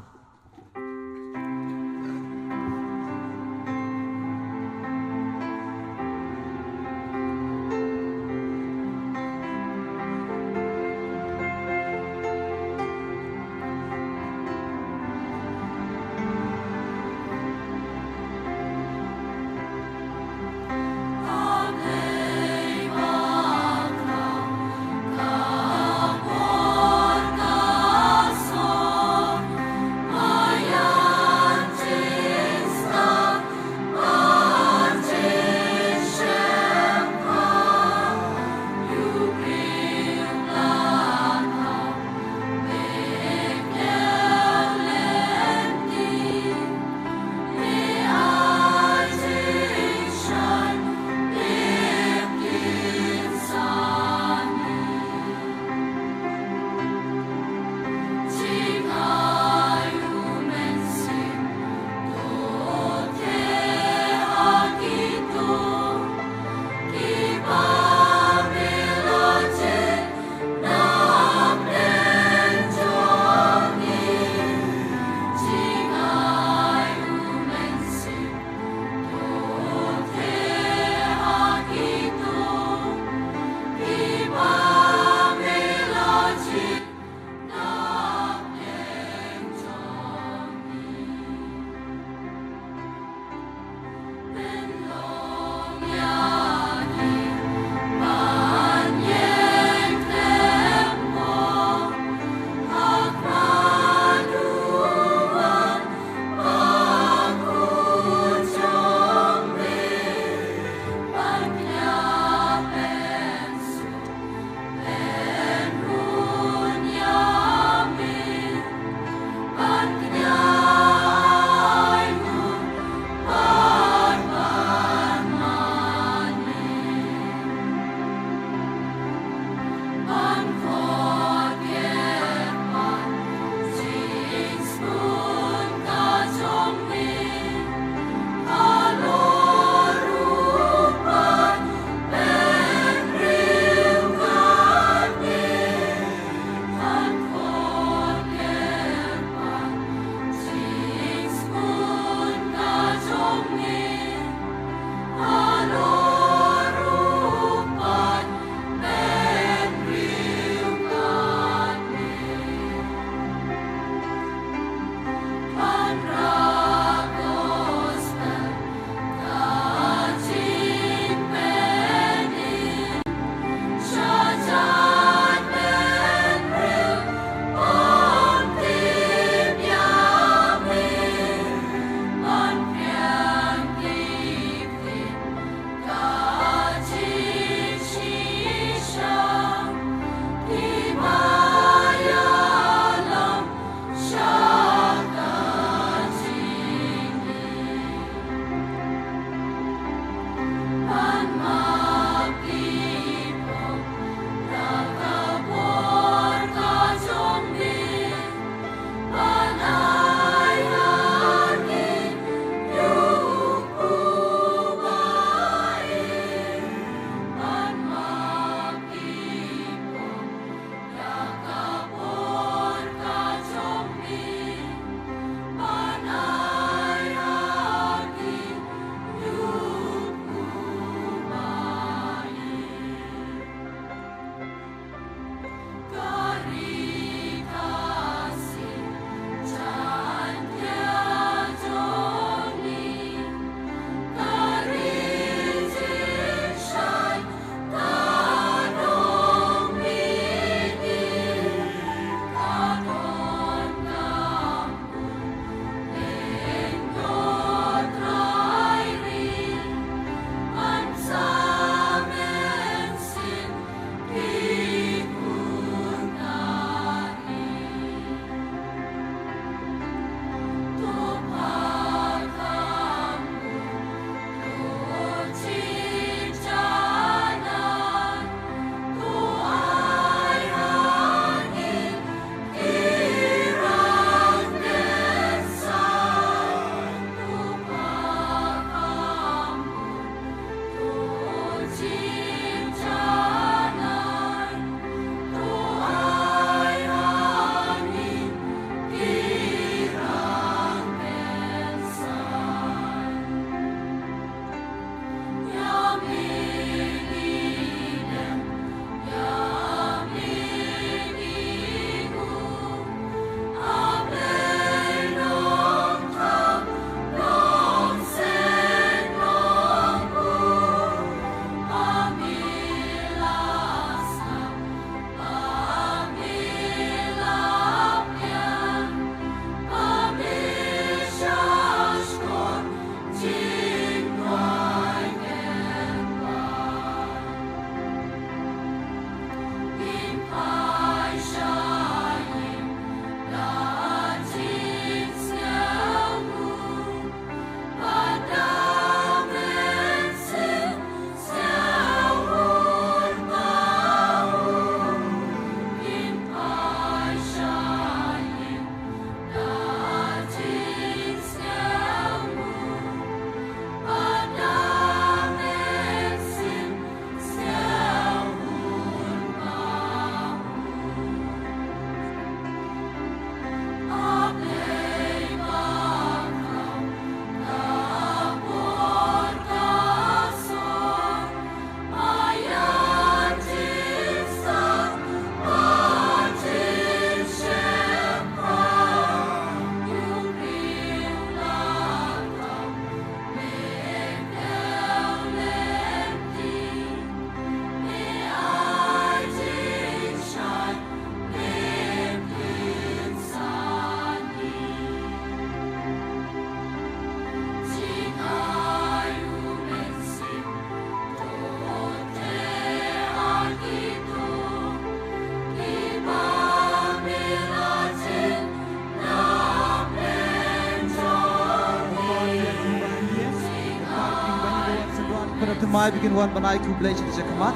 Thymmai ba kin wan ban ai khublei sha ki sha khmat.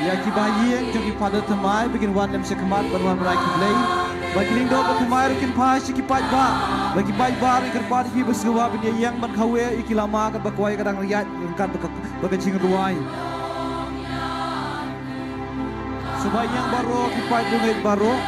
Ïa ki ba ïeng jong ki Father Thymmai ba kin wan lem sha khmat ban wan ban ai khublei. Ba ki lyngdoh ba thymmai ruh kin phai sha ki paidbah. Ba ki paidbah ruh kyrpad ïa phi ba sngewbha ban ïeng ban khawiah ïa ki lama katba kwai ka dang riat ryngkat bad ka, bad ka jingrwai. Sngewbha ïeng baroh ki paid riewngeit baroh.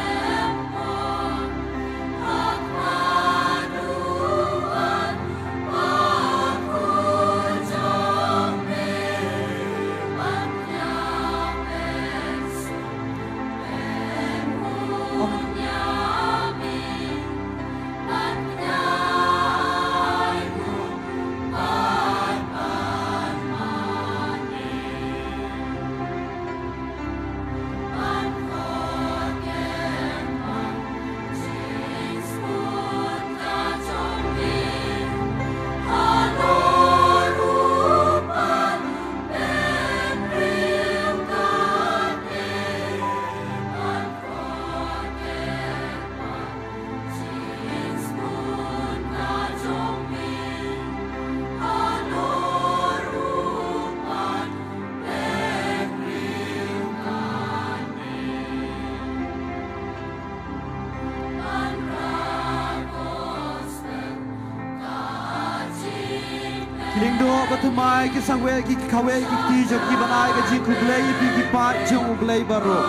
Ki lyngdoh ba thymmai, ki sangeh, ki khawiah ki kti jong ki ban ai ka jingkhublei ïa phi ki paid jong U Blei baroh.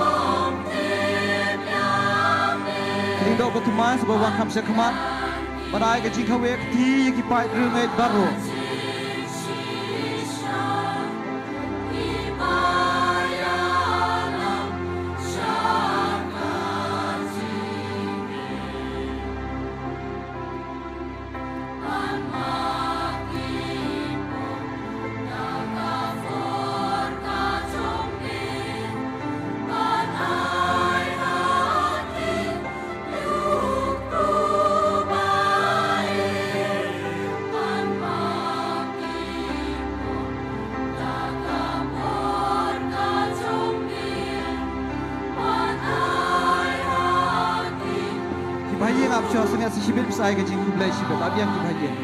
Ki lyngdoh ba thymmai, sngewbha wan kham sha khmat ban ai ka jingkhawiah kti ïa ki paid riewngeit baroh. Ki bahaïing ap shuwa sngewbha sa shibit, sa ai ka jingkhublei shibit, ap ïa ki bahaïing.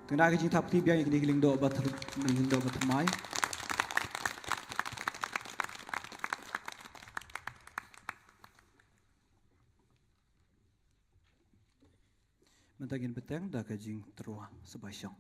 Te ngi ai ka jingthap kti biang ïa kine ki lyngdoh ba thymmai. Mynta ngin bteng da ka jingtyrwa sngewbha shong.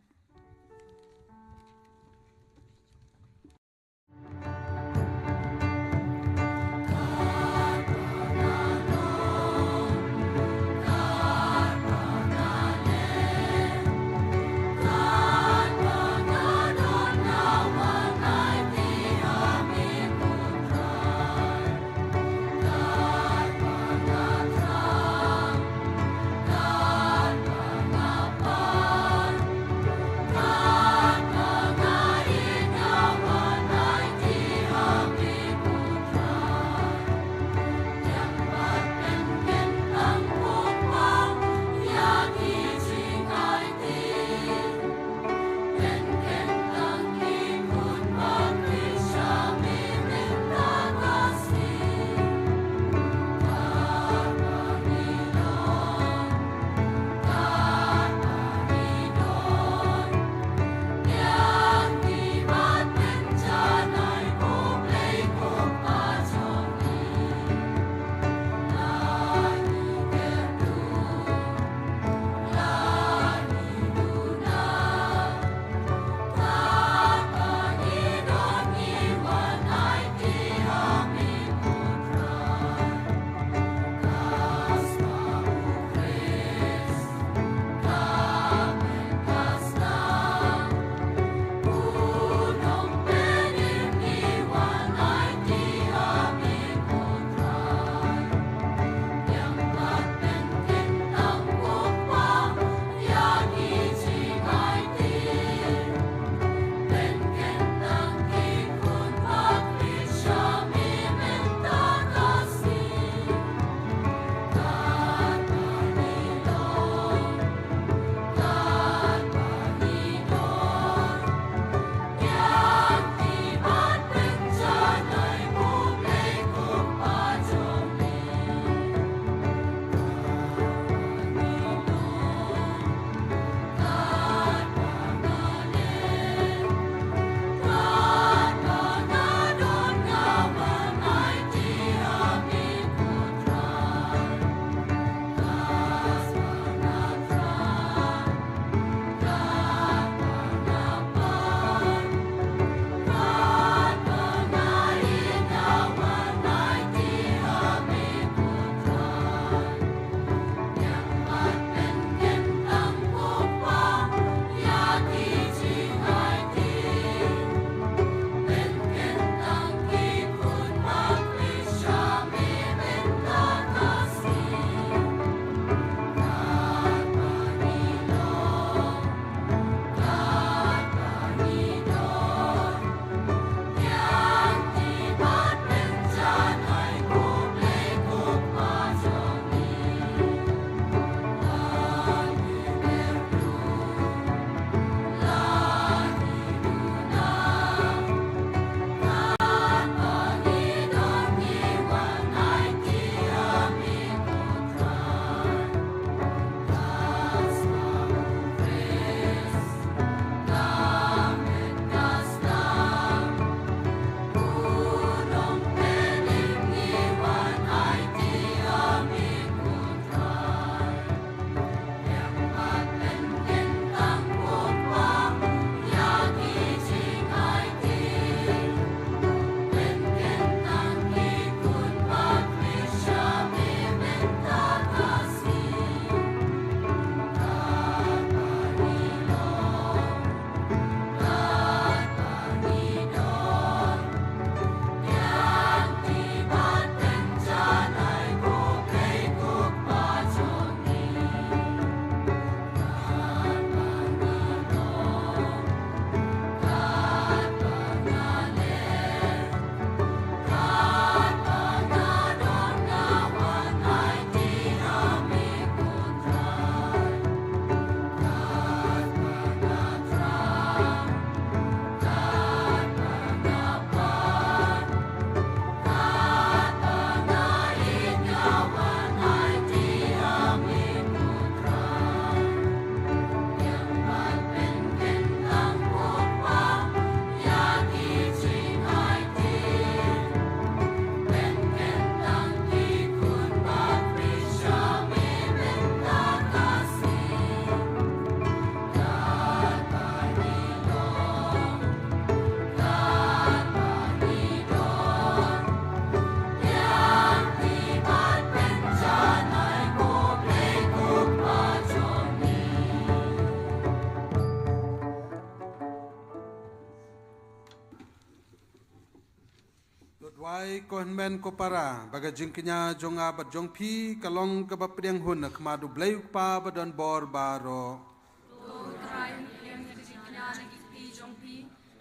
Ko hynmen ko para, ba ka jingkñia jong nga bad jong phi ka long kaba pdiang hun ha khmat U Blei U Kpa ba don bor baroh.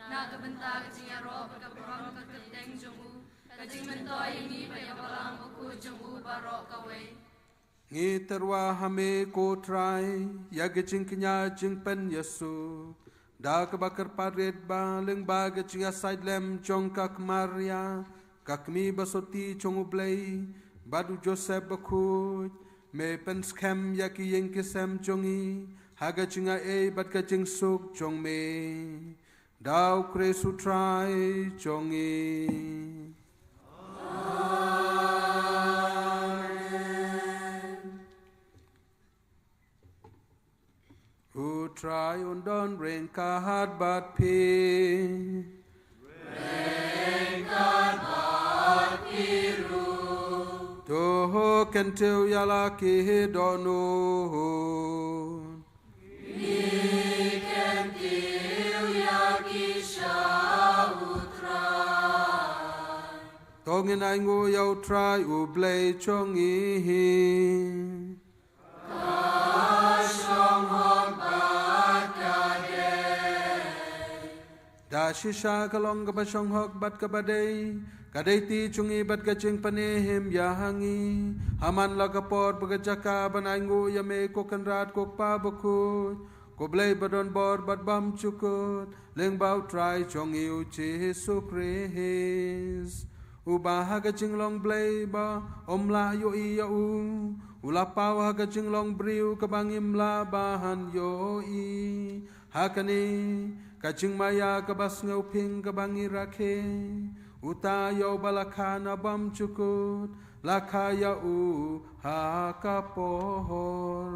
Na ka bynta ka jingïaroh bad ka burom ka kyrteng jong u, ka jingmyntoi ïa ngi bad ïa Balang Bakhuid jong u baroh kawei. Ngi tyrwa ha me ko Trai ïa ka jingkñia jingpynïasuk, da kaba kyrpad rit ba lyngba ka jingïasaid lem jong ka Maria, ka kmie ba sotti jong U Blei, bad u Joseph Bakhuid, me pynskhem ïa ki ïing ki sem jong ngi ha ka jingaiei bad ka jingsuk jong me. Da U Khrist U Trai jong ngi. Amen. U Trai un don ryngkat bad phi. Ryngkat bad phi ruh. To kyntiew ïa la ki dohnud. Ngi kyntiew ïa ki sha U Trai. To ngin ainguh ïa U Trai U Blei jong ngi. Ka shong hok bad ka dei. Da shisha ka long kaba shong hok bad kaba dei, ka dei ti jong ngi bad ka jingpynim ïa ngi. Ha man la ka por bad ka jaka ban ainguh ïa me ko Kynrad ko Kpa Bakhuid, ko Blei ba don bor bad bymjukut, lyngba U Trai jong ngi U Jisu Khrist. Uba ha ka jinglong Blei ba ym lah ïohi ïa u, u la paw ha ka jinglong briew kaba ngim lah ban ïohi. Ha kane ka jingmaïa kaba sngewphieng kaba ngi rakhe, uta ïa uba la kha na bymjukut, la kha ïa u ha ka por.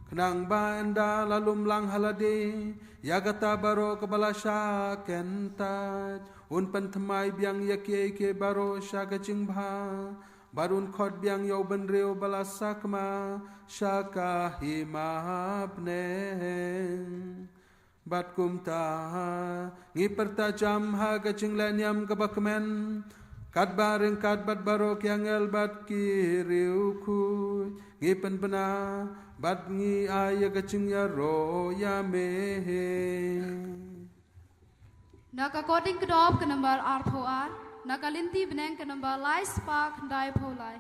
Khnang ba ynda la lum lang ha lade ïa kata baroh kaba la shah kyntait, un pynthymmai biang ïa kiei kiei baroh sha ka jingbha, bad un khot biang ïa u bynriew ba la sakma sha ka hima bneng. Bad kumta ngi pyrta jam ha ka jinglehniam kaba kmen, katba ryngkat bad baroh ki angel bad ki riewkhuid, ngi pynbna bad ngi ai ïa ka jingïaroh ïa me. Na ka Koting Kdop ka number arphew ar, na ka Lynti Bneng ka number lai spah khyndai phew lai.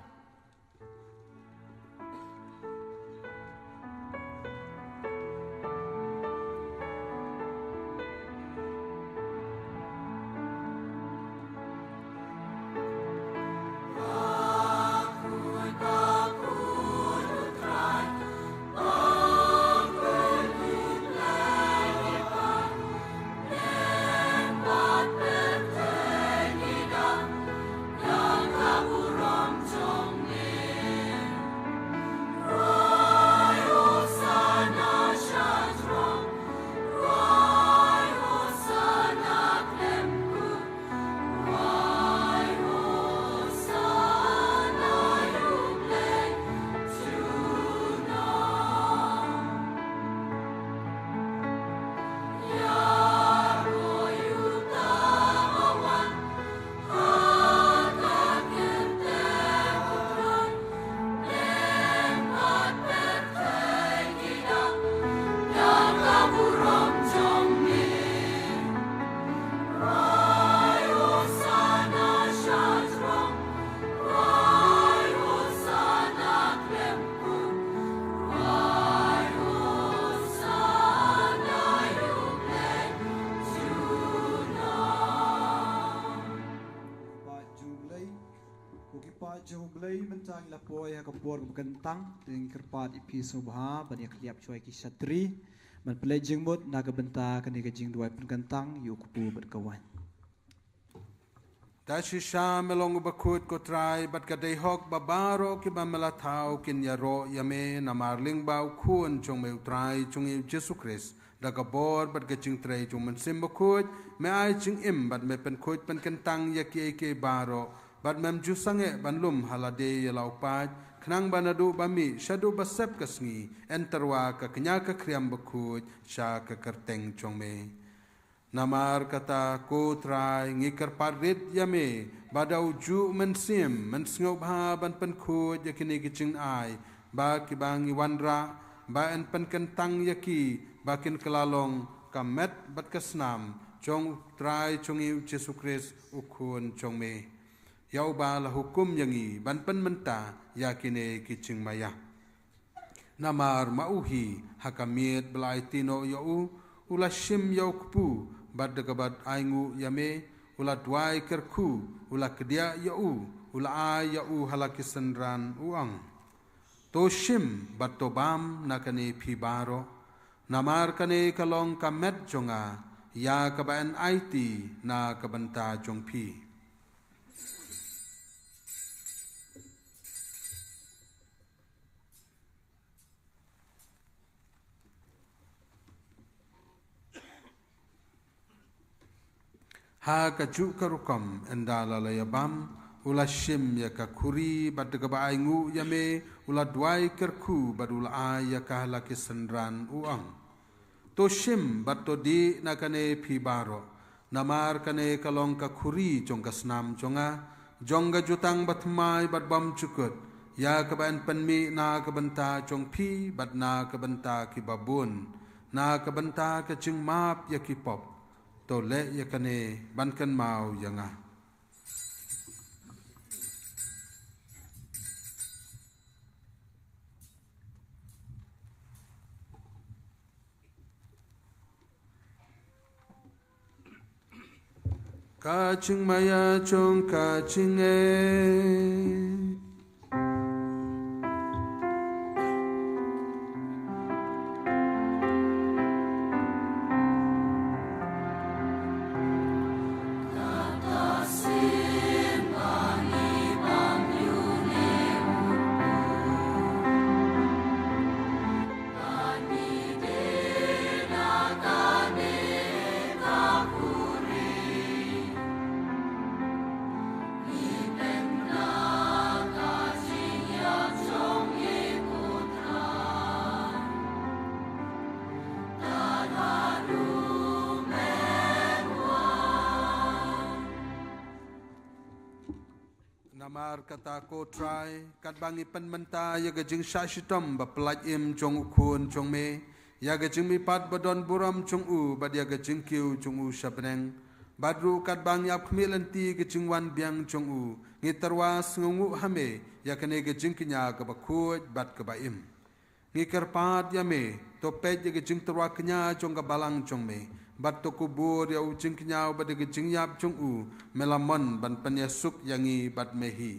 Paid jong U Blei, ko ki paid jong U Blei, mynta ngi la poi ha ka por kaba kyntang, te ngi kyrpad ïa phi sngewbha ban ïa khlieh shuwa ïa ki shatri ban pynleit jingmut na ka bynta kane ka jingduwai pynkyntang ïa u kpu bad ka waiñ. Da shisha me long uba khuid ko Trai, bad ka dei hok ba baroh kiba me la thaw kin ïaroh ïa me namar lyngba u Khun jong me u Trai jong ngi u Jisu Khrist. Da ka bor bad ka jingtrei jong u Mynsiem Bakhuid, me ai jingim bad me pynkhuid pynkyntang ïa kiei kiei baroh, bad mem ju sangeh ban lum ha lade ïa la u paid, khnang ba naduh ba mih shaduh ba sep ka sngi, yn tyrwa ka kñia ka khriam bakhuid sha ka kyrteng jong me. Namar kata, ko Trai, ngi kyrpad rit ïa me ba da u juh mynsiem men sngewbha ban pynkhuid ïa kine ki jingai, ba kiba ngi wanrah ba yn pynkyntang ïa ki, ba kin kylla long ka met bad ka snam jong u Trai jong ngi u Jisu Khrist, u Khun jong me. Ïa uba la hukum ïa ngi ban pynmynta ïa kine ki jingmaïa. Namar ma u hi, ha ka miet ba la aiti noh ïa u, u la shim ïa u kpu, bad da kaba ainguh ïa me, u la duwai kyrkhu, u la kdiah ïa u, u la ai ïa u ha la ki synran, u ong: To shim bad to bam na kane phi baroh, namar kane ka long ka met jong nga, ïa kaba yn aiti na ka bynta jong phi. Ha kajuh ka rukom, ynda la la ïa bam, u la shim ïa ka khuri, bad da kaba ainguh ïa me, u la duwai kyrkhu, bad u la ai ïa ka ha la ki synran, u ong: To shim bad to dih na kane phi baroh, namar kane ka long ka khuri jong ka snam jong nga, jong ka jutang bathymmai bad bymjukut, ïa kaba yn pynmih na ka bynta jong phi bad na ka bynta kiba bun, na ka bynta ka jingmap ïa ki pop. To leh ïa kane ban kynmaw ïa nga. Ka jingmaïa jong ka jingngeit. Namar kata ko Trai, katba ngi pynmynta ïa ka jingshah shitom ba pyllait im jong u Khun jong me, ïa ka jingmihpat ba don burom jong u, bad ïa ka jingkiew jong u sha bneng, bad ruh katba ngi ap khmih lynti ka jingwan biang jong u, ngi tyrwa sngewnguh ha me ïa kane ka jingkñia kaba khuid bad kaba im. Ngi kyrpad ïa me, to peit ïa ka jingtyrwa kñia jong ka balang jong me, bad to kubur ïa u jingkñia bad ïa ka jingïap jong u, me la mon ban pynïasuk ïa ngi bad me hi.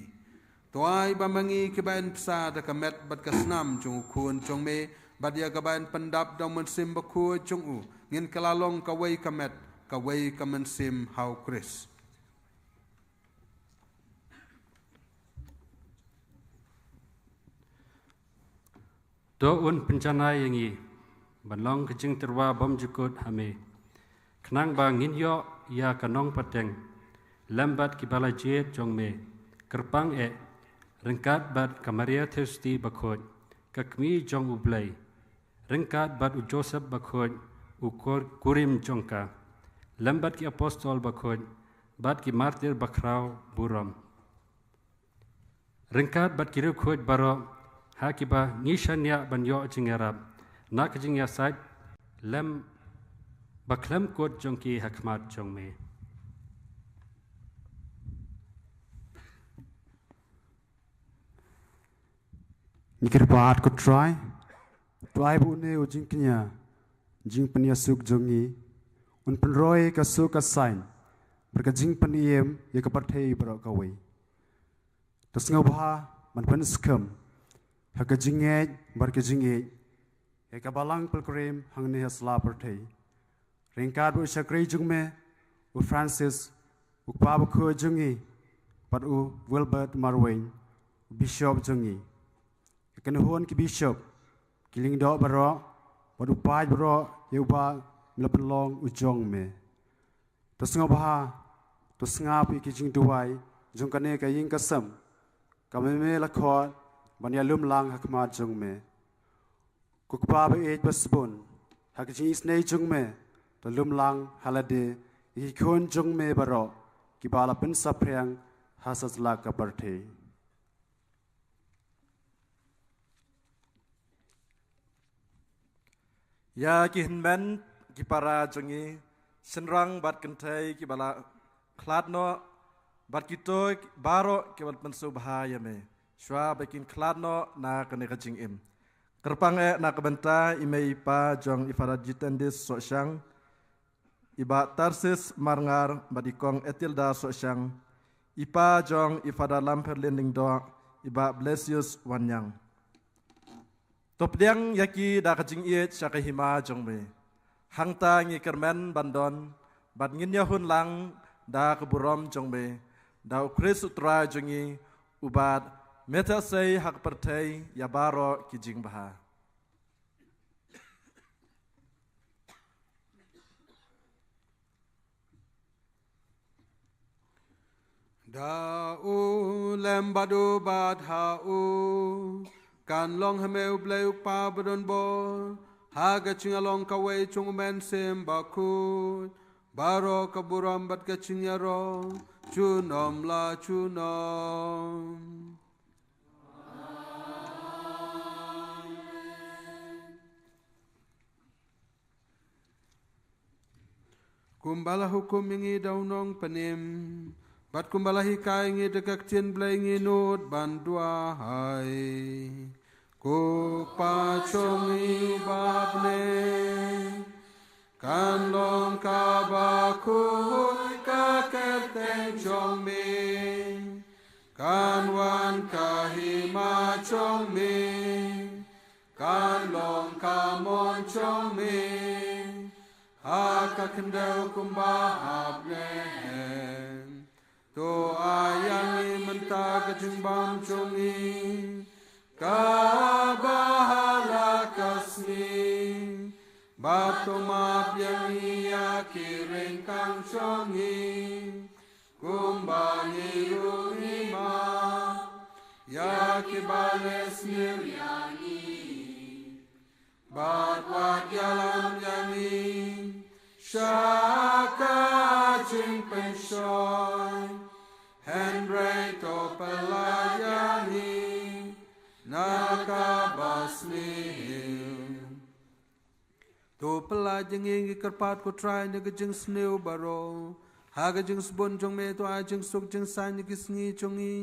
To ai ba ma ngi kiba yn bsa da ka met bad ka snam jong u Khun jong me, bad ïa kaba yn pyndap da u Mynsiem Bakhuid jong u, ngin kylla long kawei ka met, kawei ka mynsiem ha u Khrist. To un pynjanai ïa ngi ban long ka jingtyrwa bymjukut ha me, khnang ba ngin ïoh ïa ka nongpateng lem bad kiba la jied jong me, kyrpang eh, ryngkat bad ka Maria Theisotti Bakhuid, ka Kmie jong U Blei, ryngkat bad u Joseph Bakhuid, u kur-, kurim jong ka, lem bad ki apostol bakhuid, bad ki martir bakhraw burom, ryngkat bad ki riewkhuid baroh, ha kiba ngi shaniah ban ïoh jingïarap na ka jingïasaid lem bakhlem kut jong ki ha khmat jong me. Ngi kyrpad ko Trai, to ai ba une u jingkñia, jingpynïasuk jong ngi, un pynroi ka suk ka saiñ bad ka jingpynim ïa ka pyrthei baroh kawei. To sngewbha ban pynskhem ha ka jingngeit bad ka jingïeit ïa ka balang pilgrim hangne ha sla pyrthei, ryngkat bad u shakri jong me u Francis, u kpa bakhuid jong ngi, bad u Wilbert Marwein, u bishop jong ngi, ïa ka kynhun ki bishop, ki lyngdoh baroh, bad u paid baroh ïa uba me la pynlong u jong me. To sngewbha, to sngap ïa ki jingduwai jong kane ka ïing ka sem kaba me la khot ban ïalum lang ha khmat jong me. Ko Kpa ba ïeit ba sbun, ha ka jingisynei jong me, Da lum lang ha lade ïa ki khun jong me baroh kiba la pynsaphriang ha sla ka pyrthei. Ïa ki hynmen ki para jong ngi, shynrang bad kynthei kiba la khlad noh, bad kito baroh kiba la pynsngewbha ïa me, shuwa ba kin khlad noh na kane ka jingim. Kyrpang eh na ka bynta i mei i pa jong i Father Jitendis Sohshang, i Bah Tarsis Marngar bad i Kong Etilda Sohshang, i pa jong i Father Lampherlin Lyngdoh, i Bah Blesius Wanniang. To pdiang ïa ki da ka jingïeit sha ka hima jong me. Hangta ngi kyrmen ban don bad ngin ïahun lang da ka burom jong me, da U Khrist U Trai jong ngi, uba me tha sei ha ka pyrthei ïa baroh ki jingbha. Da u lem bad u bad ha u, kan long ha me U Blei U Kpa badonbor, ha ka jingïalong kawei jong U Mynsiem Bakhuid, baroh ka burom bad ka jingïaroh junom la junom. Kumba la hukum ïa ngi da u Nongpynim, bad kumba la hikai ïa ngi da ka ktien Blei, ngi nud ban duwai. Ko Pa jong ngi ba ha bneng, kan long kaba khuid ka kyrteng jong me, kan wan ka hima jong me, kan long ka mon jong me ha ka khyndew kumba ha bneng. To ai ïa ngi mynta ka jingbam jong ngi kaba ha la ka sngi, bad to map ïa ngi ïa ki ryngkang jong ngi, kumba ngi ruh ngi map ïa kiba leh sniew ïa ngi. Bad wat ïalam ïa ngi sha ka jingpynshoi, hynrei to pyllait ïa ngi na kaba sniew. To pyllait ïa ngi, ngi kyrpad ko Trai, na ka jingsniew baroh, ha ka jingsbun jong me to ai jingsuk jingsaiñ ïa ki sngi jong ngi,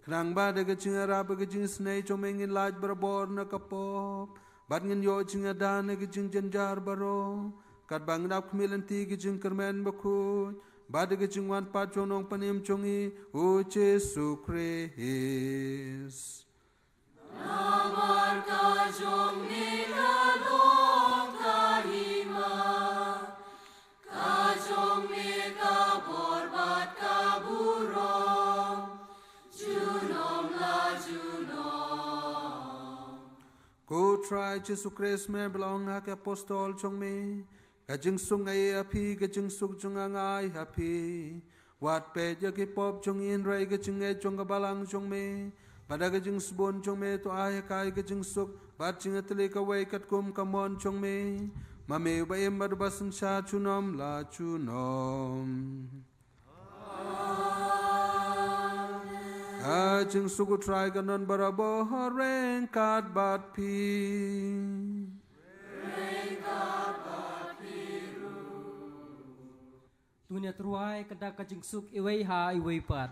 khnang ba da ka jingïarap bad ka jingisynei jong me ngin lait barabor na ka pop, bad ngin ïoh jingïada na ka jingjynjar baroh, katba ngin ap khmih lynti ïa ka jingkyrmen bakhuid bad da ka jingwan pat jong u Nongpynim jong ngi, U Jisu Khrist. Namar ka jong me ka long ka hima, ka jong me ka bor bad ka burom, junom la junom. Ko Trai Jisu Khrist, me ba la ong ha ki apostol jong me, ka jingsuk nga ai ha phi, ka jingsuk jong nga nga ai ha phi. Wat peit ïa ki pop jong ngi, hynrei ka jingngeit jong ka balang jong me, bad da ka jingsbun jong me to ai ha ka ïa ka jingsuk bad jingïatylli kawei katkum ka mon jong me, ma me uba im bad uba synshar junom la junom. Ka jingsuk U Trai kan don barabor ryngkat bad phi. To ngin ïatyrwa ïa ka dak ka jingsuk iwei ha iwei pat.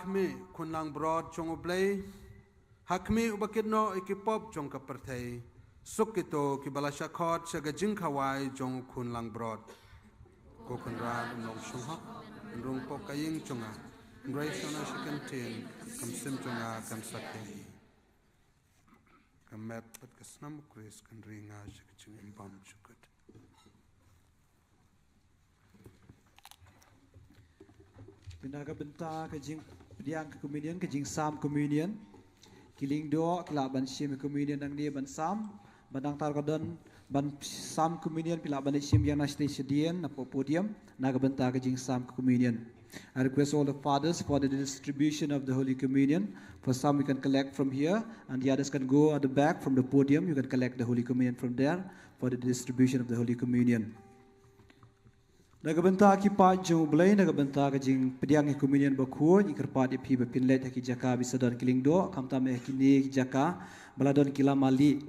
Mih khun langbrot jong U Blei, ha khmih uba kit noh ïa ki pop jong ka pyrthei. Suk kito kiba la shah khot sha ka jingkhawai jong u khun langbrot. Ko Kynrad, ym long shynrang, hok, pynrung pop ka ïing jong nga, pynrei sha nga sha ka ktien, ka mynsiem jong nga kan sa kheiñ. Ka met bad ka snam U Khrist kan ri nga sha ka jingim bymjukut. Te na ka bynta ka jingpdiang ka communion, ka jingsam communion, ki lyngdoh ki lah ban shim communion nangne ban sam, bad nangta ka don ban sam communion phi lah ban shim ïa na shatei shadien na po-, podium, na ka bynta ka jingsam communion. I request all the fathers for the distribution of the Holy Communion. For some, we can collect from here, and the others can go at the back from the podium. You can collect the Holy Communion from there for the distribution of the Holy Communion. Na ka bynta ki paid jong U Blei, na ka bynta ka jingpdiang ïa communion bakhuid, ngi kyrpad ïa phi ba phin leit ha ki jaka ba sa don ki lyngdoh, khamtam ha kine ki jaka ba la don ki lama lieh.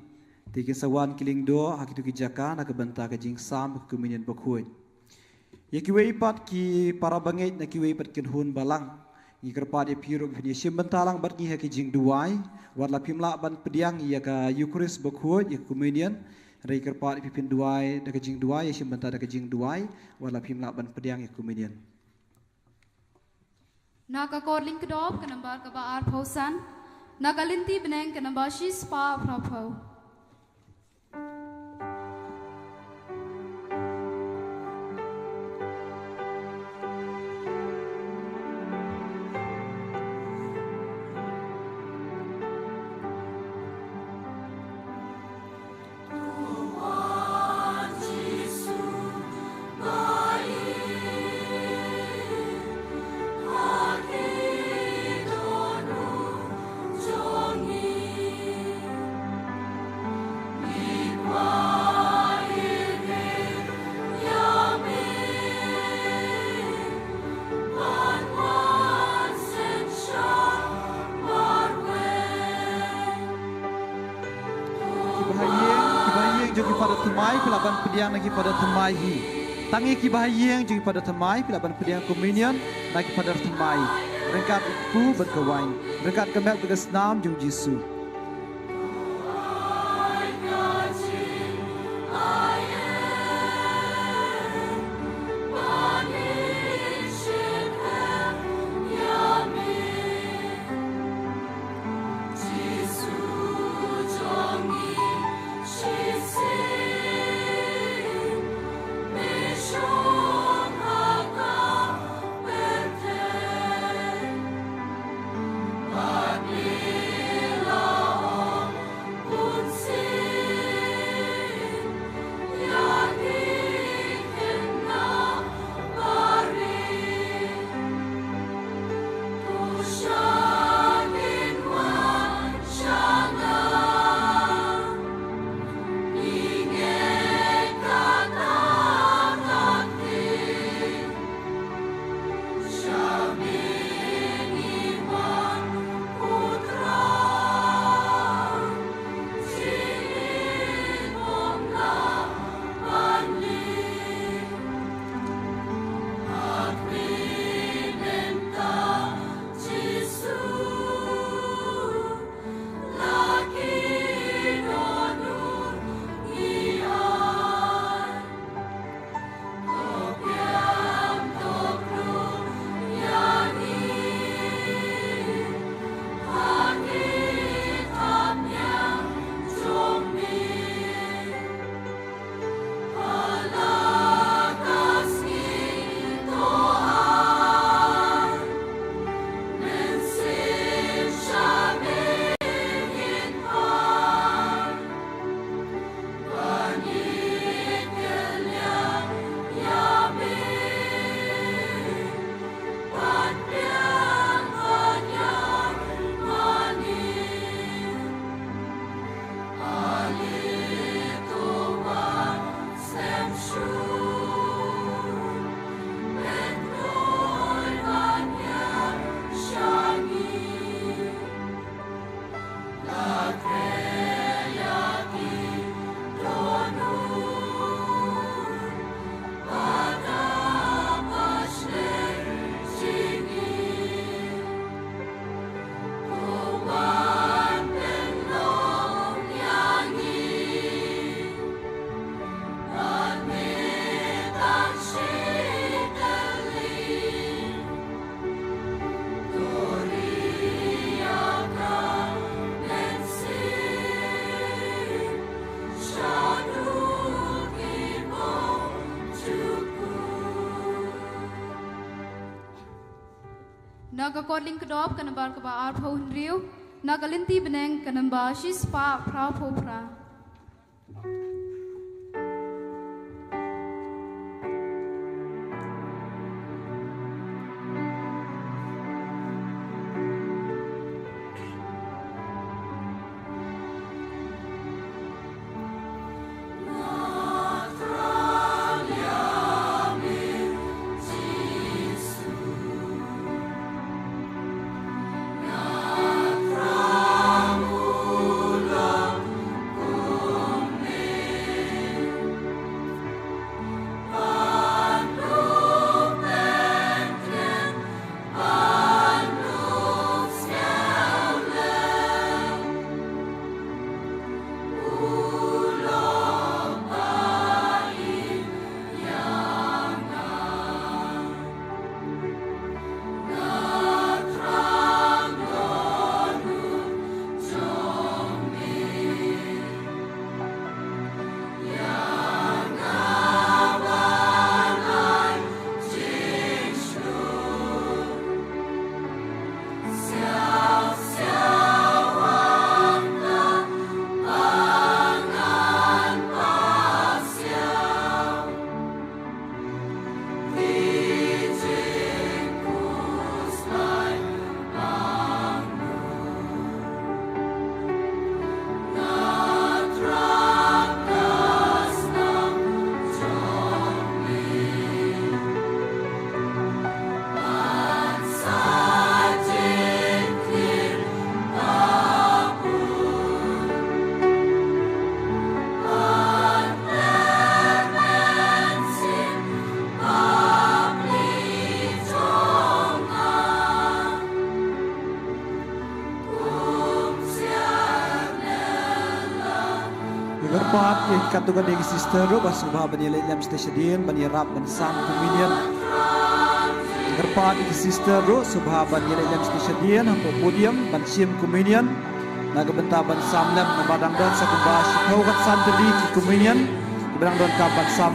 Te kin sa wan ki lyngdoh ha kito ki jaka na ka bynta ka jingsam communion bakhuid. Ïa kiwei pat ki para bangeit na kiwei pat ki khun balang, ngi kyrpad ïa phi ruh ba phin ïa shim bynta lang bad ngi ha ki jingduwai. Wat la phim lah ban pdiang ïa ka Eucharist bakhuid, ïa ka communion, hynrei kyrpad ïa phi phin duwai da ka jingduwai, ïa shim bynta da ka jingduwai, wat la phim lah ban pdiang ïa ka communion. Na ka kording kdop ka nambar kaba arphew san, na ka lynti bneng ka nambar shispah phraphew. Kiba ha ïing, kiba ha ïing jong ki father thymmai, phi lah ban pdiang na ki father thymmai hi. Tang ïa kiba ha ïing jong ki father thymmai, phi lah ban pdiang communion na ki father thymmai. Ryngkat u kpu bad ka wain, ryngkat ka met bad ka snam jong U Jisu. Ka kot lyngkdop ka nambar kaba arphew hynriew, na ka lynti bneng ka nambar shispah phraphew phra. Ngi kyrpad ïa katto katne ki sister ruh ba sngewbha ban ïaleit lem sha shadien ban ïarap ban sam communion. Ngi kyrpad ïa ki sister ruh sngewbha ban ïaleit lem sha shadien hapoh podium ban shim communion. Na ka bynta ban sam lem, namar dang don sa kumba shiphew khatsan tylli ki communion kiba dang donkam ban sam.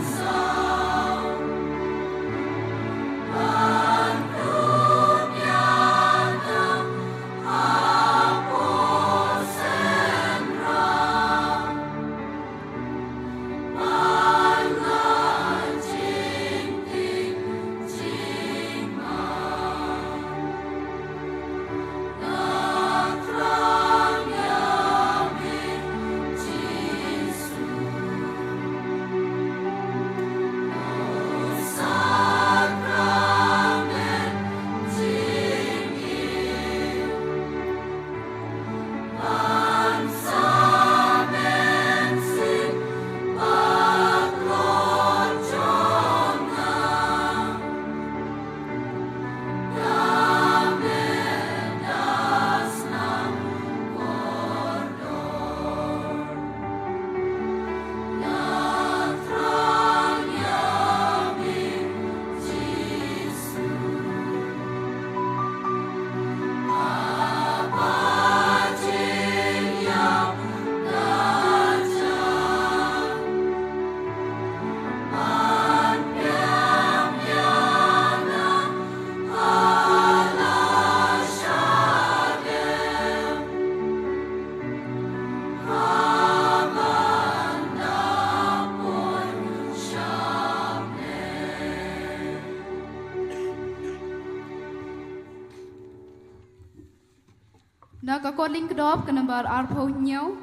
Na ka kot lyngkdop ka nambar arphew hynñiew,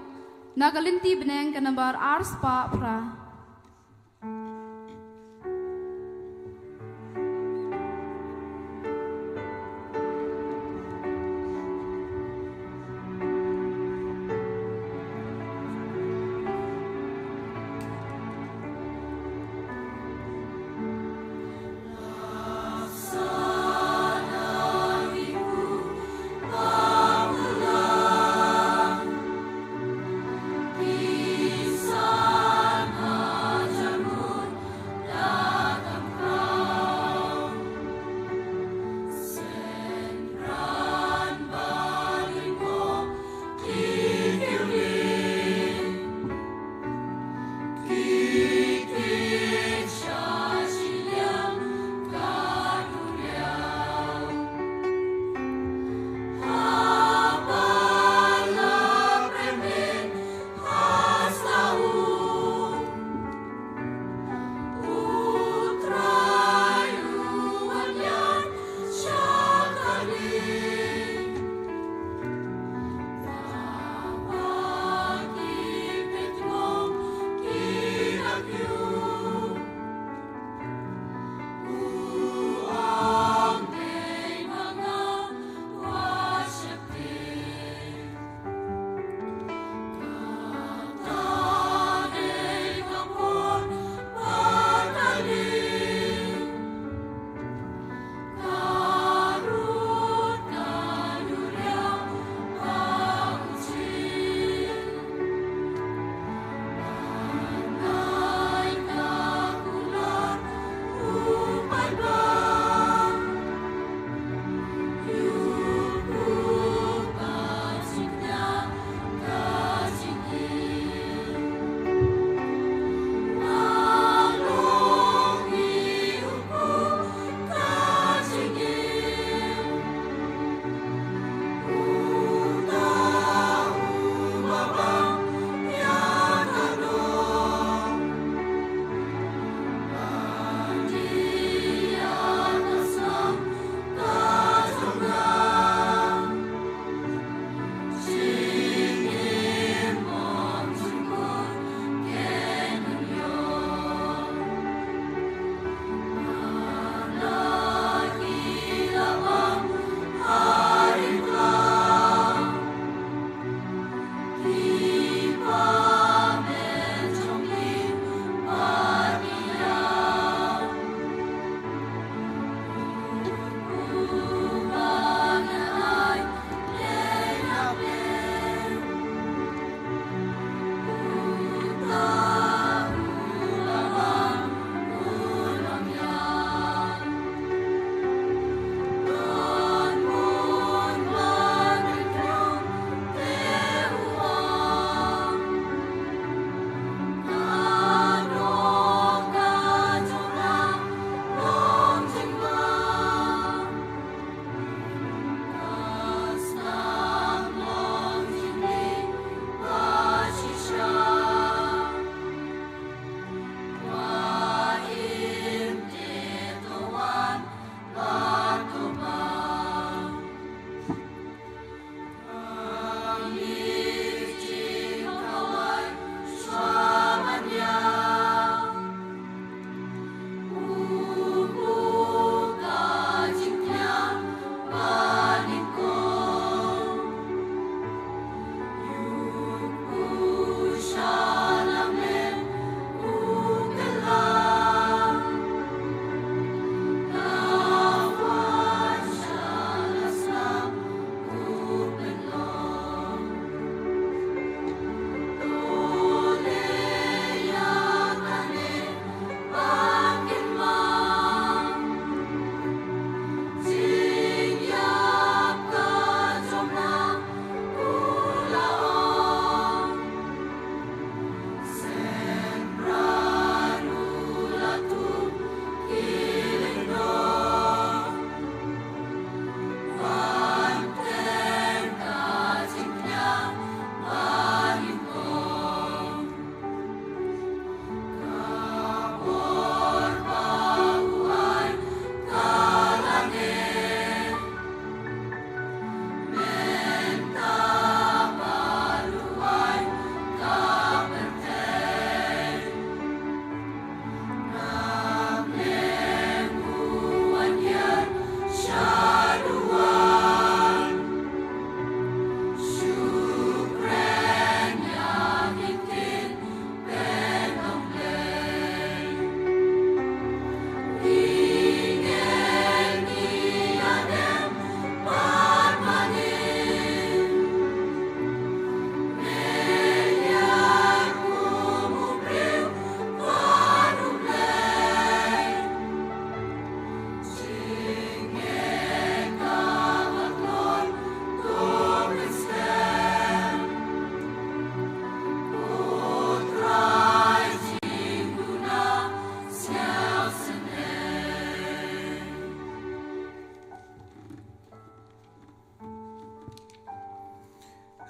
na ka lynti bneng ka nambar arspah phra.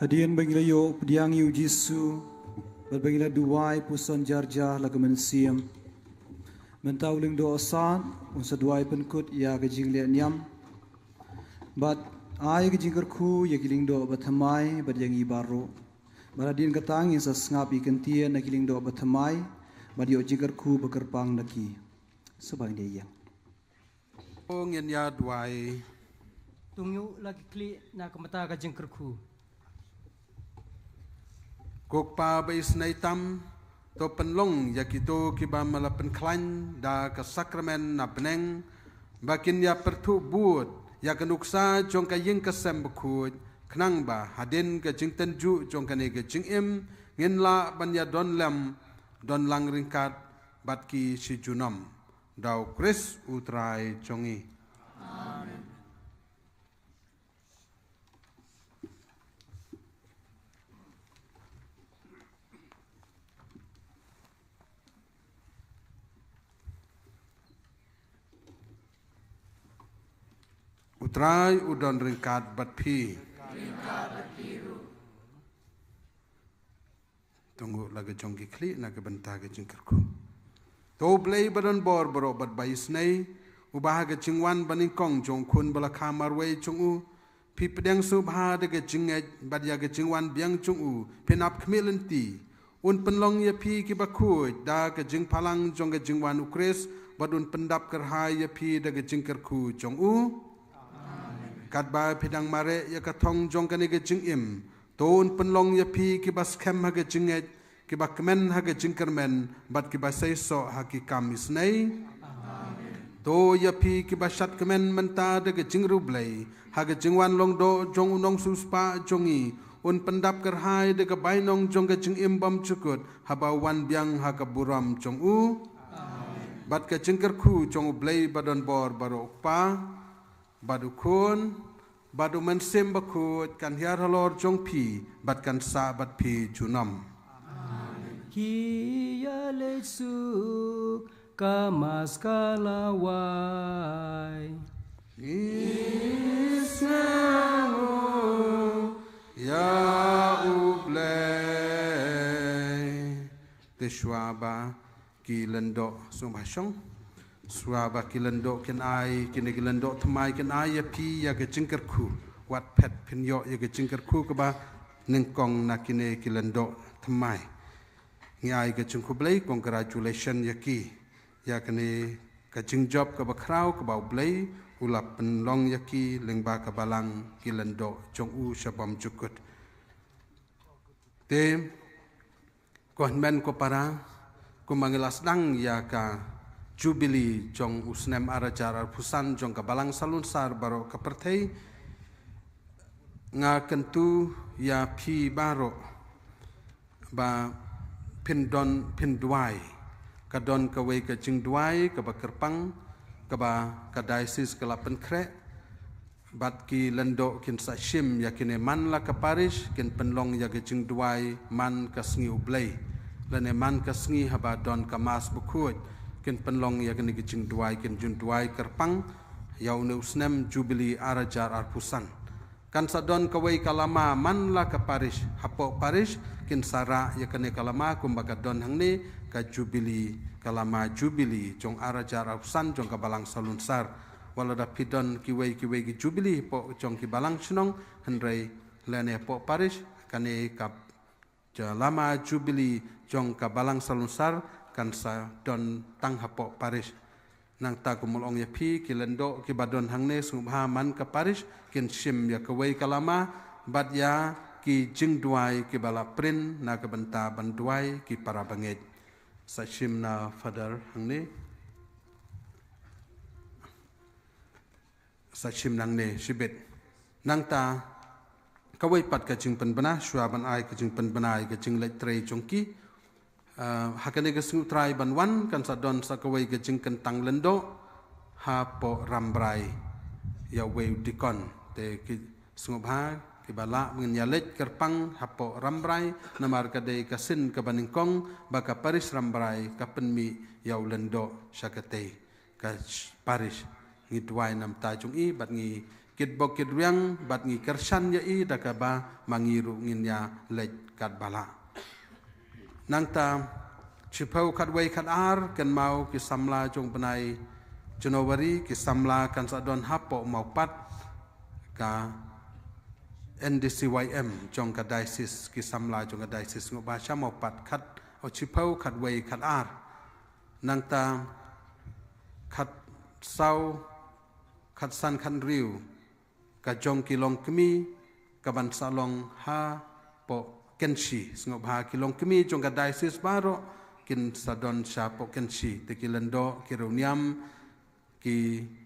Hadien ba ngi la ïoh pdiang ïa u Jisu bad ba ngi la duwai puson jar jar la ka mynsiem, mynta u lyngdoh san un sa duwai pynkut ïa ka jingleh niam bad ai ka jingkyrkhu ïa ki lyngdoh ba thymmai bad ïa ngi baroh. Bad hadien kata ngin sa sngap ïa ka ktien na ki lyngdoh ba thymmai bad ïoh jingkyrkhu ba kyrpang na ki. Sngewbha ngin ïa ïeng. To ngin ïa duwai. To ngin ïa la ki khlieh na ka bynta ka jingkyrkhu. Ko Kpa ba isynei tam, to pynlong ïa kito kiba me la pynkhlaiñ da ka sakramen na bneng ba kin ïa pyrthuh bud ïa ka nuksa jong ka ïing ka sem bakhuid, khnang ba hadien ka jingtynjuh jong kane ka jingim ngin lah ban ïa don lem, don lang ryngkat bad ki shi junom. Da u Khrist u Trai jong ngi. Amen. U Trai u don ryngkat bad phi. Ryngkat bad phi ruh. To nguh la ka jong ki khlieh na ka bynta ka jingkyrkhu. To U Blei ba don bor baroh bad ba isynei, uba ha ka jingwan banyngkong jong u Khun ba la kha marwei jong u, phi pdiang sngewbha da ka jingngeit bad ïa ka jingwan biang jong u phin ap khmih lynti. Un pynlong ïa phi kiba khuid da ka jingphalang jong ka jingwan u Khrist bad un pyndap kyrhai ïa phi da ka jingkyrkhu jong u. Katba phi dang mareh ïa ka thong jong kane ka jingim, to un pynlong ïa phi kiba skhem ha ka jingngeit, kiba kmen ha ka jingkyrmen bad kiba seisoh ha ki kam isynei. To ïa phi kiba shad kmen mynta da ka jingriewblei ha ka jingwan lyngdoh jong u nongsiewspah jong ngi, un pyndap kyrhai da ka bainong jong ka jingim bymjukut haba u wan biang ha ka burom jong u. Bad ka jingkyrkhu jong U Blei ba don bor baroh, U Kpa bad U Khun bad U Mynsiem Bakhuid kan hiar halor jong phi bad kan sah bad phi junom. Ki ïa leit suk ka Mass ka la wai. Ngi sngewnguh ïa U Blei. Te shuwa ba ki lyngdoh, sngewbha shong. Shuwa ba ki lyngdoh kin ai, kine ki lyngdoh thymmai kin ai ïa phi ïa ka jingkyrkhu. Wat phet phin ïoh ïa ka jingkyrkhu kaba nyngkong na kine ki lyngdoh thymmai. Ngi ai ka jingkhublei, congratulation ïa ki ïa kane ka jingjop kaba khraw kaba U Blei u la pynlong ïa ki lyngba ka balang ki lyngdoh jong u sha bymjukut. Te ko hynmen ko para, kumba ngi la sdang ïa ka Jubili jong u snem ar hajar arphew san jong ka Balang Salonsar baroh ka pyrthei, nga kyntu ïa phi baroh ba phin don, phin duwai. Ka don kawei ka jingduwai kaba kyrpang kaba ka diocese ka la pynkhreh. Bad ki lyngdoh kin sa shim ïa kine man la ka parish, kin pynlong ïa ka jingduwai man ka sngi U Blei lane man ka sngi haba don ka Mass bakhuid, kin pynlong ïa kine ki jingduwai, kin jingduwai kyrpang ïa une u snem Jubili ar hajar arphew san. Kan sa don kawei ka lama man la ka parish, hapoh parish kin sa rah ïa kane ka lama kumba ka don hangne, ka Jubili, ka lama Jubili jong ar hajar arphew san jong ka Balang Salonsar. Wat lada phi don kiwei kiwei ki Jubili hapoh jong ki balang shnong, hynrei lane hapoh parish, kane ka lama Jubili jong ka Balang Salonsar kan sa don tang hapoh parish. Nangta kumba la ong ïa phi, ki lyngdoh kiba don hangne sngewbha man ka parish kin shim ïa kawei ka lama bad ïa ki jingduwai kiba la print na ka bynta ban duwai ki para bangeit. Sa shim na Father hangne. Sa shim nangne shibit. Nangta kawei pat ka jingpynbna, shuwa ban ai ka jingpynbna ïa ka jingleit trei jong ki, ah, ha kane ka sngi U Trai ban wan kan sa don sa kawei ka jingkyntang lyngdoh hapoh Rambrai ïa uwei u dikon. Te ki sngewbha kiba lah ngin ïa leit kyrpang hapoh Rambrai, namar ka dei ka sien kaba nyngkong ba ka parish Rambrai ka pynmih ïa u lyngdoh sha katei ka parish. Ngi duwai namar ta jong i bad ngi kitbok kitrwiang bad ngi kyrshan ïa i da kaba ma ngi ruh ngin ïa leit katba lah. Nangta shiphew khatwei khatar kynmaw ki samla jong bnai January, ki samla kan sa don hapoh Mawpat ka N D C Y M jong ka diocese, ki samla jong ka diocese nguh ba sha Mawpat khat, o, shiphew khatwei khatar. Nangta khatsaw, khatsan, khathynriew ka jong ki longkmie ka ban sa long hapoh Kynshi. Sngewbha ki longkmie jong ka diocese baroh kin sa don shapoh Kynshi. Te ki lyngdoh, ki riewniam, ki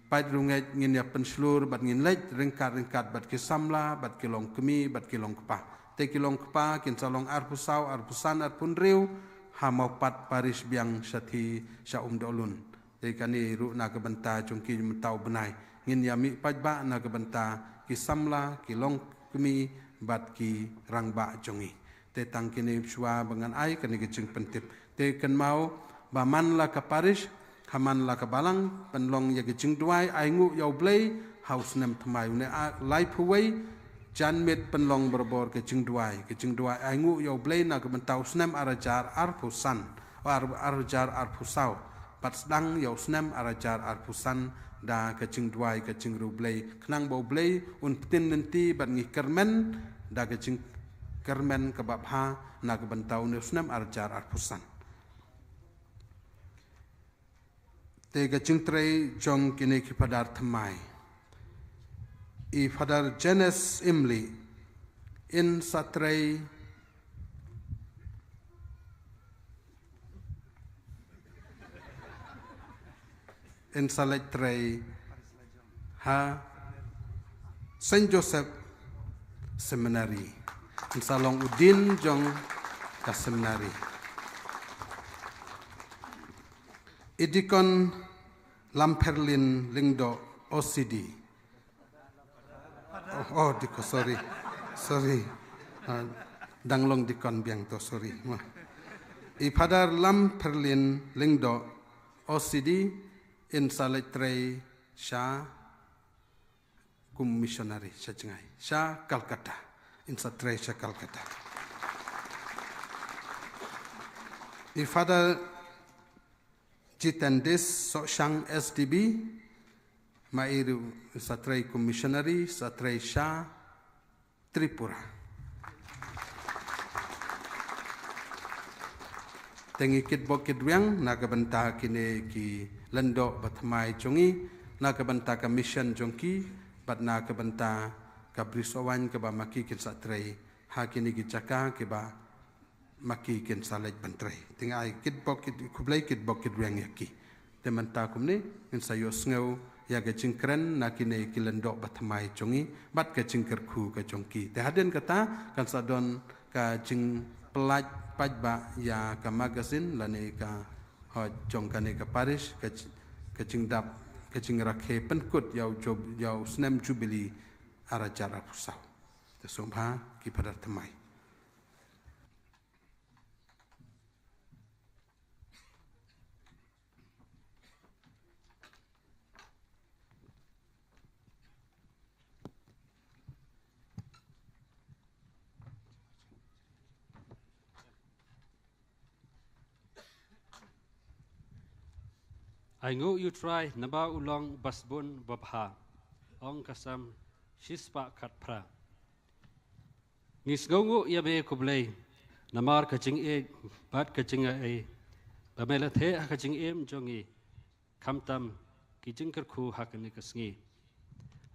paid riewngeit ngin ïa pynshlur bad ngin leit ryngkat ryngkat bad ki samla, bad ki longkmie, bad ki longkpa. Te ki longkpa kin sa long arphew saw, arphew san, arphew hynriew ha Mawpat parish biang shathie sha Umdohlun. Te kane ruh na ka bynta jong ki mynta u bnai ngin ïa mih paidbah na ka bynta ki samla, ki longkmie bad ki rangbah jong ngi. Te tang kine shuwa ba ngan ai kane ka jingpyntip. Te kynmaw ba man la ka parish, ha man la ka balang, pynlong ïa ka jingduwai ainguh ïa U Blei ha u snem thymmai, une a laiphew wei janmiet pynlong barabor ka jingduwai, ka jingduwai ainguh ïa U Blei na ka bynta u snem ar hajar arphew san, ar, ar hajar arphew saw. Bad sdang ïa u snem ar hajar arphew san da ka jingduwai, ka jingriewblei, khnang ba U Blei un pyntin lynti bad ngi kyrmen da ka jingkyrmen kaba bha na ka bynta une u snem ar hajar arphew san. Te ka jingtrei jong kine ki phadar thymmai. I Phadar Janes Imli, in sa trei, in sa leit trei ha Saint Joseph Seminary. In sa long u dean jong ka seminary. I Deacon Lampherlin Lyngdoh, O C D. Oh, oh, Deacon, sorry. Sorry. Ah, dang long Deacon biang to, sorry. Wah. I Phadar Lampherlin Lyngdoh, O C D, in sa leit trei sha kum missionary sha jngai, sha Calcutta. In sa trei sha Calcutta. I Phadar Jitendis Sohshang S D B, ma i ruh sa trei kum missionary, sa trei sha Tripura. Te ngi kitbok kitrwiang na ka bynta kine ki lyngdoh ba thymmai jong ngi, na ka bynta ka mission jong ki, bad na ka bynta ka Bri Sohwaiñ kaba ma ki kin sa trei ha kine ki jaka kiba ma ki kin sa leit ban trei. Te nga ai kitbok kit, khublei kitbok kitrwiang ïa ki. Te mynta kumne ngin sa ïohsngew ïa ka jingkren na kine ki lyngdoh ba thymmai jong ngi bad ka jingkyrkhu ka jong ki. Te hadien kata kan sa don ka jingpyllait paidbah ïa ka magazine lane ka hoi jong kane ka parish, ka ji-, ka jingdap, ka jingrakhe pynkut ïa u jub-, ïa u snem jubili ar hajar arphew saw. Te sngewbha ki phadar thymmai. Ainguh ïa U Trai namar u long ba sbun ba bha. Ong ka Salm shispah khatphra. Ngi sngewnguh ïa me ko Blei namar ka jingïeit bad ka jingaiei ba me la theh ha ka jingim jong ngi, khamtam ki jingkyrkhu ha kane ka sngi.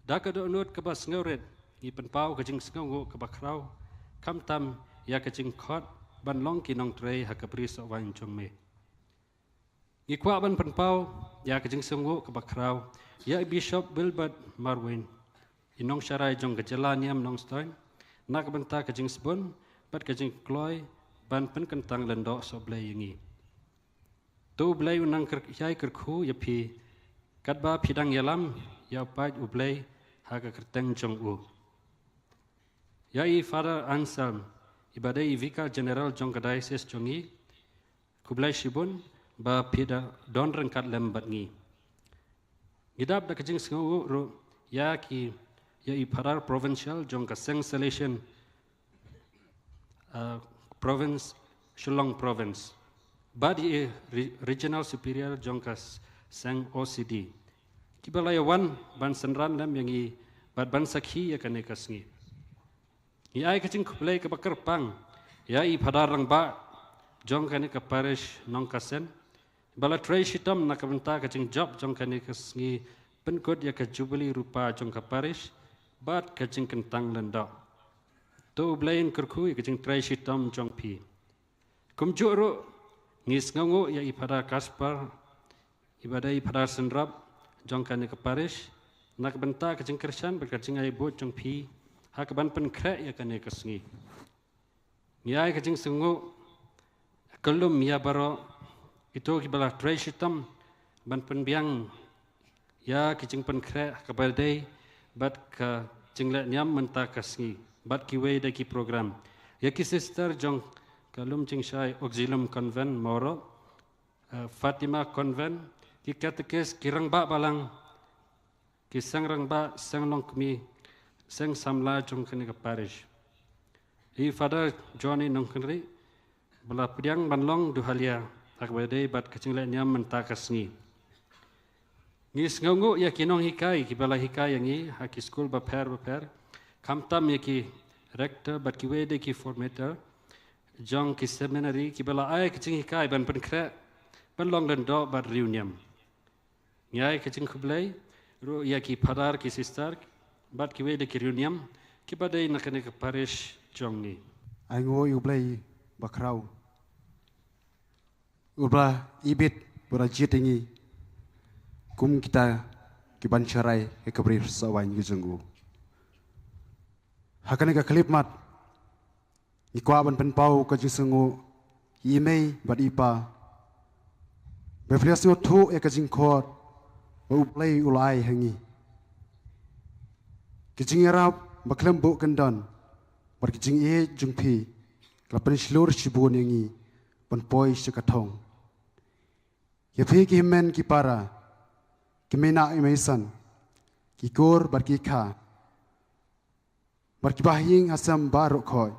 Da ka dohnud kaba sngewrit ngi pynpaw ka jingsngewnguh kaba khraw, khamtam ïa ka jingkhot ban long ki nongtrei ha ka Bri Sohwaiñ jong me. Ngi kwah ban pynpaw ïa ka jingsngewnguh kaba khraw ïa i Bishop Wilbert Marwein, i nongsharai jong ka jylla niam Nongstoiñ, na ka bynta ka jingsbun bad ka jingkloi ban pynkyntang lyngdoh sohblei ïa ngi. To U Blei un nang kyr-, ïai kyrkhu ïa phi katba phi dang ïalam ïa u paid U Blei ha ka kyrteng jong u. Ïa i Father Anselm, iba dei i Vicar General jong ka diocese jong ngi, khublei shibun ba phi da don ryngkat lem bad ngi. Ngi dap da ka jingsngewnguh ruh ïa ki ïa i Phadar Provincial jong ka Seng Salesian, uh, Province, Shillong Province, bad ïa i Re-, Regional Superior jong ka s-, Seng O C D, kiba la ïa wan ban synran lem ïa ngi bad ban sakhi ïa kane ka sngi. Ngi ai ka jingkhublei kaba kyrpang ïa i Phadar Rangbah jong kane ka Parish Nongkasen, ba la trei shitom na ka bynta ka jingjop jong kane ka sngi pynkut ïa ka Jubili Rupa jong ka Parish bad ka jingkyntang lyngdoh. To U Blei un kyrkhu ïa ka jingtrei shitom jong phi. Kumjuh ruh, ngi sngewnguh ïa i Phadar Kaspar, iba dei i Phadar Synrop jong kane ka Parish, na ka bynta ka jingkyrshan bad ka jingai bud jong phi ha kaban pynkhreh ïa kane ka sngi. Ngi ai ka jingsngewnguh kyllum ïa baroh kito kiba la trei shitom ban pynbiang ïa ki jingpynkhreh ha kaba dei bad ka jingleh niam mynta ka sngi bad kiwei de ki program. Ïa ki sister jong ka Lumjingshai Auxilium Convent Mawroh, eh, Fatima Convent, ki katekis, ki rangbah balang, ki seng rangbah, seng longkmie, seng samla jong kane ka parish. I Father Johnny Nongkynrih, ba la pdiang ban long duhalia ha kaba dei bad ka jingleh niam mynta ka sngi. Ngi sngewnguh ïa ki nonghikai kiba la hikai ïa ngi ha ki skul bapher bapher, khamtam ïa ki rector bad kiwei de ki formator jong ki seminary kiba la ai ka jinghikai ban pynkhreh ban long lyngdoh bad riewniam. Ngi ai ka jingkhublei ruh ïa ki phadar, ki sister bad kiwei de ki riewniam kiba dei na kane ka parish jong ngi. Ai nguh ïa U Blei bakhraw, uba ibit, uba jied ïa ngi kum kita ki ban sharai ïa ka bri sawaiñ ka jong u. Ha kane ka khyllipmat, ngi kwah ban pynpaw ka jingsngewnguh ïa i mei bad i pa, ba phi la sngewthuh ïa ka jingkhot ba U Blei u la ai ha ngi. Ka jingïarap ba khlem buh kyndon bad ka jingïeit jong phi ka la pynshlur shibun ïa ngi ban poi sha ka thong. Ïa phi ki hynmen ki para, ki mei nah ki mei san, ki kur bad ki kha, bad kiba ha ïing ha sem baroh khoit,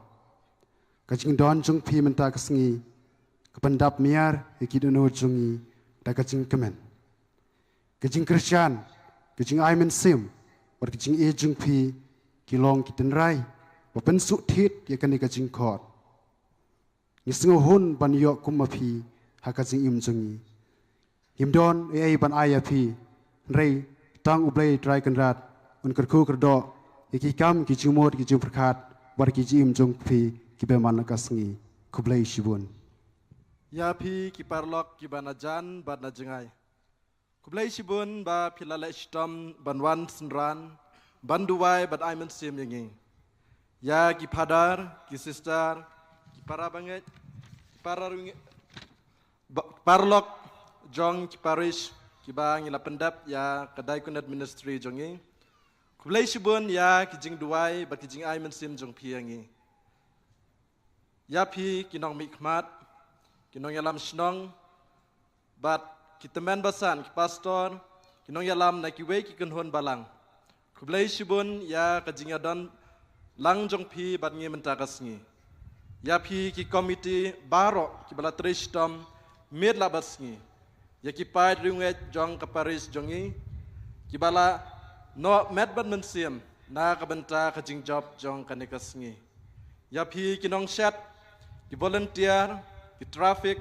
ka jingdon jong phi mynta ka sngi ka pyndap miar ïa ki dohnud jong ngi da ka jingkmen. Ka jingkyrshan, ka jingai mynsiem bad ka jingïeit jong phi ki long ki tynrai ba pynsuhthied ïa kane ka jingkhot. Ngi sngewhun ban ïoh kum ma phi ha ka jingim jong ngi. Ngim don ei ei ban ai ïa phi, hynrei tang U Blei Trai Kynrad un kyrkhu kyrdoh ïa ki kam, ki jingmut, ki jingpyrkhat bad ki jingim jong phi kiba man la ka sngi. Khublei shibun. Ïa phi ki paralok kiba na jan bad na jngai, khublei shibun ba phi la leh shitom ban wan synran, ban duwai bad ai mynsiem ïa ngi. Ïa ki phadar, ki sister, ki para bangeit, ki para rungeit, ba-, paralok jong ki parish kiba ngi la pyndep ïa ka Diaconate Ministry jong ngi, khublei shibun ïa ki jingduwai bad ki jingai mynsiem jong phi ïa ngi. Ïa phi ki nongmihkhmat, ki nongïalam shnong, bad ki tymmen basan, ki pastor, ki nongïalam na kiwei ki kynhun balang, khublei shibun ïa ka jingïadon lang jong phi bad ngi mynta ka sngi. Ïa phi ki komiti baroh kiba la trei shitom miet la bad sngi, ïa ki paid riewngeit jong ka parish jong ngi kiba la noh met bad mynsiem na ka bynta ka jingjop jong kane ka sngi. Ïa phi ki nongshet, ki volunteer, ki traffic,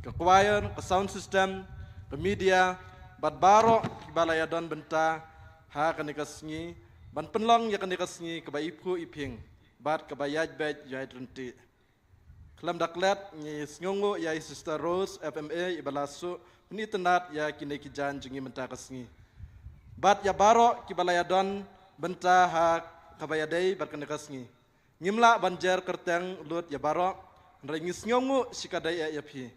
ka choir, ka sound system, ka media, bad baroh kiba la ïadon bynta ha kane ka sngi ban pynlong ïa kane ka sngi kaba iphuh iphieng bad kaba ïaid beit ïaid ryntih. Khlem da klet, ngi sngewnguh ïa i Sister Rose F M A iba la shu pynitynnad ïa kine ki jaiñ jong ngi mynta ka sngi, bad ïa baroh kiba la ïadon bynta ha kaba ïadei bad kane ka sngi. Ngim lah ban jer kyrteng lut ïa baroh, hynrei ngi sngewnguh shikatdei eh ïa phi.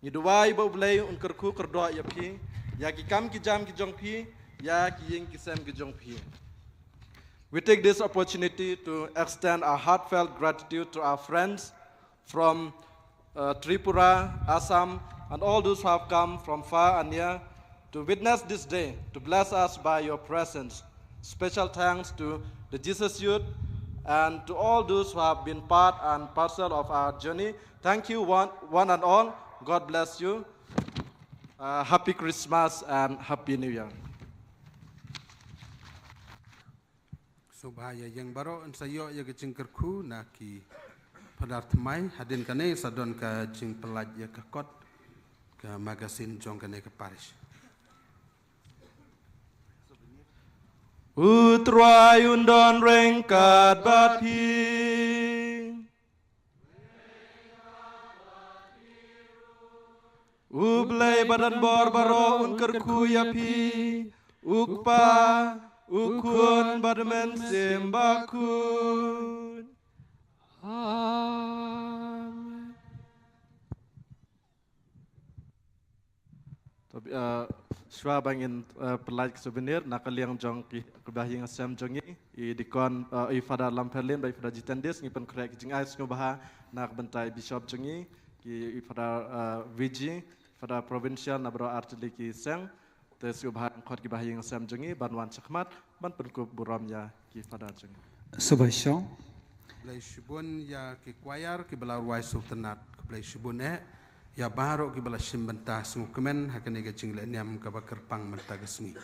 Ngi duwai ba U Blei un kyrkhu kyrdoh ïa phi, ïa ki kam ki jam ki jong phi, ïa ki ïing ki sem ki jong phi. We take this opportunity to extend our heartfelt gratitude to our friends from, uh, Tripura, Assam, and all those who have come from far and near to witness this day, to bless us by your presence. Special thanks to the Jesus Youth and to all those who have been part and parcel of our journey. Thank you, one, one and all. God bless you. Uh, Happy Christmas and Happy New Year. Sngewbha ïa ïeng baroh, yn sa ïoh ïa ka jingkyrkhu na ki phadar thymmai. Hadien kane sa don ka jingpyllait ïa ka kot, ka magazine jong kane ka parish. U Trai un don ryngkat bad phi. U Blei ba don bor baroh un kyrkhu ïa phi. U Kpa, U Khun bad U Mynsiem Bakhuid. Amen. To, uh, shuwa ba ngin, uh, pyllait ki souvenir na ka liang jong ki, ki bahaïing hasem jong ngi, i Deacon, uh, i Father Lampherlin bad i Father Jitendis, ngi pynkhreh ki jingai sngewbha na ka bynta i Bishop jong ngi, ki, i Father, uh, V G, Father Provincial na baroh artylli ki seng. Te sngewbha khot ki bahaïing hasem jong ngi ban wan shakhmat ban pynkup burom ïa ki Father jong ngi. Sngewbha shong. Khublei shibun ïa ki choir kiba la rwai sngewtynnat. Khublei shibun eh ïa baroh kiba la shim bynta sngewkmen ha kane ka jingleh niam kaba kyrpang mynta ka sngi.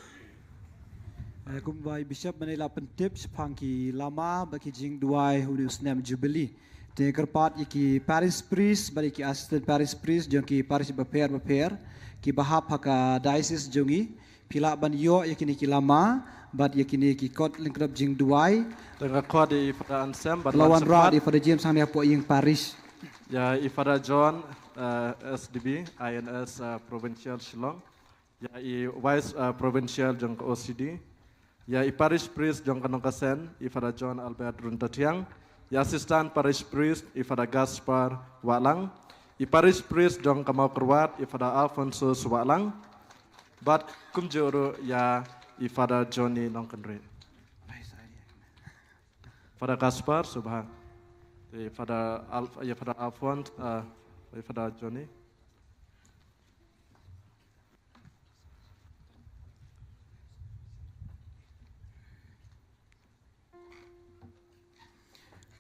Eh, kumba i Bishop mynne la pyntip shaphang ki lama bad ki jingduwai ha une u snem Jubilee. Te kyrpad ïa ki parish priest bad ïa ki assistant parish priest jong ki parish bapher bapher kiba hap ha ka diocese jong ngi. Phi lah ban ïoh ïa kine ki lama bad ïa kine ki kot lyngkdop jingduwai. Te nga khot ïa i Father Anselm ban wan shakhmat. Ïa i Father James hangne hapoh ïing parish. Ïa i Father John, uh, S D B, I N S, uh, Provincial Shillong. Ïa i Vice, uh, Provincial jong ka O C D. Ïa i Parish Priest jong ka Nongkasen, i Father John Albert Runtathiang. Ïa Assistant Parish Priest, i Father Gaspar Wahlang. I Parish Priest jong ka Mawkyrwat, i Father Alphonsus Wahlang. Bad kumjuh ruh ïa i Father Johnny Nongkynrih. Father Gaspar, sngewbha. I Father Alf-, ïa Father Alphonse, uh, i Father Johnny.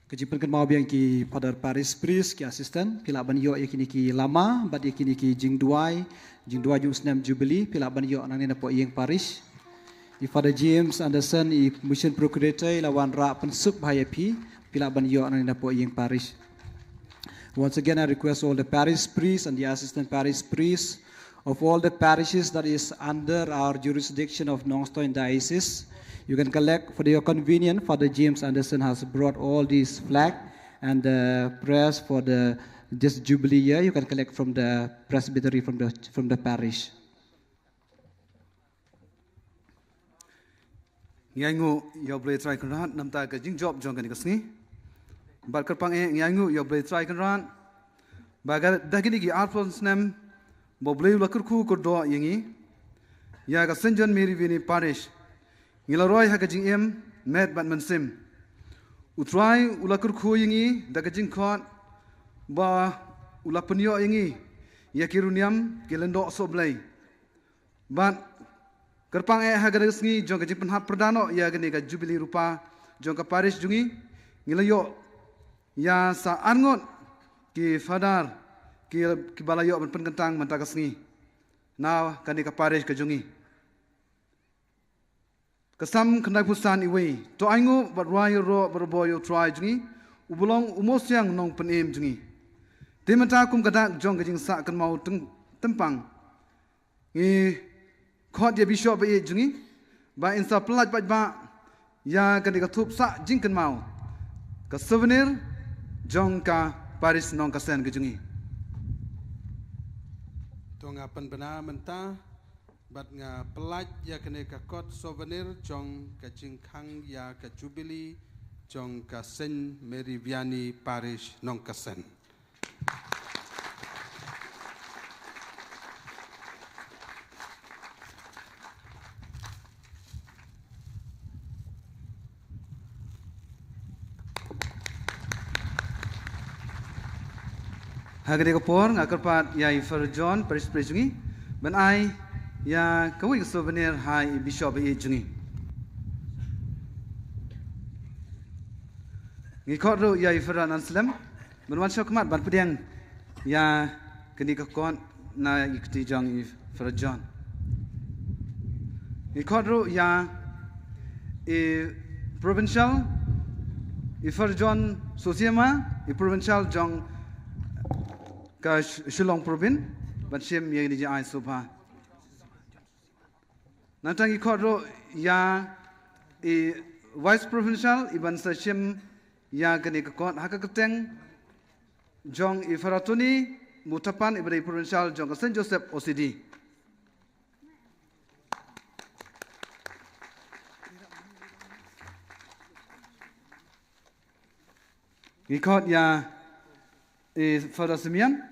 Ka jingpynkynmaw biang ki Father Parish Priest, ki assistant, phi lah ban ïoh ïa kine ki lama bad ïa kine ki jingduwai, jingduwai jong u snem Jubilee, phi lah ban ïoh nangne napoh ïing parish. I Father James Anderson, i Mission Procurator, i la wanrah pynsuk bha ïa phi, phi lah ban ïoh nangne napoh ïing parish. Once again, I request all the parish priests and the assistant parish priests of all the parishes that is under our jurisdiction of Nongstoin Diocese. You can collect for your convenience. Father James Anderson has brought all these flag and the prayers for the, this jubilee year. You can collect from the presbytery, from the, from the parish. Ngi ainguh ïa U Blei Trai Kynrad namar ka jingjop jong kane ka sngi. Bad kyrpang eh ngi ainguh ïa U Blei Trai Kynrad ba ka da kine ki arphew snem ba U Blei u la kyrkhu kyrdoh ïa ngi, ïa ka Saint John Mary Vianney Parish. Ngi la roi ha ka jingim met bad mynsiem. U Trai u la kyrkhu ïa ngi da ka jingkhot ba u la pynïoh ïa ngi ïa ki riewniam ki lyngdoh sohblei. Bad kyrpang eh ha kane ka sngi jong ka jingpynhap pyrda noh ïa kane ka Jubilee Rupa jong ka parish jong ngi, ngi la ïoh ïa sa arngut ki Father ki, kiba la ïoh ban pynkyntang mynta ka sngi na kane ka parish ka jong ngi. Ka Salm khyndaiphew san iwei: To ainguh bad rwai ïaroh barabor ïa U Trai jong ngi, uba long u Mawsiang Nongpynim jong ngi. Te mynta kum ka dak jong ka jingsah kynmaw tyngpang, ngi khot ïa Bishop ba ïeit jong ngi ba in sa pyllait paidbah ïa kane ka thup sah jingkynmaw, ka souvenir jong ka parish Nongkasen ka jong ngi. To nga pynbna mynta bad nga pyllait ïa kane ka kot souvenir jong ka jingkhang ïa ka Jubilee jong ka Saint Mary Vianney Parish Nongkasen. Ha kane ka por nga kyrpad ïa i Father John, Parish Priest jong ngi, ban ai ïa kawei ka souvenir ha i Bishop ba ïeit jong ngi. Ngi khot ruh ïa i Fada Nanslem ban wan sha khmat ban pdiang ïa kane ka kot na i kti jong i Fada John. Ngi khot ruh ïa i Provincial, i Fada John Sosiema, i Provincial jong ka Sh- Shillong Province ban shim ïa kane ka jingai sngewbha. Nangta ngi khot ruh ïa i Vice Provincial i ban sa shim ïa kane ka kot ha ka kyrteng jong i Fada Tony Muthapan i ba dei Provincial jong ka Saint Joseph O C D. Ngi khot ïa i Fada Simeon.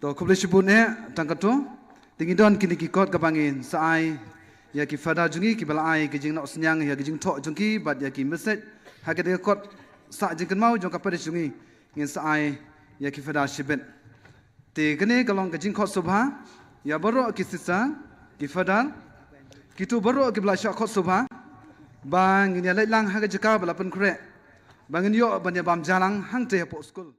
To, khublei shibun eh, tang katto. Te ngi don kine ki kot kaba ngin sa ai ïa ki Fada jong ngi kiba la ai ki jingnoh synñiang ïa ki jingthoh jong ki bad ïa ki message ha kane ka kot sah jingkynmaw jong ka parish jong ngi. Ngin sa ai ïa ki Fada shibit. Te kane ka long ka jingkhot sngewbha ïa baroh ki sister, ki Fada, kito baroh kiba la shah khot sngewbha ba ngin ïa leit lang ha ka jaka ba la pynkhreh ba ngin ïoh ban ïa bam ja lang hangtei hapoh skul.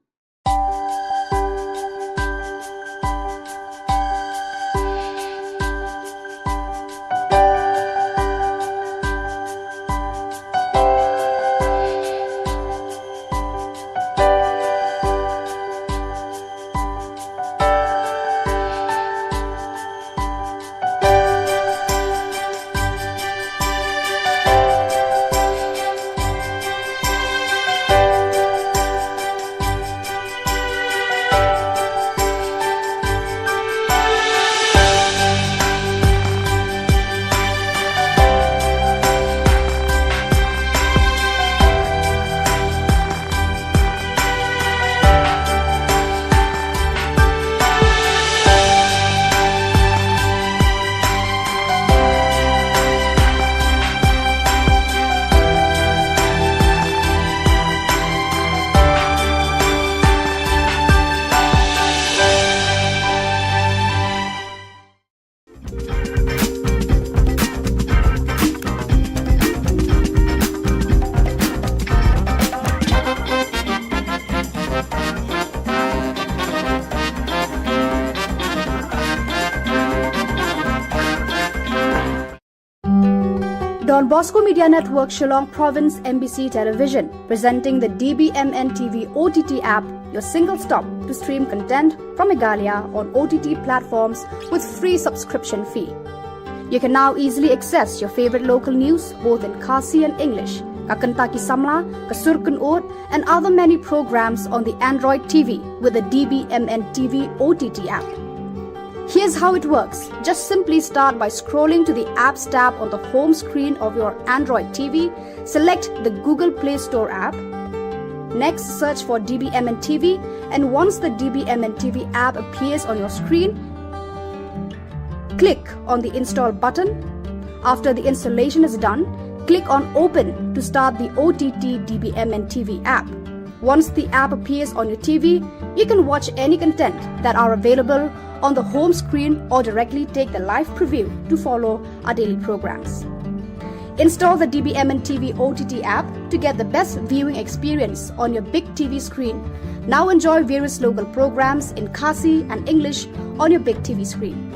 Don Bosco Media Network, Shillong Province, M B C Television, presenting the D B M N T V O T T app, your single stop to stream content from Meghalaya on O T T platforms with free subscription fee. You can now easily access your favorite local news, both in Khasi and English, Ka Kynta Ki Samla, Ka Sur Kynnoh, and other many programs on the Android T V with the D B M N T V O T T app. Here's how it works. Just simply start by scrolling to the Apps tab on the home screen of your Android T V. Select the Google Play Store app. Next, search for D B M N T V, and once the D B M N T V app appears on your screen, click on the Install button. After the installation is done, click on Open to start the O T T D B M N T V app. Once the app appears on your T V, you can watch any content that are available on the home screen or directly take the live preview to follow our daily programs. Install the D B M N T V O T T app to get the best viewing experience on your big T V screen. Now enjoy various local programs in Khasi and English on your big T V screen.